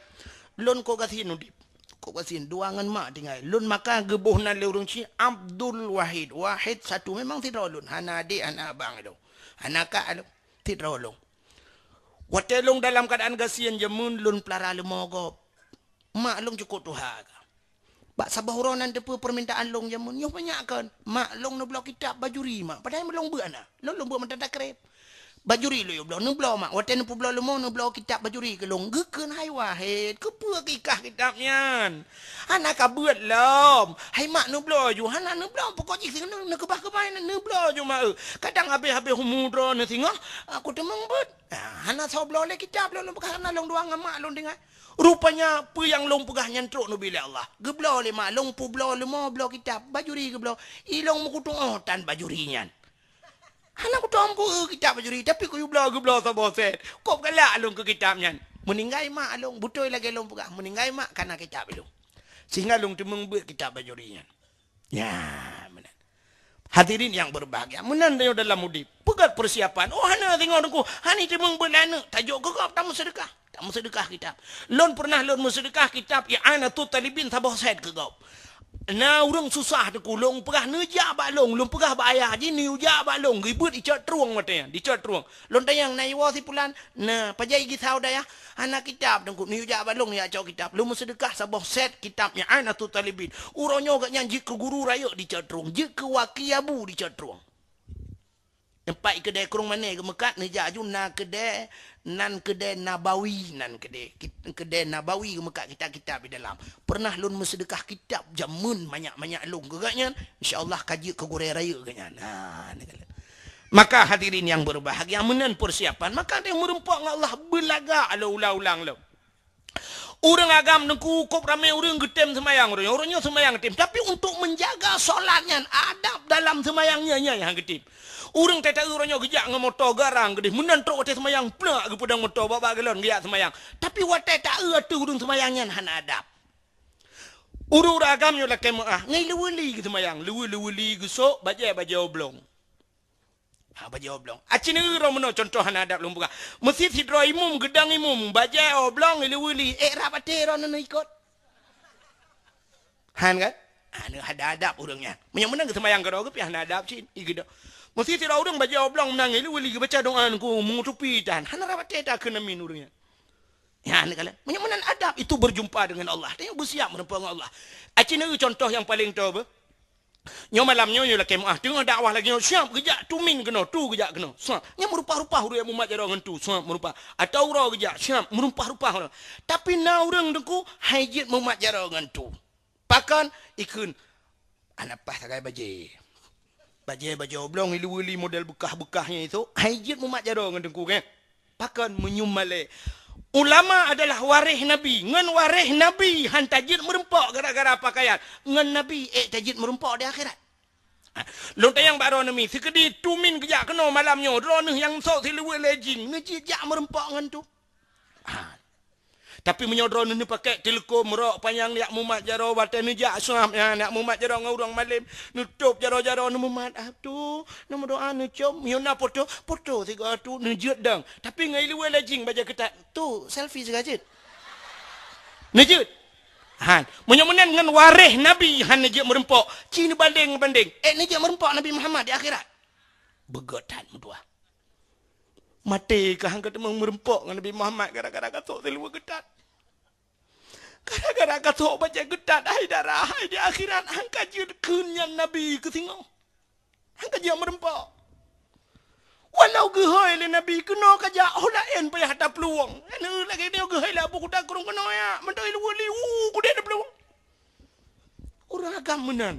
Lôn kok gasien udép. Kok gasien dua ngon mak tinggai. Lôn maka geuboh nan lé ureueng chik Abdul Wahid. Wahid satu memang sidroe lôn. Hana adék, hana abang lôn. Hana kak lôn. Sidroe lôn. Watèe lôn dalam keuadaan gasien jameun lôn peulara leumo gob. Mak lôn cukôp tuha ka. Bak saboh uroe nan teupeue peurmintaan lôn jameun, nyoe banyak kon. Mak lôn neubloe kitab bajuri mak, padahai lôn beuet na. Lôn, lôn beuet mantong takreb. Bajuri lôn yue bloe, neubloe mak. Watèe neupeubloe leumo, neubloe kitab bajuri keu lôn. Geukheun hai Wahid, keupeue keu ikah kitab nyan? Hana ka beuet lom. Hai mak neubloe ju, hana neubloe. Pokok jih singoh neukeubah-keubah nyan neubloe ju mak eu. Kadang habéh-habéh umu droeneuh singoh, aku teumeung beuet. Ah, hana soe bloe lé kitab lôn, lôn peugah hana lôn dua ngon mak lôn tinggai. Rupanya peue nyang lôn peugah nyan trok neubi lé Allah. Geubloe lé mak lôn, peubloe leumo, bloe kitab, bajuri geubloe. I lôn meukutuoh tan bajuri nyan. Hana kutuoh meuku kitab bajuri, tapi kuyue bloe geubloe saboh sét. Kok galak lôn keu kitab nyan. Meuninggai mak lôn, beutôi lagèe lôn peugah, meuninggai mak kana kitab lôn. Sehingga lôn teumeung beuet kitab bajuri nyan. Ya, meunan. Hadirin yang berbahagia, meunan tanyoe dalam udép. Peugöt persiapan. Oh, hana singoh teungku, hana teumeung beuet lé aneuk, tajok keu gob tameuseudeukah. Tameuseudeukah kitab. Lôn pernah lôn meuseudeukah kitab I'anatut Talibin saboh sét keu gob. Na ureueng susah teungku, lôn peugah neujak bak lôn, lôn peugah bak ayah jih neujak bak lôn, geubeuet dicok trueng watèe nyan, dicok trueng. Lôn tanyong na iwoe si pulan, na pajan i gisau dayah, hana kitab teungku, neujak bak lôn jak cok kitab. Lôn meuseudeukah saboh sét kitab I'anatut Talibin. Uroe nyoe gobnyan jeuet keu guru rayeuk dicok trueng, jeuet keu waki abu dicok trueng. Teumpat i keudè Krueng Mané geumeukat neujak aju na keudè, nan keudè Nabawi, nan keudè, kit-, keudè Nabawi geumeukat kitab-kitab di dalam. Pernah lôn meuseudeukah kitab jameun manyak-manyak lôn keu gobnyan, insya Allah ka jeuet keu gurèe rayeuk gobnyan. Ha, ni kali. Maka hadirin yang berbahagia, meunan persiapan, maka tanyoe meureumpok ngon Allah beulagak lôn ulang-ulang lôn. Ureueng agam teungku kok ramé ureueng geutem seumayang, ureueng nyoe, ureueng nyoe seumayang geutem. Tapi untuk menjaga solat nyan, adab dalam seumayang nyan, nyan nyang geutem. Ureueng teuta-eu uroe nyoe geujak ngon moto garang geudeh, meunan trok watèe seumayang, plak geupeudong moto bak-bak galon geujak seumayang. Tapi watèe ta-eu ateueh ureueng seumayang nyan hana adab. Ureueng-ureueng agam nyoe lakèe meu'ah, ngon leuweuli geuseumayang, leuwe-, leuweuli geusok, bajèe, bajèe oblong. Ha, bajèe oblong. Aci neu droe meunoe contoh hana adab lôn peugah. Meusit sidroe imum geudong imum, bajèe oblong, leuweuli, ék rab até droeneuh ikot. Han kan? Ha, neu hana adab ureueng nyan. Meunyoe meunan geuseumayang keudroe geuh pih hana adab cit, i geudong. Meusit sidroe ureueng bajèe oblong meunan, leuweuli geubaca doa ngon meutupi tan. Hana rab até takheun amin ureueng nyan. Ya, ni kalian. Meunyoe meunan adab itu berjumpa dengan Allah. Tanyoe beusiap meureumpok ngon Allah. Aci neu contoh nyang paleng toe beuh. Nyoe malam nyoe, nyoe lakèe meu'ah. Teungoh dakwah lagèe nyoe, siap geujak tumin keunoe, tu geujak keunoe. Siap. Nyan meurumpah-rumpah ureueng mumat jaroe ngon tu. Siap meurumpah. Atau uroe geujak, siap meurumpah-rumpah ureueng. Tapi na ureueng teungku, han jeuet mumat jaroe ngon tu. Pakon? Ikheun, hana paih sagai bajèe. Bajèe, bajèe oblong, i leuweuli model beukah-beukah nyan isok, han jeuet mumat jaroe ngon teungku, kan? Pakon? Meunyoe malèe. Ulama adalah waréh Nabi. Ngon waréh Nabi han tajeuet meureumpok gara-gara pakaian. Ngon Nabi ék tajeuet meureumpok di akhirat. Ha, lôn tanyong bak droeneuh mi, sikeudi tumin geujak keunoe malam nyoe, droeneuh nyang sôk sileuweue lé jing, neujeuet jak meureumpok ngon tu? Ha. Tapi meunyoe droeneuh neupakèk teuleukom, rok panyang, jak mumat jaroe, watèe neujak suab nyan, jak mumat jaroe ngon ureueng malém, neutôb jaroe-jaroe, neumumat, ah, tu, neumeudoa, neucôm, meunyoe na poto, poto sigoe tu, neujeuet dong. Tapi ngon i leuweue lé jing bajèe keutat, tu, selfie sigoe jeuet. Neujeuet. Han. Meunyoe meunan ngon waréh Nabi han neujeuet meureumpok, ci neubandeng-bandeng. Ék neujeuet meureumpok Nabi Muhammad di akhirat? Beugöt that meutuah. Maté ka han ka teumé meureumpok ngon Nabi Muhammad gara-gara ka sôk sileuweue keutat. Gara-gara ka sôk bajèe keutat, hai dara, hai di akhirat, han ka jeuet kheun nyan Nabi keu singoh. Han ka jeuet meureumpok. Walau geuhôi lé Nabi keunoe ka jak, ho laén payah taplueng. Nyan lagèe nyoe geuhôi lé Abu Kuta Krueng keunoe jak, mantong i leuweuli, u, keudéh taplueng. Ureueng Ka meunan.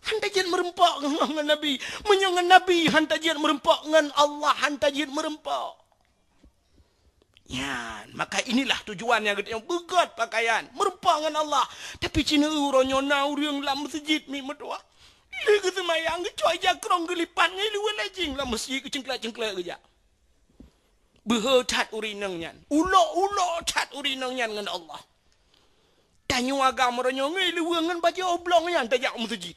Han tajeuet meureumpok ngon Nabi. Meunyoe ngon Nabi han tajeuet meureumpok, ngon Allah han tajeuet meureumpok. Nyan, maka inilah tujuan nyang geutanyoe beugöt pakaian, meureumpok ngon Allah. Tapi ci neu-eu uroe nyoe na ureuëng lam meuseujid miet meutuwah. Lheueh geuseumayang, geucok ija krong geulipat ngon ileue lajing lam meuseujid, geucengklak-cengklak geujak. Beuhe that ureuëng inong nyan. Ulok-ulok that ureuëng inong nyan ngon Allah. Tanyoe agam uroe nyoe ngon ileue ngon bajée oblong nyan tajak u meuseujid.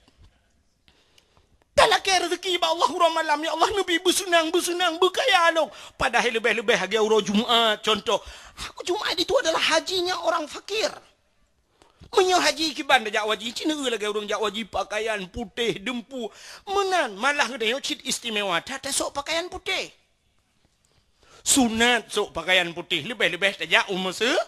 Talakée rezeki bak Allah uroe malam, "Ya Allah, neubi beuseunang-beuseunang, beukaya lôn." Padahai leubeh-leubeh lagée uroe Jumat, contoh. Aku Jumat itu adalah hajinya orang fakir. Meunyoe haji kiban tajak u haji, ci neu-eu lagée ureuëng jak u haji pakaian putéh, deumpu. Meunan, malah geutanyoe cit istimewa that tasok pakaian putéh. Sunat sok pakaian putéh, leubeh-leubeh tajak u meuse-,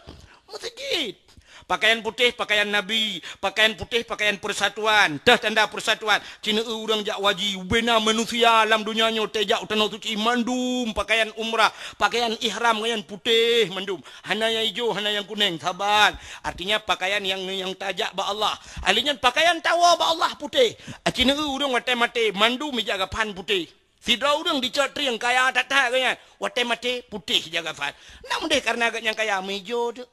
meuseujid. Pakaian putéh, pakaian Nabi, pakaian putéh, pakaian persatuan, teuh tanda persatuan. Ci neu-eu ureuëng jak u haji, ubena manusia lam donya nyoe tajak u Tanoh Suci mandum pakaian umrah, pakaian ihram ngon nyan putéh mandum. Hana nyang ijo, hana nyang kuneng, saban. Artinya pakaian nyang, nyang tajak bak Allah. Ahli nyan pakaian tawoe bak Allah putéh. Ci neu-eu ureuëng watée maté mandum ija gapan putéh. Sidroe ureuëng dicok trieng kaya that-that geuh nyan, watée maté putéh ija gapan. Nak meudeh kareuna geuh nyang kaya meuijo teuk.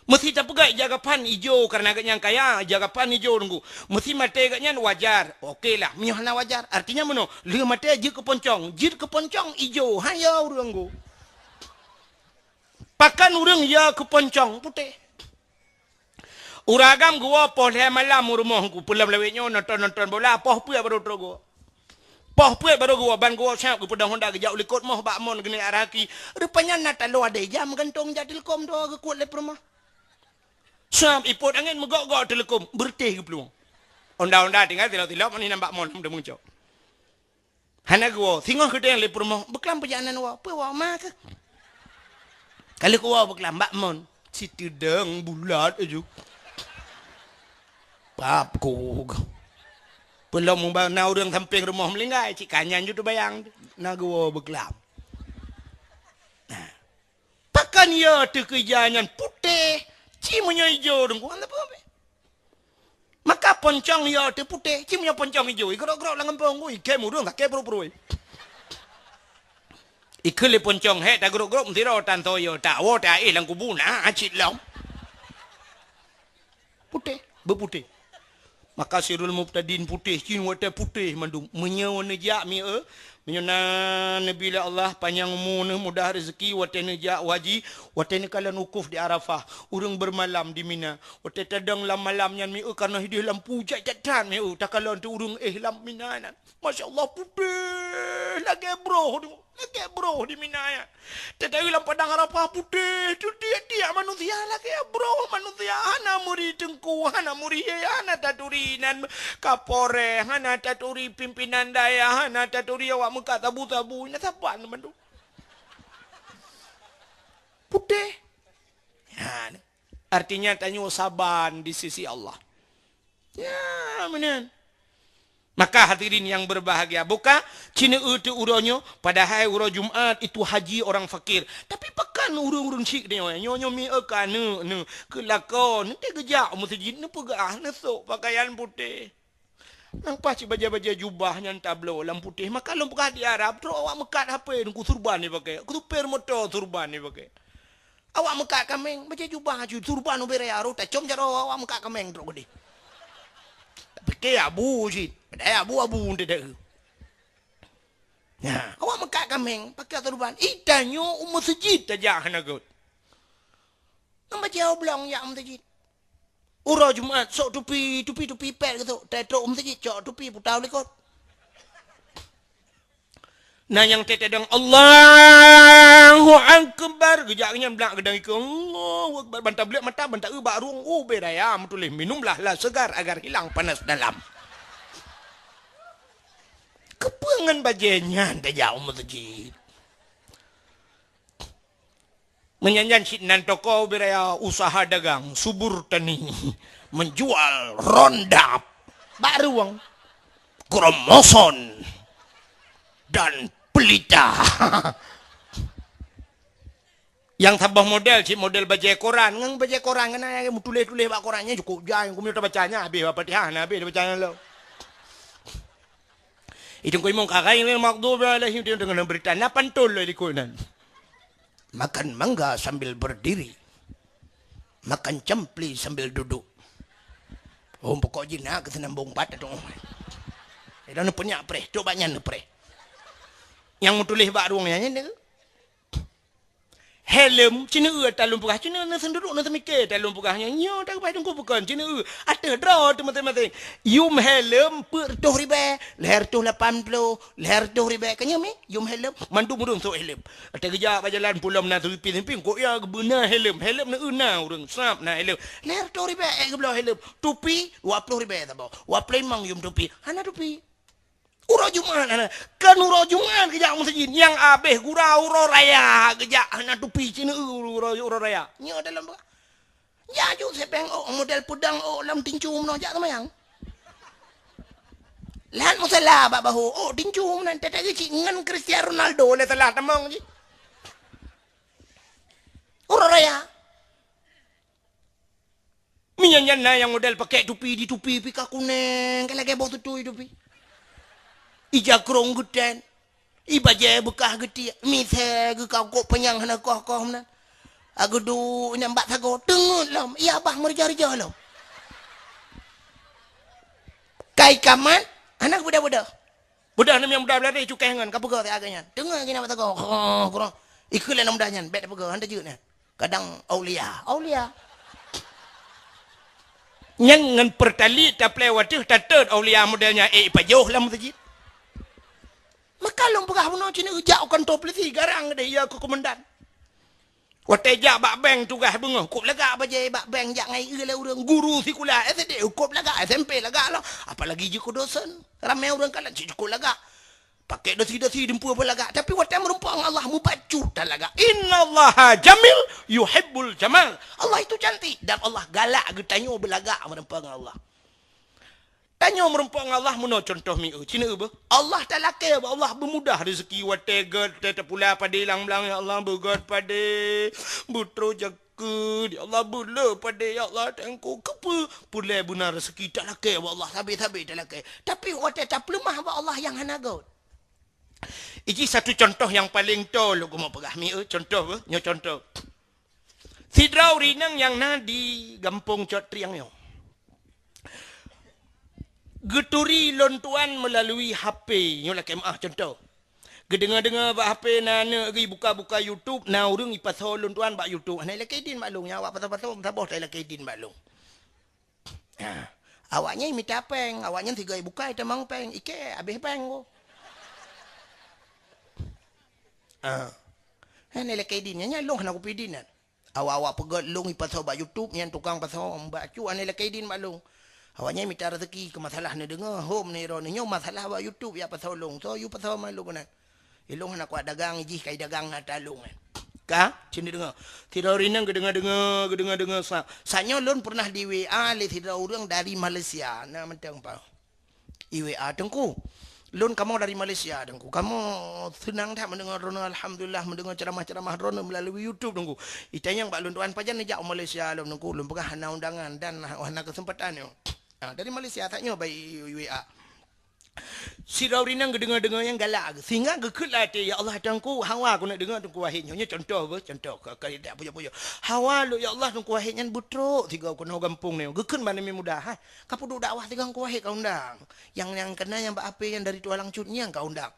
Meusi tapeugah ija gapan ijo kareuna geuh nyang kaya, ija gapan ijo teungku. Meusi maté geuh nyan wajar. Oke lah, meunyoe hana wajar. Artinya meunoe, lheueh maté jeuet keu poncong, jeuet keu poncong ijo, han yo ureuëng teungku. Pakon ureuëng yo keu poncong putéh. Ureuëng agam geuwoe poh lhée malam u rumoh teungku, peulom lawét nyoe nonton-nonton bola, poh peuet barô trok geuwoe. Poh peuet barô geuwoe, ban geuwoe siab geupeudong honda geujak u likot moh bak mon geuneuk araki. Rupanya na taloe adé jam gantong jak teuleukom dua geukuet lé peurumoh. Siab ipot angén meugok-gok teuleukom, beureutéh geuplueng. Honda-honda tinggai tilok-tilok, meunan bak mon, meudeungoe cok. Hana geuwoe, singoh geudeng lé peurumoh, beuklam peujalanan woe, peue woe ma keuh. Ka lheueh geuwoe beuklam bak mon, siteudong bulat aju. Pap ku. Peulom muba na ureuëng sampéng rumoh meulinggai, cit ka nyan ju teubayang, na geuwoe beuklam. Nah. Pakon yo teuh keu ija nyan putéh, ci meunyoe ijo teungku, hana peue. Maka poncong yo teuh putéh, ci meunyoe poncong ijo, igrok-grok lam gampông, ui, kém ureuëng sakét pruet-pruet. Ikheun lé poncong, "Hék, tagrok-grok meusidroe tan soe yo, tawoe taéh lam kubu na cit lom." Putéh, beuputéh. Maka sirul mubtadin putéh, cit watée putéh mandum. Meunyoe neujak mieu, meunyoe na neubi lé Allah panyang umu, neuh mudah rezeki, watée neujak u haji, watée neukalon wukuf di Arafah, ureuëng beumalam di Mina, watée tadong lam malam nyan mieu, kareuna hideh lampu jai that-that mieu, takalon teuh ureuëng éh lam Mina nyan. Masya Allah, putéh lagée broh, lagée broh di Mina nyan. Teuh-teuh lam padang Arafah putéh, tutiek-tiek manusia lagée broh manusia, hana meuri teungku, hana meuri, hana taturi nan kapolres, hana taturi pimpinan dayah, hana taturi awak meukat sabu-sabu, na saban mandum. Putéh. Ya, artinya tanyoe saban di sisi Allah. Ya, meunan. Maka hadirin yang berbahagia, buka ci neu-eu teuh uroe nyoe, padahai uroe Jumat itu haji orang fakir. Tapi pakon ureuëng-ureuëng syik nyoe, nyoe, nyoe mieu ka neu-, neu-, keu lakoe, neuteuh geujak u meuseujid, neupeugah, neusok pakaian putéh. Nang paih cit bajée-bajée jubah nyan tabloe lam putéh, maka lôn peugah di Arab, trok awak meukat hapé teungku, surban jipakée, keu supir moto surban jipakée. Awak meukat kaméng, bajée jubah aju, surban ubé raya, rot tacom jaroe awak meukat kaméng trok keudeh. Pike abu cit, padahai abu-abu teuh. Nah, awak meukat kaméng, pakée surban. Ih, tanyoe u meuseujid tajak hana göt. Ngon bajée oblong jak u meuseujid. Uroe Jumat, sok tupi, tupi-tupi pet geusok, trok u meuseujid, cok tupi puta u likot. Na nyang teuteudong, "Allahu Akbar." Geujak nyan blak geudang ikeue, "Allahu Akbar." Ban tablek mata, ban taeu bak rueng, ubé raya meutuléh, "Minumlah lah segar agar hilang panas dalam." Keupeue ngon bajée nyan tajak u meuseujid? Meunyan nyan cit nan toko ubé raya usaha dagang, subur tani, menjual rondap, bak rueng, kromoson, dan pelita. Nyang saboh model, cit model bajée koran. Ngon bajée koran, keunan nyang meutuléh-tuléh bak koran nyan cukôp jai. Keumeunyoe tabaca nyan habéh, Al-Fatihah na habéh tabaca nyan lom. Itu keu imum kagai, ghairil maghdubi alaihim, dia dengan berita. Na pantun lé likot nan. Makan mangga sambil berdiri. Makan campli sambil duduk. Oh, pokok jih na keu seunambong bat tu. Ida neupeunyak preh, cok bak nyan neupreh. Nyang meutuléh bak rueng nyan, nyan. Helm, cina eu talon peugah, cina na senduduk na semiké talon peugah nyan. Nyoe tak bai dengku bukan, cina eu. Ateuh droe tu maséng-maséng. Yum helm, peuet reutôh ribée, lhée reutôh lapan ploh, lhée reutôh ribée. Ka nyoe mi, yum helm, mandum ureuëng sok helm. Ateuh geujak bak jalan pulo meunan seupi-seupi, kok ya geubeuna helm. Helm na eu na ureuëng, sab na helm. Lhée reutôh ribée, eh, geubloe helm. Tupi, dua ploh ribée saboh. Dua ploh limong yum tupi. Hana tupi. Uroe Jumat hana. Kan uroe Jumat geujak meuseujid. Nyang abéh gura uroe raya geujak hana tupi cina eu uroe, uroe raya. Nyoe dalam ba-, ya ju sepeng ôk model peudang ôk lam tincu meunoe jak seumayang. Lahan musala bak bahu ôk tincu meunan teuh cit ngon Cristiano Ronaldo lé salah tamong cit. Uroe raya. Meunyan nyan na nyang model pakai tupi, di tupi pih ka kuneng, ka lagée boh tutui tupi. Ija krong geuten, i bajée beukah geutiek, misée geukakok panyang hana koh-koh meunan. Ageudu nyang bak sagoe, teungeut lom, iya bah meurija-rija lom. Kai kamat, hana beudôh-beudôh. Beudôh nem nyang muda beuladeh cukéh ngon, ka peugah siat geuh nyan. Teungeut geuh na bak sagoe, krong, krong. Ikheun lé na muda nyan, bék tapeugoe, hana tajeuet nyan. Kadang aulia. Aulia. Nyan ngon peurtalek taplé wateuh tatot aulia model nyan, eh, ipajoh lam meuseujid. Maka lôn peugah bunoe cina eu jak u kantô pulisi, garang deh ya keu komandan. Watée jak bak bank tugaih beungoh, kôb lagak bajée bak bank jak ngai eu lé ureuëng guru sikula S D, kôb lagak S M P lagak lom. Apalagi jeuet keu dosen. Ramé ureuëng kalon cit kôb lagak. Pakai dasi-dasi dumpeue beulagak, tapi watée meureumpok ngon Allah mubacut talagak. Innallaha jamil yuhibbul jamal. Allah itu cantik dan Allah galak geutanyoe beulagak meureumpok ngon Allah. Tanyoe meureumpok ngon Allah meunoe contoh mieu. Cina eu beuh. Allah talakée bak Allah beumudah rezeki watée gét, watée tapula padé lam blang, ya Allah beugét padé, beutroh jak Keu di Allah beuleu padé, ya Allah, Teungku, keupeue peureulée beuna rezeki talakée bak Allah, sabe-sabe talakée. Tapi watée tapeuleumah bak Allah nyang hana gét. Iji satu contoh nyang paleng toe lôn keumeung peugah mieu, contoh beuh, nyoe contoh. Sidroe ureuëng inong nyang na di gampông Cot Trieng nyoe. Geuturi lôn tuan meulalui H P, nyoe lakée meuáh contoh. Geudeungoe-deungoe bak H P na aneuk geuh ibuka-buka YouTube, na ureuëng ipasoe lôn tuan bak YouTube. Hana ilakée idin bak lôn, nyan awak pasoe-pasoe meusaboh ta ilakée idin bak lôn. Ha. Awaknyan mita péng, awaknyan sigoe ibuka itamong péng, ikée habéh péng ko. Ha. Hana ilakée idin, nyan, nyan lôn hana kupi idin nyan. Awak-awak peugét lôn ipasoe bak YouTube, nyan tukang pasoe, bak cu aneuk lakée idin bak lôn. Awaknyan mita rezeki keu masalah neudeungoe, hom neu droeneuh nyoe masalah bak YouTube ya pasoe lôn. Soe yue pasoe ma lôn keunan. Ilôn hana kuat dagang, ijih kai dagang na ata lôn nyan. Ka, cen neudeungoe. Sidroe ureuëng inong geudeungoe-deungoe, geudeungoe-deungoe sa. Saat nyoe lôn peureunah di W A lé sidroe ureuëng dari Malaysia, na mantong pa. I W A, "Teungku, lôn kamoe dari Malaysia, Teungku. Kamoe seunang that mendengar droeneuh, alhamdulillah, mendengar ceramah-ceramah droeneuh melalui YouTube, Teungku. Itanyong bak lôn tuan, pajan neujak u Malaysia lom, Teungku?" Lôn peugah hana undangan dan hana kesempatan nyoe. Ha, dari Malaysia that nyoe bak i, i, i W A. Sidroe ureuëng inong geudeungoe-deungoe nyang galak, sehingga geukheun lam até, "Ya Allah, Teungku, hawa keuneuk deungoe Teungku Wahid nyoe." Nyoe contoh beuh, contoh. Ka, ka, tak pujoe-pujoe. "Hawa lôn, ya Allah, Teungku Wahid nyan beutrok sigoe keunoe gampông nyoe." Geukheun bak aneuk muda, hai. Ka peuduek dakwah sigoe Teungku Wahid ka undang. Nyang, nyang keunan nyang bak H P nyang dari Tualang Cut nyang ka undang.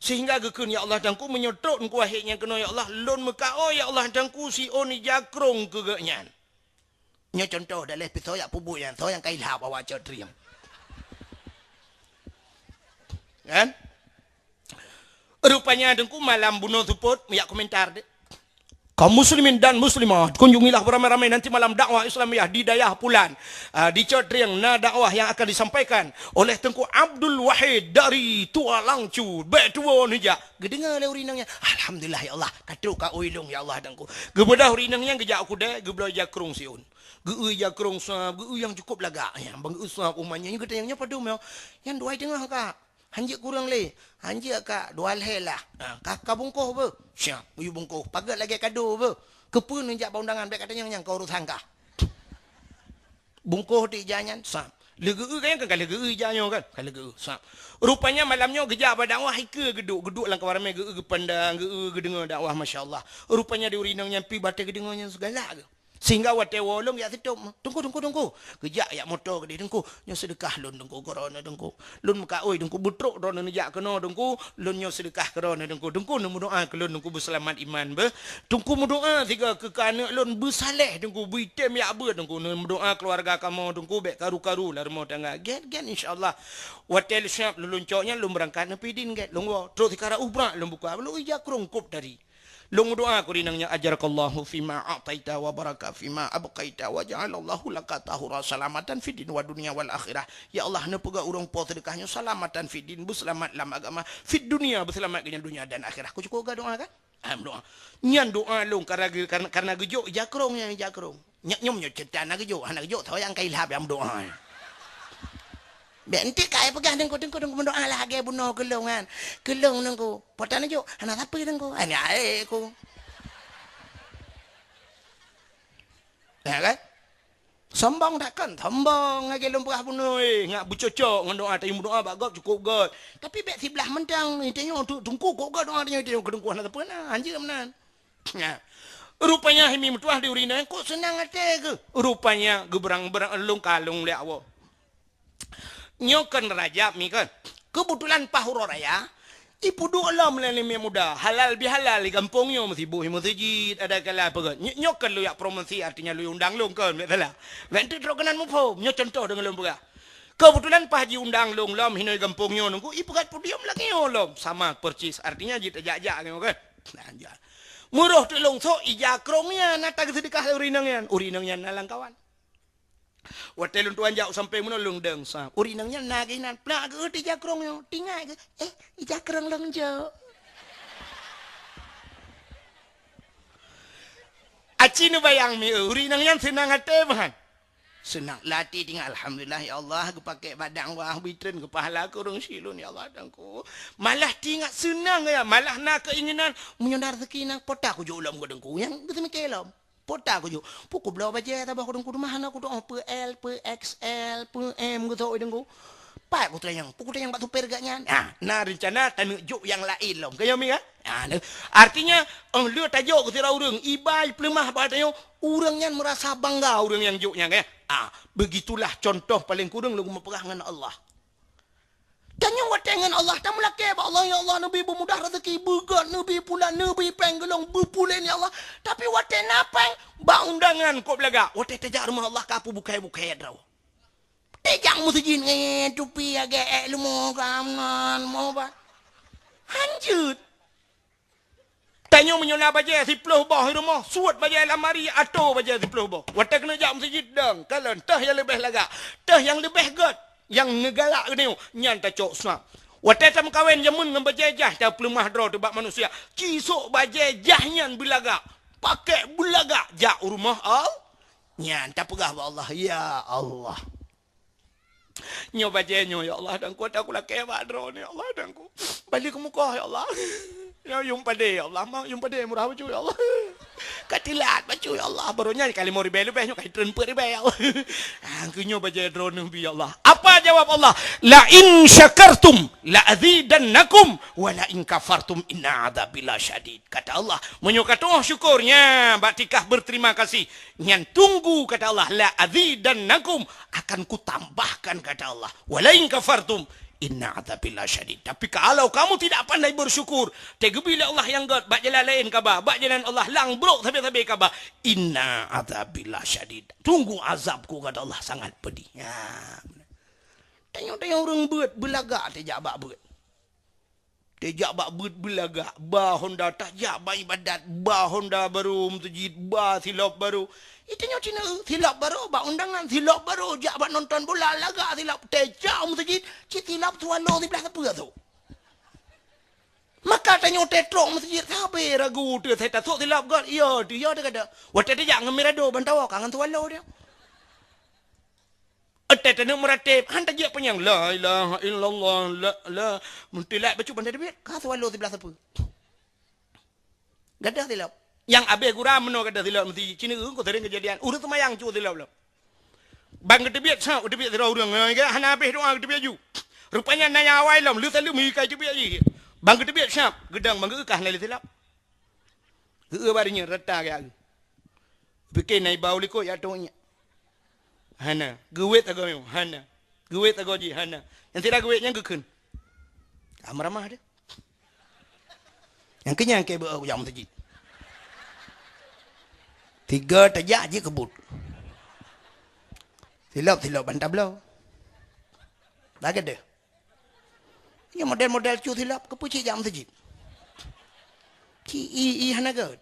Sehingga geukheun, "Ya Allah Teungku, meunyoe trok Teungku Wahid nyang keunoe, ya Allah, lôn meukaôi, ya Allah Teungku, siôn ija krong keu geuh nyan." Nyoe contoh daleh pisoe yak peubuet nyan, soe nyang ka ilhab awak Cot Trieng. Kan? Rupanya Teungku malam bunoe seupôt, yak komentar deh. Kaum muslimin dan muslimah, kunjungilah beramai-ramai nanti malam dakwah Islamiyah di Dayah Pulan. Ah, di Cot Trieng na dakwah yang akan disampaikan oleh Teungku Abdul Wahid dari Tualang Cut. Bék tuwo neujak. Geudeungoe lé ureuëng inong nyan, "Alhamdulillah ya Allah, ka trok kaôi lôn ya Allah Teungku." Geubeudôh ureuëng inong nyan geujak u keudè, geubloe ija krong siôn. Geueu ija krong sab, geueu nyang cukôp lagak. Nyang ban geueu sab umat nyan, nyan geutanyong, "Nyoe padum nyoe?" "Nyan dua i teungoh, Kak." "Han jeuet kureueng lé?" "Han jeuet, Kak, dua lhèe lah." "Ah, ka, ka bungkôh beuh?" "Siap, geuyue bungkôh. Paget lagèe kado beuh." Keupeue neujak bak undangan, bèk katanyong nyan keu urosan kah. Bungkôh di ija nyan, sab. Leugeue kan, kan leugeue ija nyoe kan? Kan leugeue, sab. Rupanya malam nyoe geujak bak dakwah, ikeue geuduek, geuduek lam kawan ramè, geue geupandang, geue geudeungoe dakwah, masya Allah. Rupanya di ureueng inong nyan pih batèe geudeungoe nyan seugalak geuh. Sehingga watèe woe lôn jak sitop, "Teungku, Teungku, Teungku." Geujak jak moto keudéh, "Teungku, nyoe seudeukah lôn, Teungku, keu droeneuh, Teungku. Lôn meukaôi, Teungku, beutrok droeneuh neujak keunoe, Teungku. Lôn nyoe seudeukah keu droeneuh, Teungku. Teungku neumeudoa keu lôn, Teungku, beusalamat iman beuh. Teungku meudoa sigoe keu aneuk lôn beusaléh, Teungku, beuitem jak beuet, Teungku. Neumeudoa keuluwarga kamoe, Teungku, bèk karu-karu lam rumoh tangga." "Gèt, gèt, insya Allah." Watèe lheuh siap lôn cok nyan, lôn beurangkat neupi dien gèt, lôn woe. Trok sikara ubrak lôn buka, lôn ija krông kop tadi. Lôn meudoa keu ureueng inong nyan, "Ajarakallahu fima a'taita wa baraka fima abqaita wa ja'alallahu laka tahura salamatan fid din wa dunya wal akhirah." Ya Allah, neupeugah ureueng po seudeukah nyoe salamatan fid din, beuseulamat lam agama, fid dunya, beuseulamat keu nyan dunya dan akhirah. Keu cukôp geudoa kan? Alhamdulillah. Nyan doa lôn karena, karena, karena geujok ija krông nyan, ija krông. Nyak nyoe meunyoe ceurita hana geujok, hana geujok, soe nyang ka ilham nyang meudoa. Bèk enteuk ka ai peugah, "Teungku, Teungku, Teungku, meudoa lagèe bunoe keu lôn nyan. Keu lôn, Teungku." Po tan jok, "Hana sapeue, Teungku." Hana ae ku. Ya kan? Sombong that kan? Sombong lagèe lôn peugah bunoe, eh, ngat beucocok ngon doa, tanyoe meudoa bak gob cukôp göt. Tapi bèk siblah mantong, tanyoe tu, Teungku kok göt doa tanyoe, tanyoe keu Teungku hana sapeue na, hanjeuet meunan. Nah, rupanya hai mi meutuah di ureueng inong, kok seunang até geuh. Rupanya geubeurang-beurang lôn kalon lé Allah. Nyoe kon Rajab mi kon. Keubeutulan paih uroe raya, ipeuduek lom lé aneuk muda, halal bihalal di gampông nyoe, meusibuh i meuseujid, ada kala peugah. Nyoe, nyoe kon lôn jak promosi, artinya lôn undang lôn kon, bèk salah. Bèk enteuk trok keunan muphom, nyoe contoh deungon lôn peugah. Keubeutulan paih jiundang lôn lom hinoe gampông nyoe Teungku, ipeugöt podium lagèe nyoe lom, sama persis, artinya jih tajak-jak nyoe kan. Nah, jak. Meurôh teuk lôn sôk ija krông nyan, na tageuseudeukah lé ureueng inong nyan. Ureueng inong nyan na lam kawan. Watèe lôn tuan jak u sampéng bunoe lôn deueng sa. Ureueng inong nyan na geuh inan, plak geuh ija krông nyoe. Teuingat geuh, "Eh, ija krông lôn jok." Aci neubayang mi, ureueng inong nyan seunang até meuhan. Seunang lati teuingat, "Alhamdulillah, ya Allah, geupakè bak dakwah, bri treun keu pahala keu ureueng syiek lôn, ya Allah, Teungku." Malah teuingat seunang, ya, malah na keuinginan, "Meunyoe na raseuki nyan, po ta kujok lom keu Teungku." Nyang geuseumiké lom. Po ta kujok. Peue kubloe bajèe saboh keu Teungku, teuma hana kutu'oh peue L, peue X L, peue M geusok Teungku. Pat kutanyong, peue kutanyong bak supir geuh nyan. Ah, na reuncana taneuk jok nyang laén lom. Ka nyoe mi kan? Ah, nah. Artinya, 'oh lheueh tajok keu sidroe ureueng, iba peuleumah bak tanyoe, ureueng nyan meurasa bangga ureueng nyang jok nyan, kan? Ah, begitulah contoh paleng kureueng lôn meupeugah ngon Allah. Tanyoe watèe ngon Allah, tameulakèe bak Allah, "Ya Allah, neubi beumudah raseuki, beugöt, neubi pulan, neubi péng geuh lôn, beupuléh, ya Allah." Tapi watèe na péng, bak undangan kok beulagak. Watèe tajak rumoh Allah, ka peubukai-bukai droe. Tajak meuseujid ngon tupi agak èk leumo ka meunan, mo ba. Hanjeuet. Tanyoe meunyoe na bajèe siploh boh i rumoh, suet bajèe lamari, atô bajèe siploh boh. Watèe keuneuk jak meuseujid dong, kalon, teuh nyang leubeh lagak, teuh nyang leubeh göt, nyang neugalak geutanyoe, nyan tacok sab. Watèe tameukawen jameun ngon bajèe jaih, tapeuleumah droe teuh bak manusia. Ci sôk bajèe jaih nyan beulagak, pakèk beulagak jak u rumoh Allah. Nyan tapeugah bak Allah, "Ya Allah." Nyoe bajèe nyoe, ya Allah, Teungku, ata kulakèe bak droeneuh, ya Allah, Teungku. Bali keu muka, ya Allah. Nyoe yum padé, ya Allah, ma yum padé murah bacut, ya Allah. Ka tilat bacut, ya Allah. Baroe nyan ka limong ribèe leubeh, nyoe ka treun peuet ribèe, ya Allah. Ah, keu nyoe bajèe droeneuh bi, ya Allah. Apa jawab Allah? "La in syakartum la azidannakum, wa la in kafartum inna adzabi lasyadid." Kata Allah, "Meunyoe katu'oh syukur nyan, bak tingkah berterima kasih, nyan tunggu," kata Allah, "la azidannakum, akan kutambahkan," kata Allah. "Wa la in kafartum, inna adzabi lasyadid." Tapi kalau kamu tidak pandai bersyukur, teugeubri lé Allah nyang göt, bak jalan laén kaba, bak jalan Allah lang brok sabe-sabe kaba, "inna adzabi lasyadid." Tunggu azabku, kata Allah, sangat pedih. Ya. Tanyoe-tanyoe ureueng beuet, beulagak tajak bak beuet. Tajak bak beuet beulagak, ba honda tajak bak ibadat, ba honda barô meuseujid, ba silop barô. Itu nyoe cina, silop barô bak undangan, silop barô jak bak nonton bola, lagak silop, tajak meuseujid, cit silop swallow siblah sapeue tu. Maka tanyoe tetrok meuseujid, sabe ragu teuh, saya tasok silop göt, iya teuh, iya teuh kada. Watèe tajak ngon Mirado, ban tawoe ka ngon swallow dia. Watèe taneuk meuratéb, han tajak panyang, "La ilaha illallah, la, la." Meutelat bacut ban tateubiet, ka swallow siblah sapeue. Gadoh silop. Nyang abéh gura meunoe ka teusilop meuseujid. Cit nyoe kon seuréng keujadian. Ureuëng seumayang cit teusilop lom. Ban geuteubiet sab, geuteubiet sidroe ureuëng. Nyoe hana abéh doa geuteubiet ju. Rupanya na nyang awai lom, lheueh saleuem ka teubiet jih. Ban geuteubiet sab, geudong ban geueu ka hana lé silop. Geueu bak nyan rata geujak. Pike na iba u likot jak tôk nyan. Hana. Geuwet sagoe nyoe, hana. Geuwet sagoe jih, hana. Nyang sira geuwet nyan geukheun. Ka meuramah deh. Nyang keu nyan keu beu jak meuseujid. Tiga tajak jih keubut. Silop-silop ban tabloe. Lagée deh. Nyoe model-model cu silop, keupeue cit jak meuseujid? Ci i, i hana gét.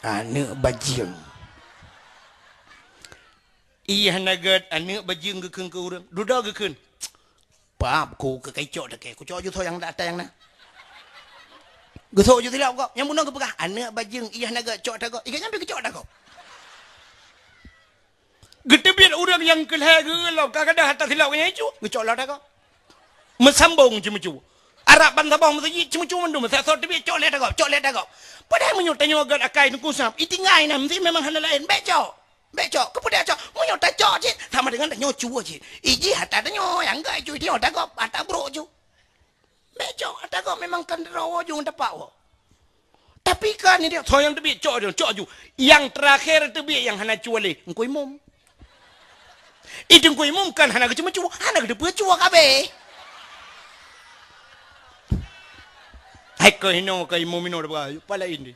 Aneuëk bajeueng. I hana gét, aneuëk bajeueng geukheun keu ureuëng. Dudoe geukheun. Pap ku keu kacok takée, kucok ju tho nyang ata nyang na. Geusok ju silop gob, nyang bunoe geupeugah, aneuëk bajeueng, i hana gét, cok ata gob. I gét nyan pi geucok ata gob. Geuteubiet ureuëng nyang keu lhée geueu lom, ka gadôh ata silop nyan icu, geucok lom ata gob. Meusambong ceumeucue. Arab ban saboh meuseujid ceumeucue mandum, sa-, soe teubiet cok lé ata gob, cok lé ata gob. Padahai meunyoe tanyoe gét akai Teungku Sam, itinggai na meuseujid memang hana laén, bék cok. Bék cok, keupeue dak cok? Meunyoe tacok cit, sama dengan tanyoe cue cit. Ijih ata tanyoe nyang gét icu, tanyoe ata gob, ata brok cu. Bék cok, ata gob memang kan droe woe ju ngon tapak woe. Tapi kan ni dia, soe nyang teubiet cok ju, cok ju. Nyang terakhir teubiet nyang hana cue lé, Teungku Imum. I Teungku Imum kan hana geuceumeucue, hana geuteupeue cue kabéh. Hai keu hinoe keu Imum inoe teupeugah, pala ini.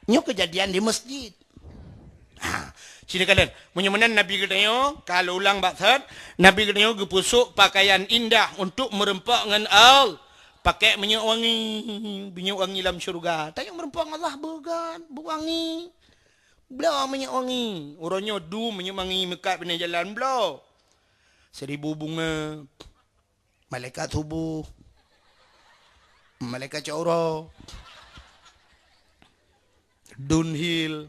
Nyoe keujadian di meuseujid. Ha, sini kalian. Meunyoe meunan Nabi geutanyoe, ka lôn ulang bak that, Nabi geutanyoe geupeusok pakaian indah untuk meureumpok ngon Al-, pakai minyeuk wangi, minyeuk wangi lam syeuruga. Tanyoe meureumpok ngon Allah beugat, beuwangi. Bloe minyeuk wangi. Uroe nyoe dum minyeuk wangi meukat binéh jalan bloe. Seribu bunga. Malaikat suboh, malaikat cok uroe, dunhil,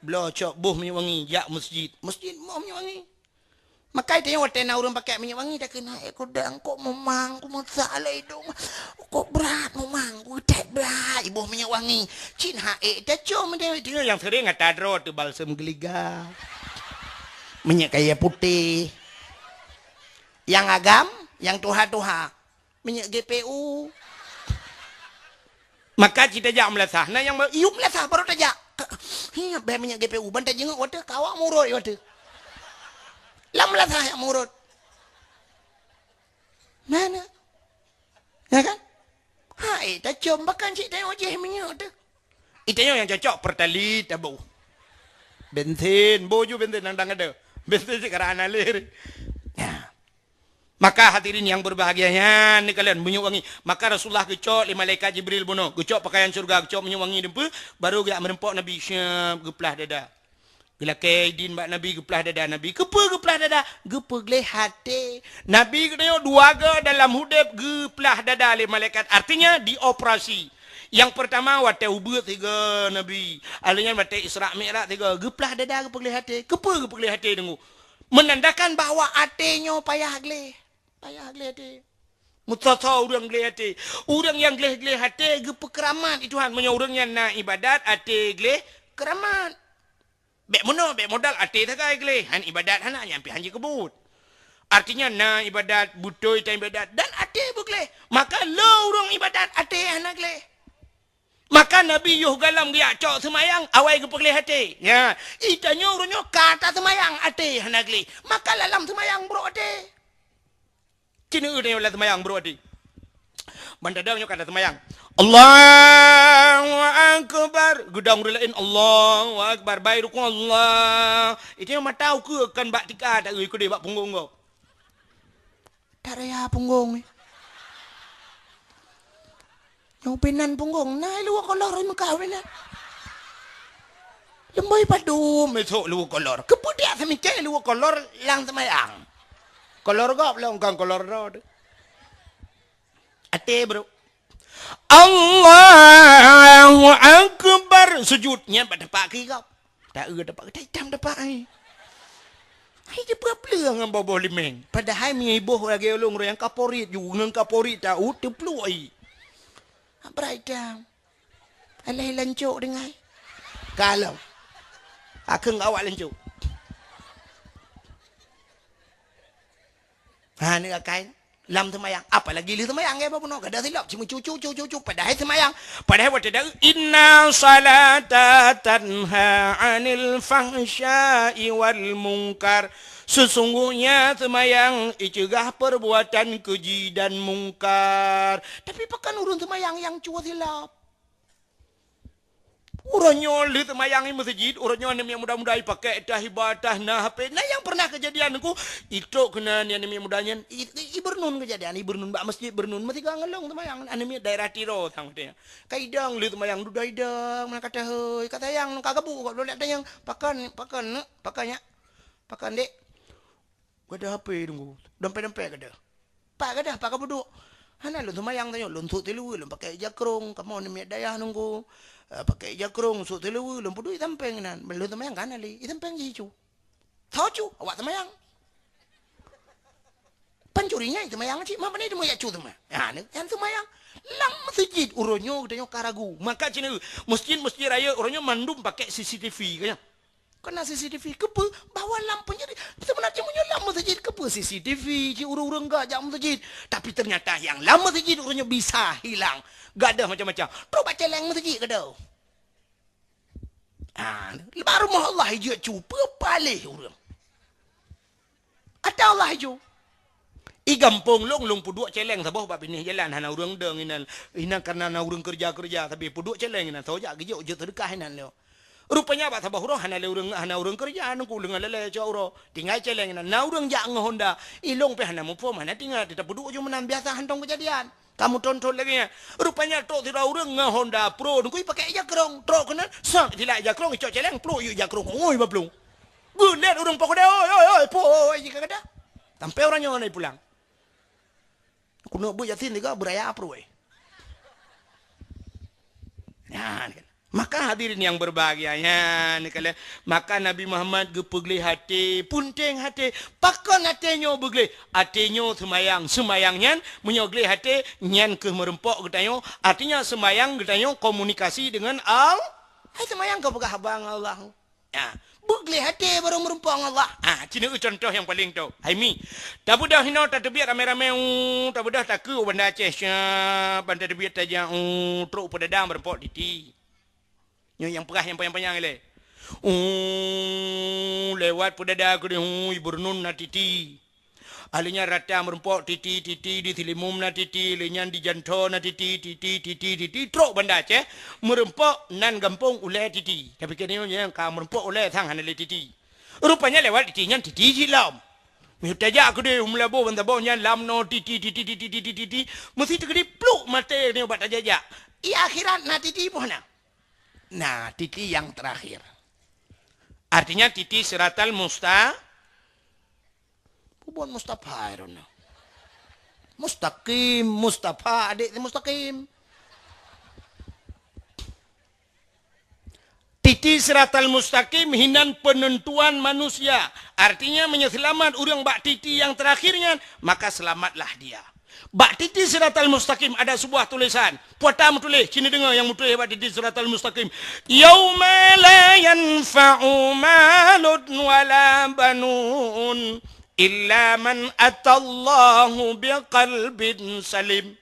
bloe cok boh minyeuk wangi jak meuseujid. Meuseujid boh minyeuk wangi. Makai tanyoe watée na ureuëng pakai minyeuk wangi, takheun, "Hai kudang, kok meumang, ku meusak lé idong, kok brat meumang, ku that brat iboh minyeuk wangi." Cit ha ék tacom deh, tanyoe nyang seuréng ata droe teuh balsem geuliga, minyeuk kayée putéh. Nyang agam, nyang tuha-tuha, minyeuk G P U. Maka cit tajak meulasah, na nyang ba-, iyup meulasah baru tajak. Hi, bèk minyeuk G P U, ban tajingeuk watèe ka awak murot watèe. Lam meulasah jak murot. Mana? Ya kan? Hai, tacom bahkan cit tayue jih minyeuk teuh. Itanyoe nyang cocok Pertalite taboh. Bensin, boh ju bensin nyang dang ada. Bensin cit karang hana lé. Ya. Maka hadirin yang berbahagia nyan, ni kalian minyeuk wangi. Maka Rasulullah geucok lé malaikat Jibril bunoe, geucok pakaian syurga, geucok minyeuk wangi dum peue, baru geujak meureumpok Nabi syeup geuplah dada. Geulakèe idin bak Nabi geuplah dada Nabi. Keupeue geuplah dada? Geupeugleh até. Nabi geutanyoe dua go dalam udép geuplah dada lé malaikat. Artinya dioperasi. Nyang peurtama watèe ubeut sigoe Nabi. Alheuh nyan watèe Isra Mi'raj sigoe. Geuplah dada geupeugleh até. Keupeue geupeugleh até teungku? Menandakan bahwa até nyoe payah gleh. Payah gleh até. Meusoe-soe ureueng gleh até. Ureueng nyang gleh-gleh até geupeukeuramat lé Tuhan. Meunyoe ureueng nyan na ibadat, até gleh, keuramat. Bèk meunoe, bèk modal até sagai gleh, han ibadat hana, nyan pih han jikeubut. Artinya na ibadat, beutôi tan ibadat, dan até beugleh. Maka le ureueng ibadat até hana gleh. Maka Nabi yoh goh lom geujak cok seumayang, awai geupeugleh até. Nya, itanyoe ureueng nyoe ka taseumayang até hana gleh. Maka lam seumayang brok até. Cit neu tanyoe lam seumayang brok até. Ban tadong nyoe ka taseumayang. Allahu Akbar. Geudong ureueng laén, Allahu Akbar. Bai rukuk Allah. Itanyoe mata ukeue kon bak tika, taeu keudeh bak punggong gob. Taraya punggong ni. Nyoe pinan punggong, na luweue kolor di Mekah pinan. Leumboi padum esok luweue kolor. Keupeue dak seumicé luweue kolor lam seumayang? Kolor gob lom kon kolor droe teuh. Até brok. Allahu Akbar. Sujud nyan bak tapak kiri gob. Taeu tapak, ta itam tapak ai. Hai, teupeue-peue ngon boh-boh limeng. Padahai meunyoe iboh lagèe ulôn, ureueng nyang kaporit ju, ngon kaporit taeu, teupluek ai. Bright dang. Alah lancok dengai. Kalau. Akheueng awak lancok. Ha, ni akai. Lam seumayang. Apalagi lheueh seumayang, ya, bapak bunoe. Kada silap. Cuma cucu, cucu, cucu. Padahai seumayang. Padahai watèe dak, "Inna salata tanha 'anil fahsya'i wal munkar." Sesungguhnya seumayang iceugah perbuatan keji dan mungkar. Tapi pakon ureueng seumayang nyang cuba silap? Uroe nyoe lheueh seumayang i meuseujid, uroe nyoe aneuk miet muda-muda ipakèk tah, iba tah, na H P. Na nyang pernah keujadian ngon ku, itrok keunan aneuk miet muda nyan, i, i, i Beurnun keujadian, i Beurnun bak meuseujid Beurnun, meusigoe ngon lôn seumayang, aneuk miet daerah Tiro sang watèe nyan. Ka idong lheueh seumayang, dudoe idong, meunan ka tahôi, ka sayang, ka gabuk, ka lôn tanyong, "Pakon, pakon, neuk? Pakon, nyak? Pakon, dek?" "Gadoh H P, Teungku. Dompet-dompet gadoh." "Pat gadoh, pat ka peuduek?" "Hana lôn seumayang tanyoe, lôn sôk siluweue, lôn pakèk ija krông, kamoe aneuk miet dayah Teungku. Eh, pakèk ija krông, sôk siluweue, lôn peuduek i sampéng inan. Ban lôn seumayang ka hana lé, i sampéng jih cu." "Tho cu, awak seumayang." "Pancuri nyan seumayang cit, ma pane teuma jak cu seumayang?" "Ha, nyan seumayang." Lam meuseujid uroe nyoe geutanyoe ka ragu. Maka cit, meuseujid-meuseujid rayeuk uroe nyoe mandum pakèk C C T V, ka nyan. Keunan C C T V, keupeue? Bahwa lam peunjadi, seubeuna cit meunyoe lam meuseujid, keupeue C C T V, cit ureueng-ureueng gak jak meuseujid. Tapi ternyata nyang lam meuseujid uroe nyoe bisa hilang. Gadoh macam-macam. Trok bak cèlèng meuseujid gadoh. Ah, bak rumoh Allah ijak cu, peue paléh ureueng. Ata Allah ijak. I gampông lôn, lôn peuduek cèlèng saboh bak binéh jalan, hana ureueng dong inan. Inan kareuna na ureueng keureuja-keureuja, tapi peuduek cèlèng inan, soe jak geujok, jok seudeukah inan lôn. Rupanya bak saboh uroe hana lé ureueng, hana ureueng keureuja, Teungku, leungan lé-lé cok uroe. Tinggai cèlèng inan. Na ureueng jak ngon honda. I lôn pih hana muphom, hana teuingat, teupeuduek ju meunan biasa hantom keujadian. Kamoe thon-thon lagèe nyan. Rupanya trok sidroe ureueng ngon honda pro, Teungku, ipakèk ija krông. Trok keunan, sak, silak ija krông, icok cèlèng, plôk, yue ija krông, ngui bak plueng. Geulét ureueng po keudè, "Oi, oi, oi, po, oi, jih ka gadoh." Sampai uroe nyoe hana ipulang. Keuneuk beuet Yasin tiga beuraya pruweh. Nyan kan. Maka hadirin yang berbahagia, nyan kan. Maka Nabi Muhammad geupeugleh até, punteng até. Pakon até nyoe beugleh? Até nyoe seumayang. Seumayang nyan, meunyoe gleh até, nyan keuh meurumpok geutanyoe. Artinya, seumayang geutanyoe komunikasi dengan Al-, hai seumayang keu peugah haba ngon Allah. Ha, beugleh até barô meurumpok ngon Allah. Ha, ci neueu contoh nyang paleng tho. Hai mi, tabeudôh hinoe tateubiet ramé-ramé, u, tabeudôh takue u Banda Aceh, syab, ban tateubiet tajak, u, trok Peudada meurumpok Titi. Nyoe nyang peugah nyang panyang-panyang ilée. U, lewat Peudada keudeh, u, i Beurnun na Titi. Ahli nyan rata meurumpok Titi, Titi, di Silimum na Titi, lé nyan di Jantho na Titi, Titi, Titi, Titi, trok Banda Aceh, meurumpok nan gampông ulée Titi. Tapi keuneuk nyang ka meurumpok ulée sang hana lé Titi. Rupanya lewat Titi nyan Titi jilom. Meunyoe tajak keudeh u Meulaboh ban saboh nyan lam noe Titi, Titi, Titi, Titi, Titi, meusti teukeudi pluk maté nyoe bak tajak-jak. I akhirat na Titi boh na. Na Titi nyang terakhir. Artinya Titi siratal musta-, Peubuet Mustafa, I don't know. Mustaqim, Mustafa, adék si Mustaqim. Titi siratal mustaqim hinan penentuan manusia. Artinya, meunyoe seulamat ureuëng bak titi nyang terakhir nyan, maka selamatlah dia. Bak titi siratal mustaqim ada sebuah tulisan. Peue ata meutuléh, ci neudeungoe nyang meutuléh bak titi siratal mustaqim. "Yauma la yanfa'u malun wala banun illa man atallaha biqalbin salim."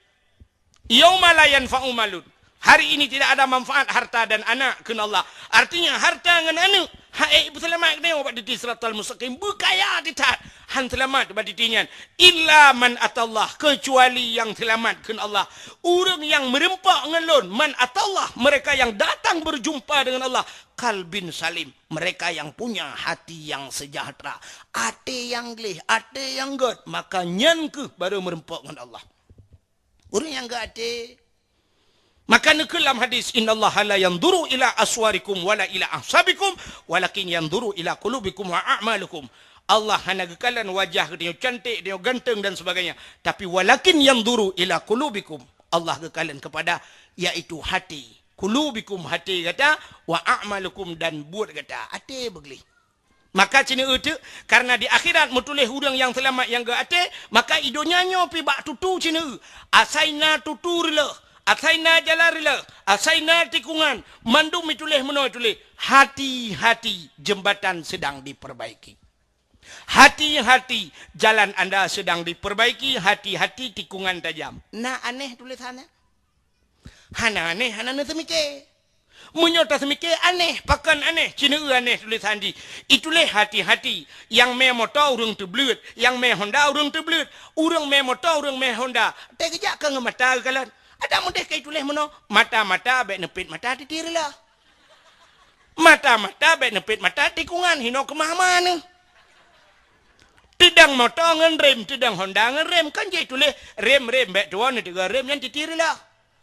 "Yauma la yanfa'u malun." Hari ini tidak ada manfaat harta dan anak, kheun Allah. Artinya, harta ngon aneuk han ék peuseulamat geutanyoe bak titi siratal mustaqim, beukaya that, han seulamat bak titi nyan. "Illa man atallah," kecuali nyang seulamat, kheun Allah. Ureuëng nyang meurumpok ngon Lôn, "man atallah," mereka yang datang berjumpa dengan Allah, "qalbin salim," mereka yang punya hati yang sejahtera, até nyang gleh, até nyang gét, maka nyan kheueh baru meurumpok ngon Allah. Ureuëng nyang geuaté. Maka neukheun lam hadis, "Innallaha la yanzuru ila aswarikum wala ila ahsabikum, walakin yanzuru ila qulubikum wa a'malikum." Allah hana geukalon wajah geutanyoe cantik, tanyoe ganteng dan sebagainya, tapi walakin yanzuru ila qulubikum. Allah geukalon kepada, yaitu hati. Qulubikum, hati gata, wa a'malikum, dan buet gata. Até beugleh. Maka ci neueu teuk, kareuna di akhirat meutuléh ureuëng nyang seulamat nyang geuaté, maka i donya nyoe pih bak tutu ci neueu. Asai na tutu reuloh, Asai na jalan reuloh, asai na tikungan, mandum ituléh meunoe ituléh, "Hati-hati, jembatan sedang diperbaiki. Hati-hati, jalan anda sedang diperbaiki, hati-hati, tikungan tajam." Na aneh tulésan nyan? Hana aneh, hana neuseumiké. Meunyoe taseumiké aneh, pakon aneh, ci neueu aneh tulésan jih. Ituléh hati-hati, nyang mé moto ureuëng teubleuet, nyang mé Honda ureuëng teubleuet, ureuëng mé moto, ureuëng mé Honda. Teukeujak ka ngon mata geukalon. Adak meudeh ka ituléh meunoe, mata-mata bék neupét mata titi reuloh. Mata-mata bék neupét mata tikungan, hinoe keumah-mah neuh. Teudong moto ngon rem, teudong Honda ngon rem, kan jeuet tuléh rem-rem, bék tuwoe neuteuga rem nyan titi reuloh.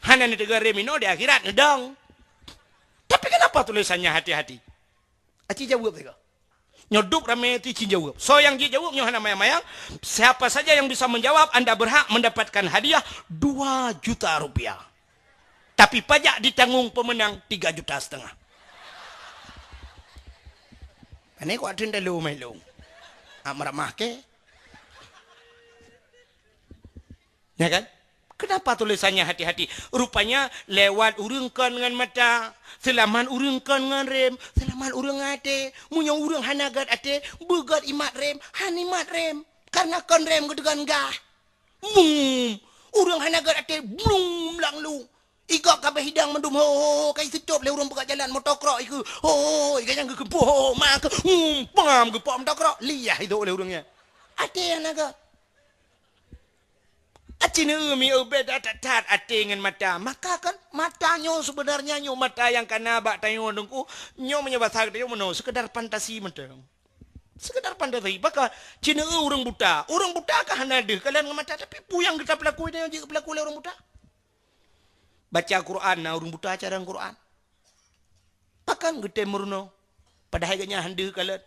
Hana neuteuga rem inoe, di akhirat neudong. Tapi kenapa tulisannya hati-hati? Aci jaweueb sigoe. Nyoe duek ramé ti cin jaweueb. Soe nyang jijaweueb nyoe hana mayang-mayang. Siapa saja yang bisa menjawab, anda berhak mendapatkan hadiah dua juta rupiah. Tapi pajak ditanggung pemenang tiga juta setengah. Ini kuat teuntelu meh lung. Amramah ke? Ya kan? Kenapa tulisannya hati-hati? Rupanya lewat ureuëng kon ngon mata, seulamat ureuëng kon ngon rem, seulamat ureuëng até. Meunyoe ureuëng hana gét até, beugét imat rem, han imat rem. Karena kon rem geuteugon gah. Mum, ureuëng hana gét até, blum lang lu. Igok kabeh hidang mandum ho, ho, ho, kai seutop lé ureuëng peugah jalan motokrok ikeu. Ho, ho, ho, iganyang geukeumpuk ho, ho, ma keu. Mum, pam geupok motokrok, liah idok lé ureuëng nyan. Até hana gét. Aci neueu mi ubé that-that até ngon mata. Maka kan mata nyoe sebenarnya nyoe mata nyang kana bak tanyoe Teungku. Nyoe meunyoe basa geutanyoe meunoe, sekedar fantasi mantong. Sekedar fantasi. Maka ci neueu ureuëng buta. Ureuëng buta ka hana deuh kalon ngon mata, tapi peue nyang geuta peulaku nyoe jeuet peulaku lé ureuëng buta? Baca Quran na ureuëng buta carông Quran. Pakon geutem meurunoe? Padahai geuhnyan han deuh kalon.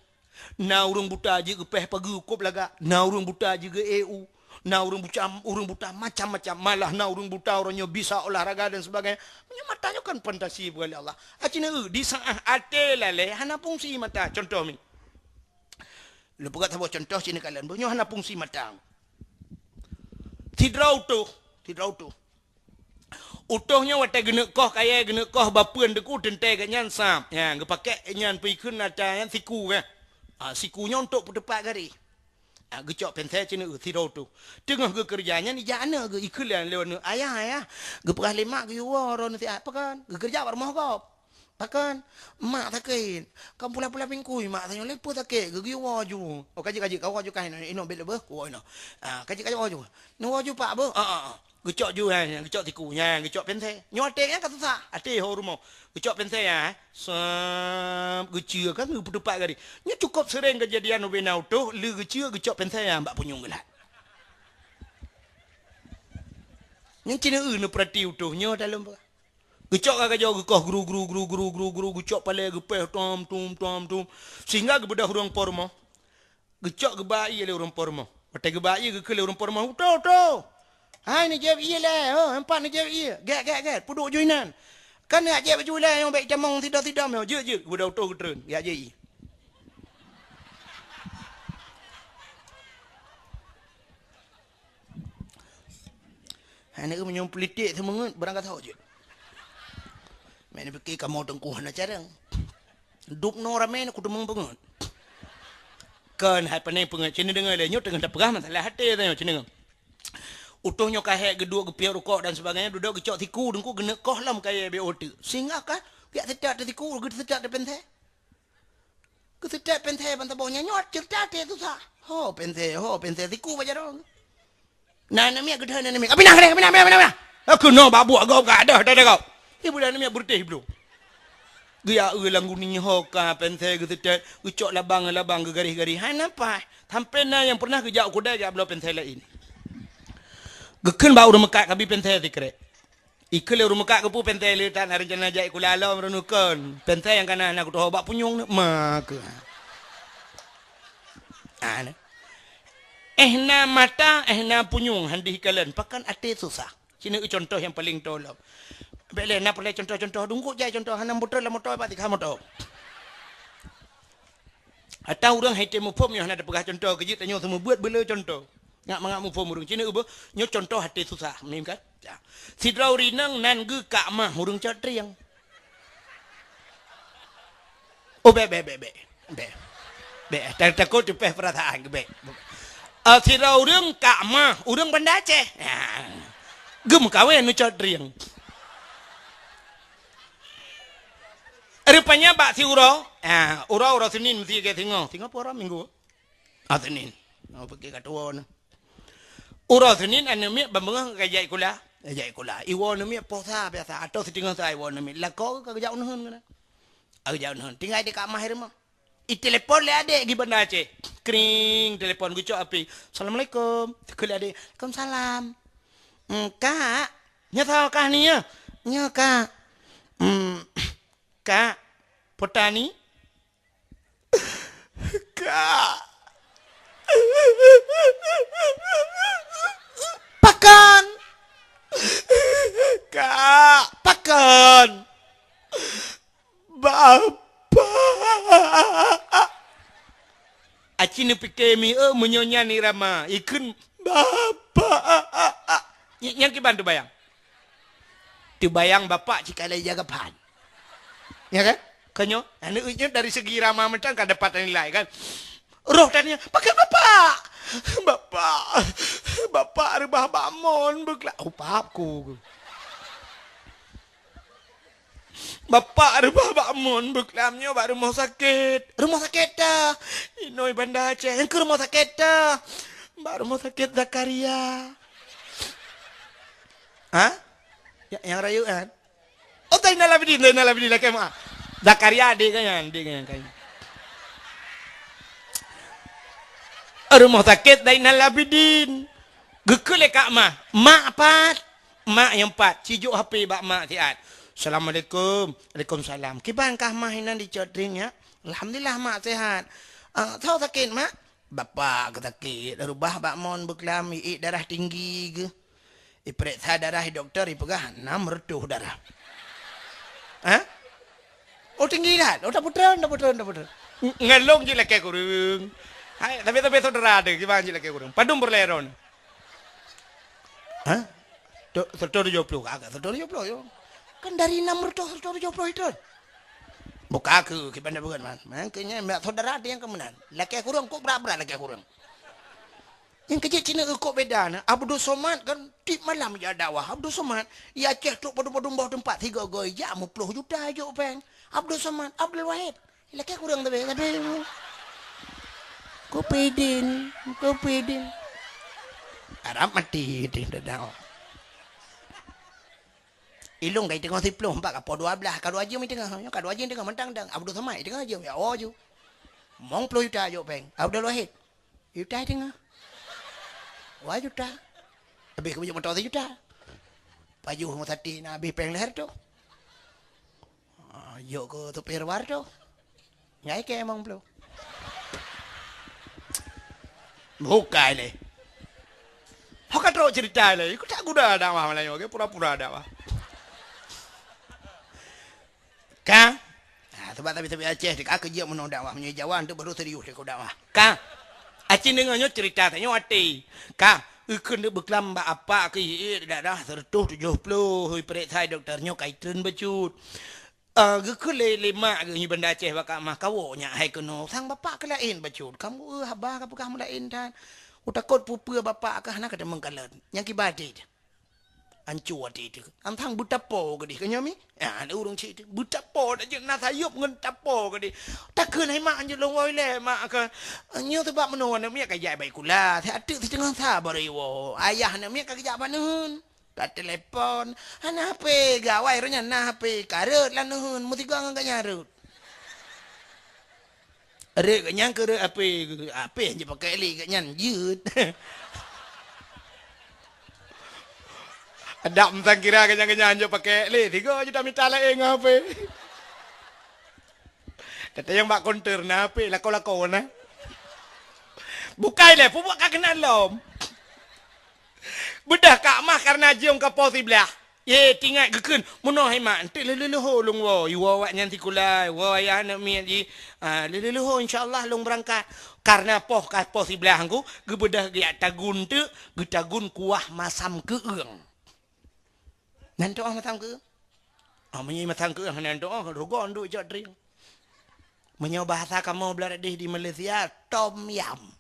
Na ureuëng buta jeuet geupéh pageue kôb lagak, na ureuëng buta jeuet geu-E U, na ureuëng buta, ureuëng buta macam-macam, malah na ureuëng buta uroe nyoe bisa olahraga dan sebagainya. Meunyoe mata nyoe kan fantasi bukan lé Allah. Aci neueu di saat até lalé hana fungsi mata. Contoh mi. Lôn peugah saboh contoh ci neukalon. Meunyoe hana fungsi mata. Sidroe utôh, sidroe utôh. Utôh nyoe watée geuneuk koh kayée, geuneuk koh bapeuen Teungku, teuntée geuhnyan sab. Nyan, geupakée nyan peue ikheun ata nyan siku, kan. Ah, siku nyoe untuk peuteupat garéh. Ah, geucok pensée ci neueu sidroe utôh. Teungoh geukeureuja nyan ijak aneuk geuh ikheun lé aneuk, "Ayah, ayah, geupeugah lé mak geuyue woe droeneuh siat." Pakon? Geukeureuja bak rumoh gob. Pakon? "Mak sakét. Ka pula-pula bingkui mak tanyoe lé peue sakét, geuh geuyue woe ju." "Oh, ka jeuet, ka jeuet, ka woe ju kah inoe, inoe bék lé beuh, kuwoe inoe." Ah, "Ka jeuet, ka jeuet, woe ju." "Neuwoe ju pak beuh?" Ah, ah, ah. Geucok ju, ha, geucok siku. Nya, geucok pensée. Nyoe até nyan ka susah. Até ho rumoh. Geucok pensée, ha. Sab, geuceue kan, geupeuteupat garéh. Nyoe cukôp seuréng keujadian ubé na utôh, lé geuceue, geucok pensée, ha, bak punyueng geulat. Nyan ci neueu neupeurati utôh nyoe dalam. Geucok ka gajoe geukoh gru, gru, gru, geucok palée geupéh tom, tom, tom, tom. Sehingga geubeudôh ureuëng po rumoh. Geucok geuba ié lé ureuëng po rumoh. Watée geuba ié geukheun lé ureuëng po rumoh, "Utôh, utôh! Hai neujép ié lé, ho, empat neujép ié. Gét, gét, gét, peuduek ju inan. Kan neujép ju lé nyoe bék itamong sidom-sidom nyoe. Jeuet, jeuet." Geubeudôh utôh geutreun, geujak jép ié. Hai neueu meunyoe politik seumeungeut beurangkat sahoe jeuet. Meuneubeuki kamoe Teungku hana carông. Dub noe ramé na kuteumeung peungeut. Kon hai pané peungeut, ci neudeungoe lé nyoe teungoh tapeugah masalah até tanyoe ci neudeungoe. Utôh nyoe ka hék geuduek geupiep rukok dan sebagainya, dudoe geucok siku Teungku geuneuk koh lom kayée B O T. Sehingga ka piak seutat teusiku, geuseutôt teuh pensée. Geuseutôt pensée ban saboh nyan nyoe ceurita até susah. Ho pensée, ho pensée siku bak jaroe. Na aneuk miet geudeh aneuk miet. Ka pinah, ka pinah, pinah, pinah, pinah. Ka keunoe bak buet gob ka deh, deh, deh gob. Ibu dan aneuk miet beureutéh bloe. Geujak eu lam guni ho ka pensée geuseutôt, geucok labang, labang geugaréh-garéh. Hai napa? Sampai na nyang pernah geujak u keudai geujak bloe pensée laén. Geukheun bak ureuëng meukat kabi pensée sikrek. Ikeu lé ureuëng meukat geupeu pensée le tan, rencana jak ikula lom reunukon. Pensée nyang kana na kutoho bak punyueng ni, ma keu. Ah, ni. Eh na mata, eh na punyueng, han deuh ikalon. Pakon até susah. Sinoe contoh nyang paleng tolom. Bék lé na peureulée contoh-contoh, dungkot jai contoh, hana beutôi lam moto, bak tikha moto. Atau ureuëng hai tém muphom nyoe hana tapeugah contoh, keujeuet tanyoe seumeubeuet beuleu contoh. Ngat mangat muphom ureuëng. Cina ubah, nyoe contoh até susah, mim kan? Ya. Sidroe ureuëng inong nan geuh ka mah ureuëng cot trieng. Oh, bèk, bèk, bèk, bèk. Bèk. Bèk, ta-, takot teupeh peurasaan, bèk. Ah, sidroe ureuëng ka mah, ureuëng Banda Aceh. Ah. Geumeukawen ngon cot trieng. Rupanya bak siuroe, ah, uroe, uroe Senin meusti lagèe singoh. Singoh peue uroe Minggu? Ah, Senin. Oh, pike ka tuwoe nyoe. Uroe Senin aneuk miet ban beungoh ka jak sikula. Ka jak sikula. Iwoe aneuk miet poh sa biasa. Atau siteungoh sa iwoe aneuk miet. Lakoe ka geujak u neuheun keunan. Ka geujak u neuheun. Tinggai di ka mah i rumoh. Itelepon lé adék geuh Banda Aceh. Kring, telepon geucok api. "Assalamualaikum." Teukheun lé adék. "Waalaikumsalam." "Hmm, Kak, nyoe soe kah nyoe?" "Nyoe, Kak." "Hmm, Kak, Potani?" "Kak." "Pakon?" "Kak." "Pakon?" "Bapak." Aci neupike mi, eh, meunyoe nyan irama, ikheun, "Bapak." Ny-, nyang kiban teubayang. Teubayang bapak cit ka lheueh jaga phan. Ya kan? Kan nyoe, aneuk nyoe dari segi irama mantong ka dapat nilai kan. Roh tanya, "Pakon bapak?" "Bapak, bapak reubah bak mon beukla-," oh, pap ku. "Bapak reubah bak mon beuklam nyoe bak rumoh sakét." "Rumoh sakét ta?" "Inoe Banda Aceh." "Nyang keu rumoh sakét ta?" "Bak rumoh sakét Zakaria." Ha? Ya, nyang rayeuk kan? Oh, Zainal Abidin, Zainal Abidin lakèe mak. Zakaria adék kan nyan, adék kan nyan. Rumoh sakét Zainal Abidin. Geukheun lé kak mah, "Mak pat?" Mak nyang pat, sijok H P bak mak siat. "Assalamualaikum." "Waalaikumsalam." "Kiban kah mah inan dicot ring nyak?" "Alhamdulillah mak sehat." "Ah, soe sakét mak?" "Bapak geusakét, reubah bak mon beuklam, iék darah tinggi geuh. Ipeuriksa darah i dokto, ipeugah nam reutôh darah." Ha? Oh, tinggi that. Oh, tapeutreun, tapeutreun, tapeutreun. Ng-, ngon lôn jih lakèe kureueng. Hai, tapi, tapi saudara ada, kiban jih lakèe kureueng. Padum peureulèe droeneuh? Ha? Tu, seratus tujuh puluh, agak seratus tujuh puluh, yo. Kan dari enam ratus, seratus tujuh puluh itu. Buka ke, kiban dah bukan, man. Man, kayaknya saudara ada yang kemenangan. Lakèe kureueng, kok berat-berat lakèe kureueng. Nyang keujeuet cit na kok beda na, Abdul Somad kan tiep malam jak dakwah. Abdul Somad, i Aceh trok padum-padum boh teumpat, sigoe-goe jak meuploh juta jok péng. Abdul Somad, Abdul Wahid. Lakèe kureueng tapi, tapi Kopidin, Kopidin. Harab mati di dakwah. Ilong ka iteungoh siplôh, empat ka poh dua belas, ka dua jeuem iteungoh. Nyoe ka dua jeuem iteungoh, mantang dang. Abdul Somad iteungoh jeuem, ya, oh, ju. Mong ploh juta jok péng. Abdul Wahid. Juta teungoh. Dua juta. Habéh keu beuet moto sijuta. Pajoh rumoh sakét na habéh péng lhèe reutôh. Ah, jok keu supir war tu. Nyai keu emong ploh. Bukai lé. Ho ka trok cerita lé. Ikut tak guda dakwah malam nyoe, ke pura-pura dakwah. Ka? Ha, sebab tapi-tapi Aceh, ka keujeuet meunoe dakwah, meunyoe Jawa tu baru serius deungon dakwah. Ka? Aceh deungoe nyoe cerita tanyoe até. Ka? Ikheun deuk beuklam bak apak keu iék darah seratus tujuh puluh, ipeuriksa dokto nyoe kai treun bacut. Ah, geukheun lé, lé mak geuh nyoe Banda Aceh bak kak mah, "Kawoe nyak hai keunoe, sang bapak keu laén bacut. Kamoe, eh, haba ka peugah meulaén that. Utakot peue-peue bapak kah hana ka teumeung kalon." Nyang kiban até teuh. Anco até teuh. Antang beutapo keudeh keu nyoe mi? Ah, ureueng cit teuh. Beutapo dak jeuet na sayop ngon tapo keudeh. Takheun hai mak, anjeut lôn woe ilèe mak kah. Nyoe sabab meunoe aneuk miet ka jak bak sikula. Siat teuk siteungoh sa baru iwoe. Ayah aneuk miet ka geujak bak neuheun. Ka telepon. Hana H P gawai roh nyan na H P. Ka rhot lam neuheun. Meusigoe ngon gobnyan rhot. Rhot gobnyan keu rhot H P. H P han jipakék lé gobnyan jeuet. Adak meusangkira gobnyan-gobnyan han jipakék lé. Sigoe jeuet tamita laén ngon H P. Teuntèe nyang bak konter na H P lakoe-lakoe na. Bukai lé, peubuet ka keunan lom. Beudôh kak mah kareuna jeuem ka poh siblaih. Ye, tingat geukheun, meunoe hai mak, enteuk lheuh-lheuh lôn woe, iwoe awaknyan sikula, iwoe ayah aneuk miet jih. Ah, lheuh-lheuh insya Allah lôn beurangkat. Karena poh ka poh siblaih ngku, geubeudôh geujak tagun teuk, geutagun kuah masam keueung. Nan tu'oh masam keueung? Ah, meunyoe masam keueung hana tu'oh, rugoe duek cok trieng. Meunyoe bahasa kamoe blah deh di Malaysia, tom yam.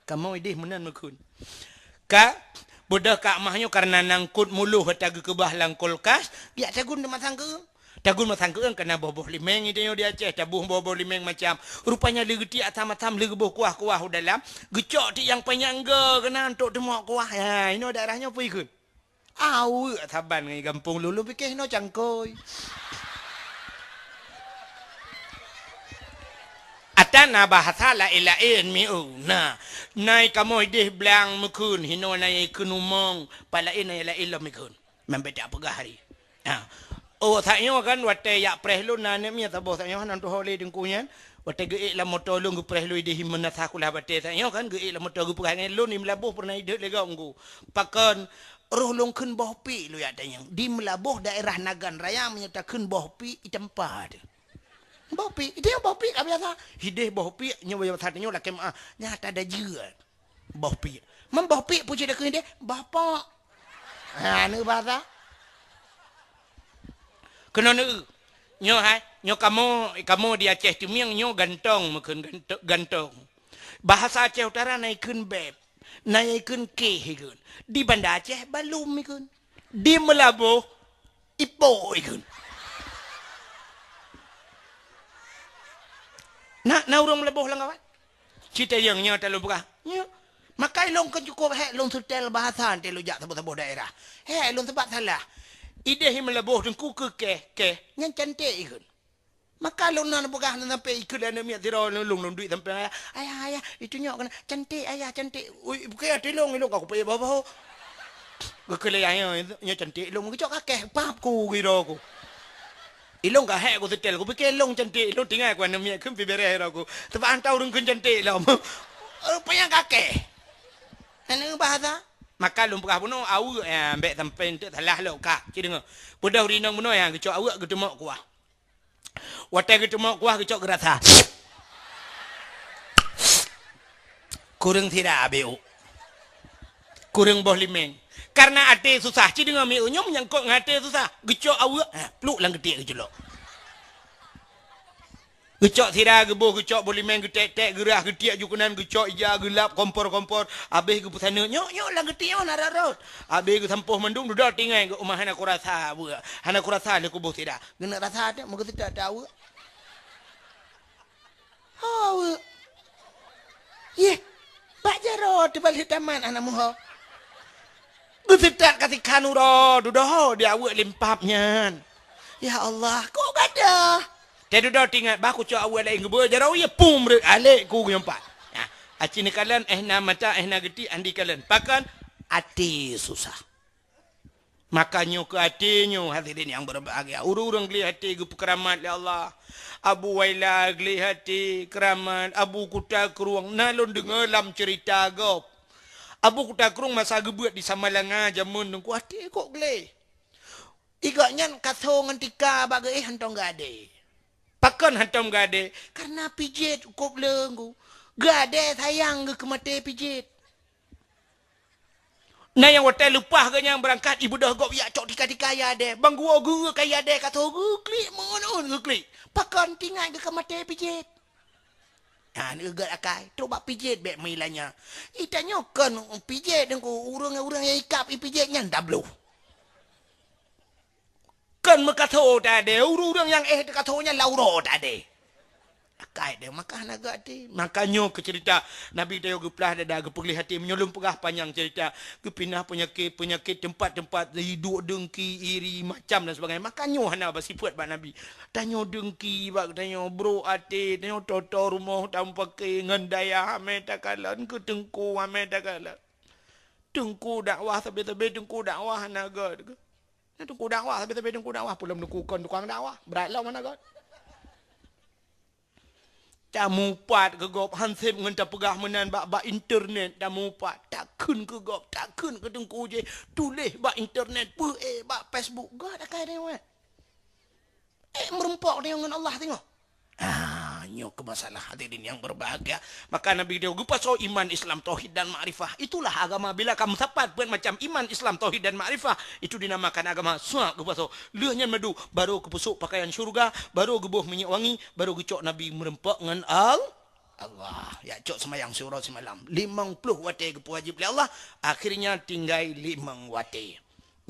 Kamoe ideh meunan meukheun. Ka, beudôh ka mah nyoe karena nangkot muloh ata geukeubah lam kulkas, geujak tagun di masam keueung. Tagun masam keueung kana boh-boh limeng itu nyoe di Aceh, taboh boh-boh limeng macam. Rupanya lé geutiek asam-asam, lé geuboh kuah-kuah u dalam, geucok tiek nyang panyang ge keunan untuk teumok kuah. Ha, inoe daerah nyoe peue ikheun? Aweuek saban ngon gampông lôn, lôn pike hinoe cangkôi. Ata na bahasa laén-laén mieu. Na, nai kamoe ideh blang meukheun, hinoe nai ikheun umong, pat laén nai laén lom ikheun. Meumbeda peugah hari. Ha. Oh, sak nyoe kan watée yak preh lôn na aneuk miet saboh sak nyoe hana tuho lé teungku nyan. Watée geuék lam moto lôn geupreh lôn ideh meunasah kulah batée sak nyoe kan geuék lam moto geupeugah ngon lôn di Meulaboh peureunah ideh lé gob ngku. Pakon roh lôn kheun boh piek lôn yak tanyong. Di Meulaboh daerah Nagan Raya meunyoe takheun boh piek itampa teuh. Boh piek, ideh boh piek ka biasa. Ideh boh piek nyoe biasa nyoe lakée meuah. Nyata ada jeuet. Boh piek. Meuboh piek peue cit takheun deh? Boh pok. Ha, neu bahasa. Keunoe neu. Nyoe hai, nyoe kamoe, kamoe di Aceh Teumieng nyoe gantong meukheun ganto-, gantong. Bahasa Aceh Utara na ikheun beb, na ikheun keh ikheun. Di Banda Aceh balum ikheun. Di Meulaboh ipo ikheun. Na, na ureuëng Meulaboh lam kawan? Citayong nyoe talôn peugah. Nyoe. Maka ilong kan cukup hek lôn setel bahasa teh lôn jak saboh-saboh daerah. Hek lôn sebab salah. Ideh Meulaboh teungku keu keh, keh. Nyan cantik ikheun. Maka lôn na peugah lôn sampai ikheun aneuk miet sidroe lôn, lôn duek sampai ayah. Ayah, ayah, itu nyok kena cantik ayah, cantik. Ui, bukan ya tilong ilong aku payah bawa. Geukheun lé ayah nyoe cantik ilong geucok kakeh pap ku giro ku. Ilong ka hek ku setel, ku pikir ilong cantik, ilong tinggai ku aneuk miet kheun pi bereh ro ku. Sebab antau ureuëng kheun cantik lom. Rupanya kakeh. Aneuk bahasa. Maka lôn peugah bunoe aweuek ya, ambek sampai enteuk salah lom ka. Ci deungoe. Peudeuh rinong bunoe ya geucok aweuek geuteumok kuah. Watée geuteumok kuah geucok geurasa. Kureueng sira abeu. Kureueng boh limeng. Karena até susah. Ci deungoe mieu nyoe menyangkot ngon até susah. Geucok aweuek, ha, pluk lam geutiek geuculok. Geucok sira geuboh, geucok boh limeng, geutek-tek, geurah, geutiek ju keunan, geucok ija, geulap, kompor-kompor. Abéh geupeusaneut, nyok, nyok, lam geutiek nyoe na rot-rot. Abéh geusampoh mandum, dudoe tinggai geuh uma hana kurasa aweuek. Hana kurasa lé kuboh sira. Geuneuk rasa teuh, meugeuseutôt teuh aweuek. Aweuek. Yeh, bak jaroe teubaléh tamat aneuk muho. Geuseutôt ka sikhan uroe dudoe di aweuek limpap nyan. Ya Allah, kok gadoh? Teududoe tingat bah kucok aweuek laén geubeue jaroe ye pum reuek alek ku geuyong pat. Nah, aci neukalon eh na mata eh na geuti andi kalon. Pakon? Até susah. Maka nyoe keu até nyoe hadirin nyang berbahagia. Ureuëng-ureuëng gleh até geupeukeuramat lé Allah. Abu Waila gleh até keuramat, Abu Kuta Krueng na lôn deungoe lam ceurita gob. Abu Kuta Krueng masa geubeuet di Samalanga jameun teungku até kok gleh. Igok nyan kaso ngon tika bak geuéh hantong gade. Pakon hantong gade? Karena pijet kop leunggu. Gade sayang geuh keu maté pijet. Na nyang watée leupah geuh nyang beurangkat ibeudôh gob yak cok tika-tika yade. Bang guo geuh ka yade ka tho geuklik meungon geuklik. Pakon tingat geuh ka maté pijet. Nyan geuget akai, trok bak pijet bék meulanya. Itanyoe kon pijet deungku ureuëng-ureuëng nyang ikab ipijet nyan dabloh. Kon meukatho tade, ureuëng-ureuëng nyang éh teukato nyan lauro tade. Akai deh maka hana geuaté. Maka nyoe keu cerita Nabi tayo geuplah dada geupeugléh até meunyoe lôn peugah panyang cerita. Geupinah peunyakét-peunyakét teumpat-teumpat iduek deungki, iri, macam dan sebagainya. Maka nyoe hana basifeuet bak Nabi. Tanyoe deungki bak tanyoe brok até, tanyoe toto rumoh tamupaké ngon dayah amé takalon keu teungku amé takalon. Teungku dakwah sabe-sabe teungku dakwah hana gét. Na teungku dakwah, sabe-sabe teungku dakwah, peulom teungku kon tukang dakwah, brat lom hana gét. Tamupat keu gob, han sép ngon tapeugah meunan bak, bak internet tamupat. Takheun keu gob, takheun keu teungku jih, tuléh bak internet, peuék bak Facebook, göt akai deungon. Ék meureumpok deungon Allah teungoh. Ah, nyoe keu masalah hadirin yang berbahagia. Maka Nabi dia geupasoe iman, Islam, tauhid dan makrifah. Itulah agama. Bila ka meusapat buet macam iman, Islam, tauhid dan makrifah, itu dinamakan agama. Suak geupasoe. Lheueh nyan madu, baru geupeusok pakaian syurga, baru geuboh minyeuk wangi, baru geucok Nabi meureumpok ngon Al-, Allah. Jak cok seumayang siuroe simalam. Limong ploh watée geupeuwajéb lé Allah, akhirnya tinggai limong watée.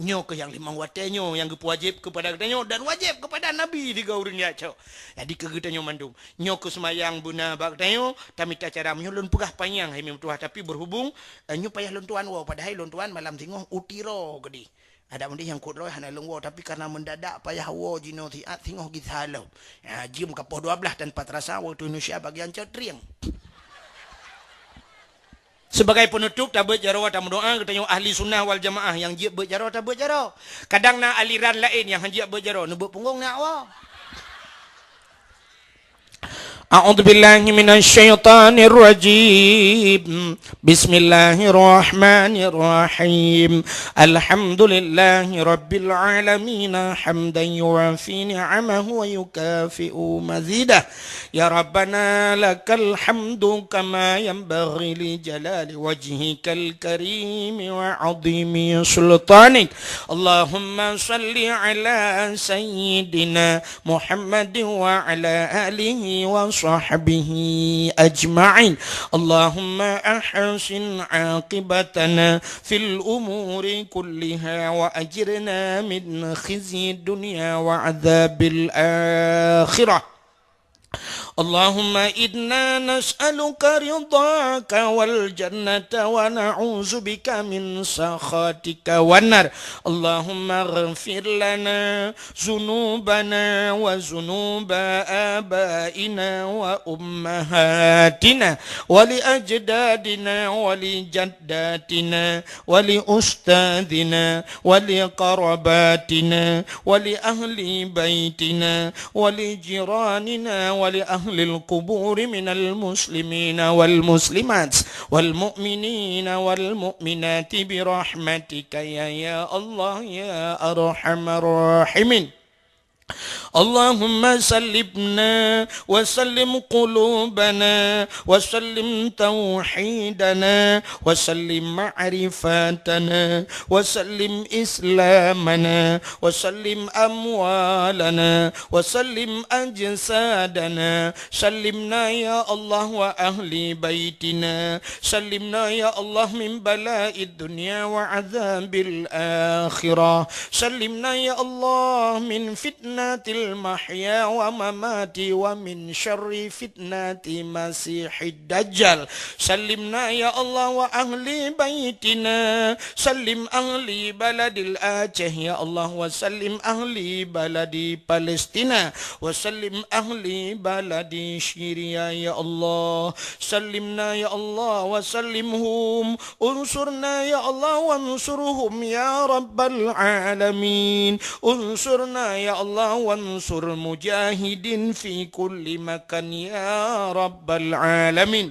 Nyoe keuh nyang limong watée nyoe nyang geupeuwajéb keupada geutanyoe dan wajéb keupada Nabi tiga ureuëng jak cok. Jadi keu geutanyoe mandum, nyoe keuh seumayang beuna bak geutanyoe, tamita cara meunyoe lôn peugah panyang hai meutuah, tapi berhubung, eh, nyoe payah lôn tuan woe, padahai lôn tuan malam singoh u Tiro keudeh. Adak meudeh nyang kot lôi hana lôn woe, tapi karena mendadak payah woe jinoe siat singoh gisa lom. Ya, jeuem ka poh dua belas tanpa terasa waktu Indonesia bagian cot trieng. Sebagai penutup, tabeuet jaroe tameudoa, geutanyoe ahli sunnah wal jamaah nyang jeuet beuet jaroe, tabeuet jaroe. Kadang na aliran laén nyang han jeuet beuet jaroe, neubeuet punggong na awak. A'udzubillahi minasyaitonirrajim. Bismillahirrahmanirrahim. Alhamdulillahi rabbil alamin, hamdan yuwafi ni'amahu wa yukafi'u mazidah. Ya Rabbana lakal hamdu kama yanbaghi li jalali wajhikal karimi wa azimi sultanik. Allahumma salli ala sayyidina Muhammadin wa ala alihi wa sahbihi ajma'in. Allahumma ahsin aqibatana fil umuri kulliha wa ajirna min khizyi dunya wa adzabil akhirah. Allahumma inna nas'aluka ridhaka wal jannata wa na'udzubika min sakhatika wan nar. Allahumma ighfir lana dzunubana wa dzunuba abaina wa ummahatina wa li ajdadina wa li jaddatina wa li ustadzina wa li qarabatina wa li ahli baitina wa li jiranina wa li ahlil quburi minal muslimina wal muslimat wal mu'minina wal mu'minati bi rahmatika ya, ya Allah ya arhamar rahimin. Allahumma sallimna wa sallim qulubana wa sallim tauhidana wa sallim ma'rifatana wa sallim islamana wa sallim amwalana wa sallim ajsadana. Sallimna ya Allah wa ahli baitina. Sallimna ya Allah min bala'id dunya wa adzabil akhirah. Sallimna ya Allah min fitnatil mahya wa mamati wa min syarri fitnati masihid dajjal. Sallimna ya Allah wa ahli baitina. Sallim ahli baladil Aceh ya Allah wa sallim ahli baladi Palestina wa sallim ahli baladi Syria ya Allah. Sallimna ya Allah wa sallimhum. Unsurna ya Allah wansurhum ya rabbal alamin. Unsurna ya Allah wansur mujahidin fi kulli makan ya rabbal alamin.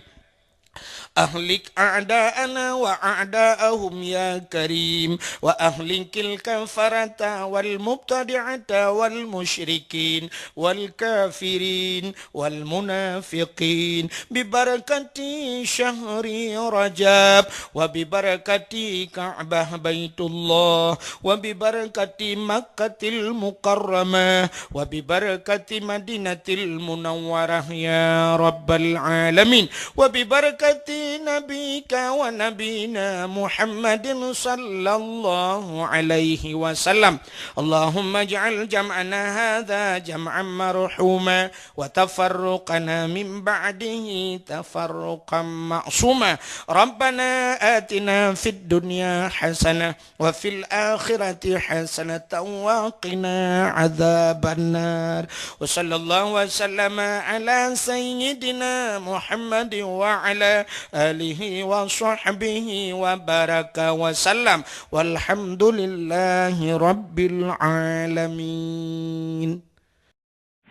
Ahlik a'da'ana wa a'da'ahum ya karim. Wa ahlikil kafarata wal mubtadi'ata wal musyrikin wal kafirin wal munafiqin, bi barakati syahri Rajab, wa bi barakati Ka'bah Baitullah, wa bi barakati Makkatil Mukarramah, wa bi barakati Madinatil Munawwarah ya rabbal alamin, wa bi barakati nabika wa nabina Muhammadin sallallahu alaihi wasallam. Allahumma ij'al jam'ana hadza jam'an marhuma, wa tafarruqana min ba'dihi tafarruqan ma'suma. Rabbana atina fid dunya hasanah wa fil akhirati hasanatan wa qina adzabannar. Wa sallallahu wa sallama ala sayyidina Muhammadin wa ala alihi wa sahbihi wa baraka wa sallam. Walhamdulillahi rabbil alamin.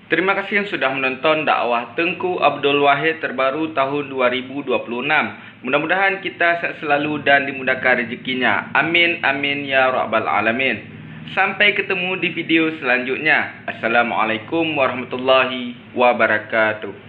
Terima kasih yang sudah menonton dakwah Teungku Abdul Wahid terbaru tahun dua ribu dua puluh enam. Mudah-mudahan kita sehat selalu dan dimudahkan rezekinya. Amin, amin, ya rabbal alamin. Sampai ketemu di video selanjutnya. Assalamualaikum warahmatullahi wabarakatuh.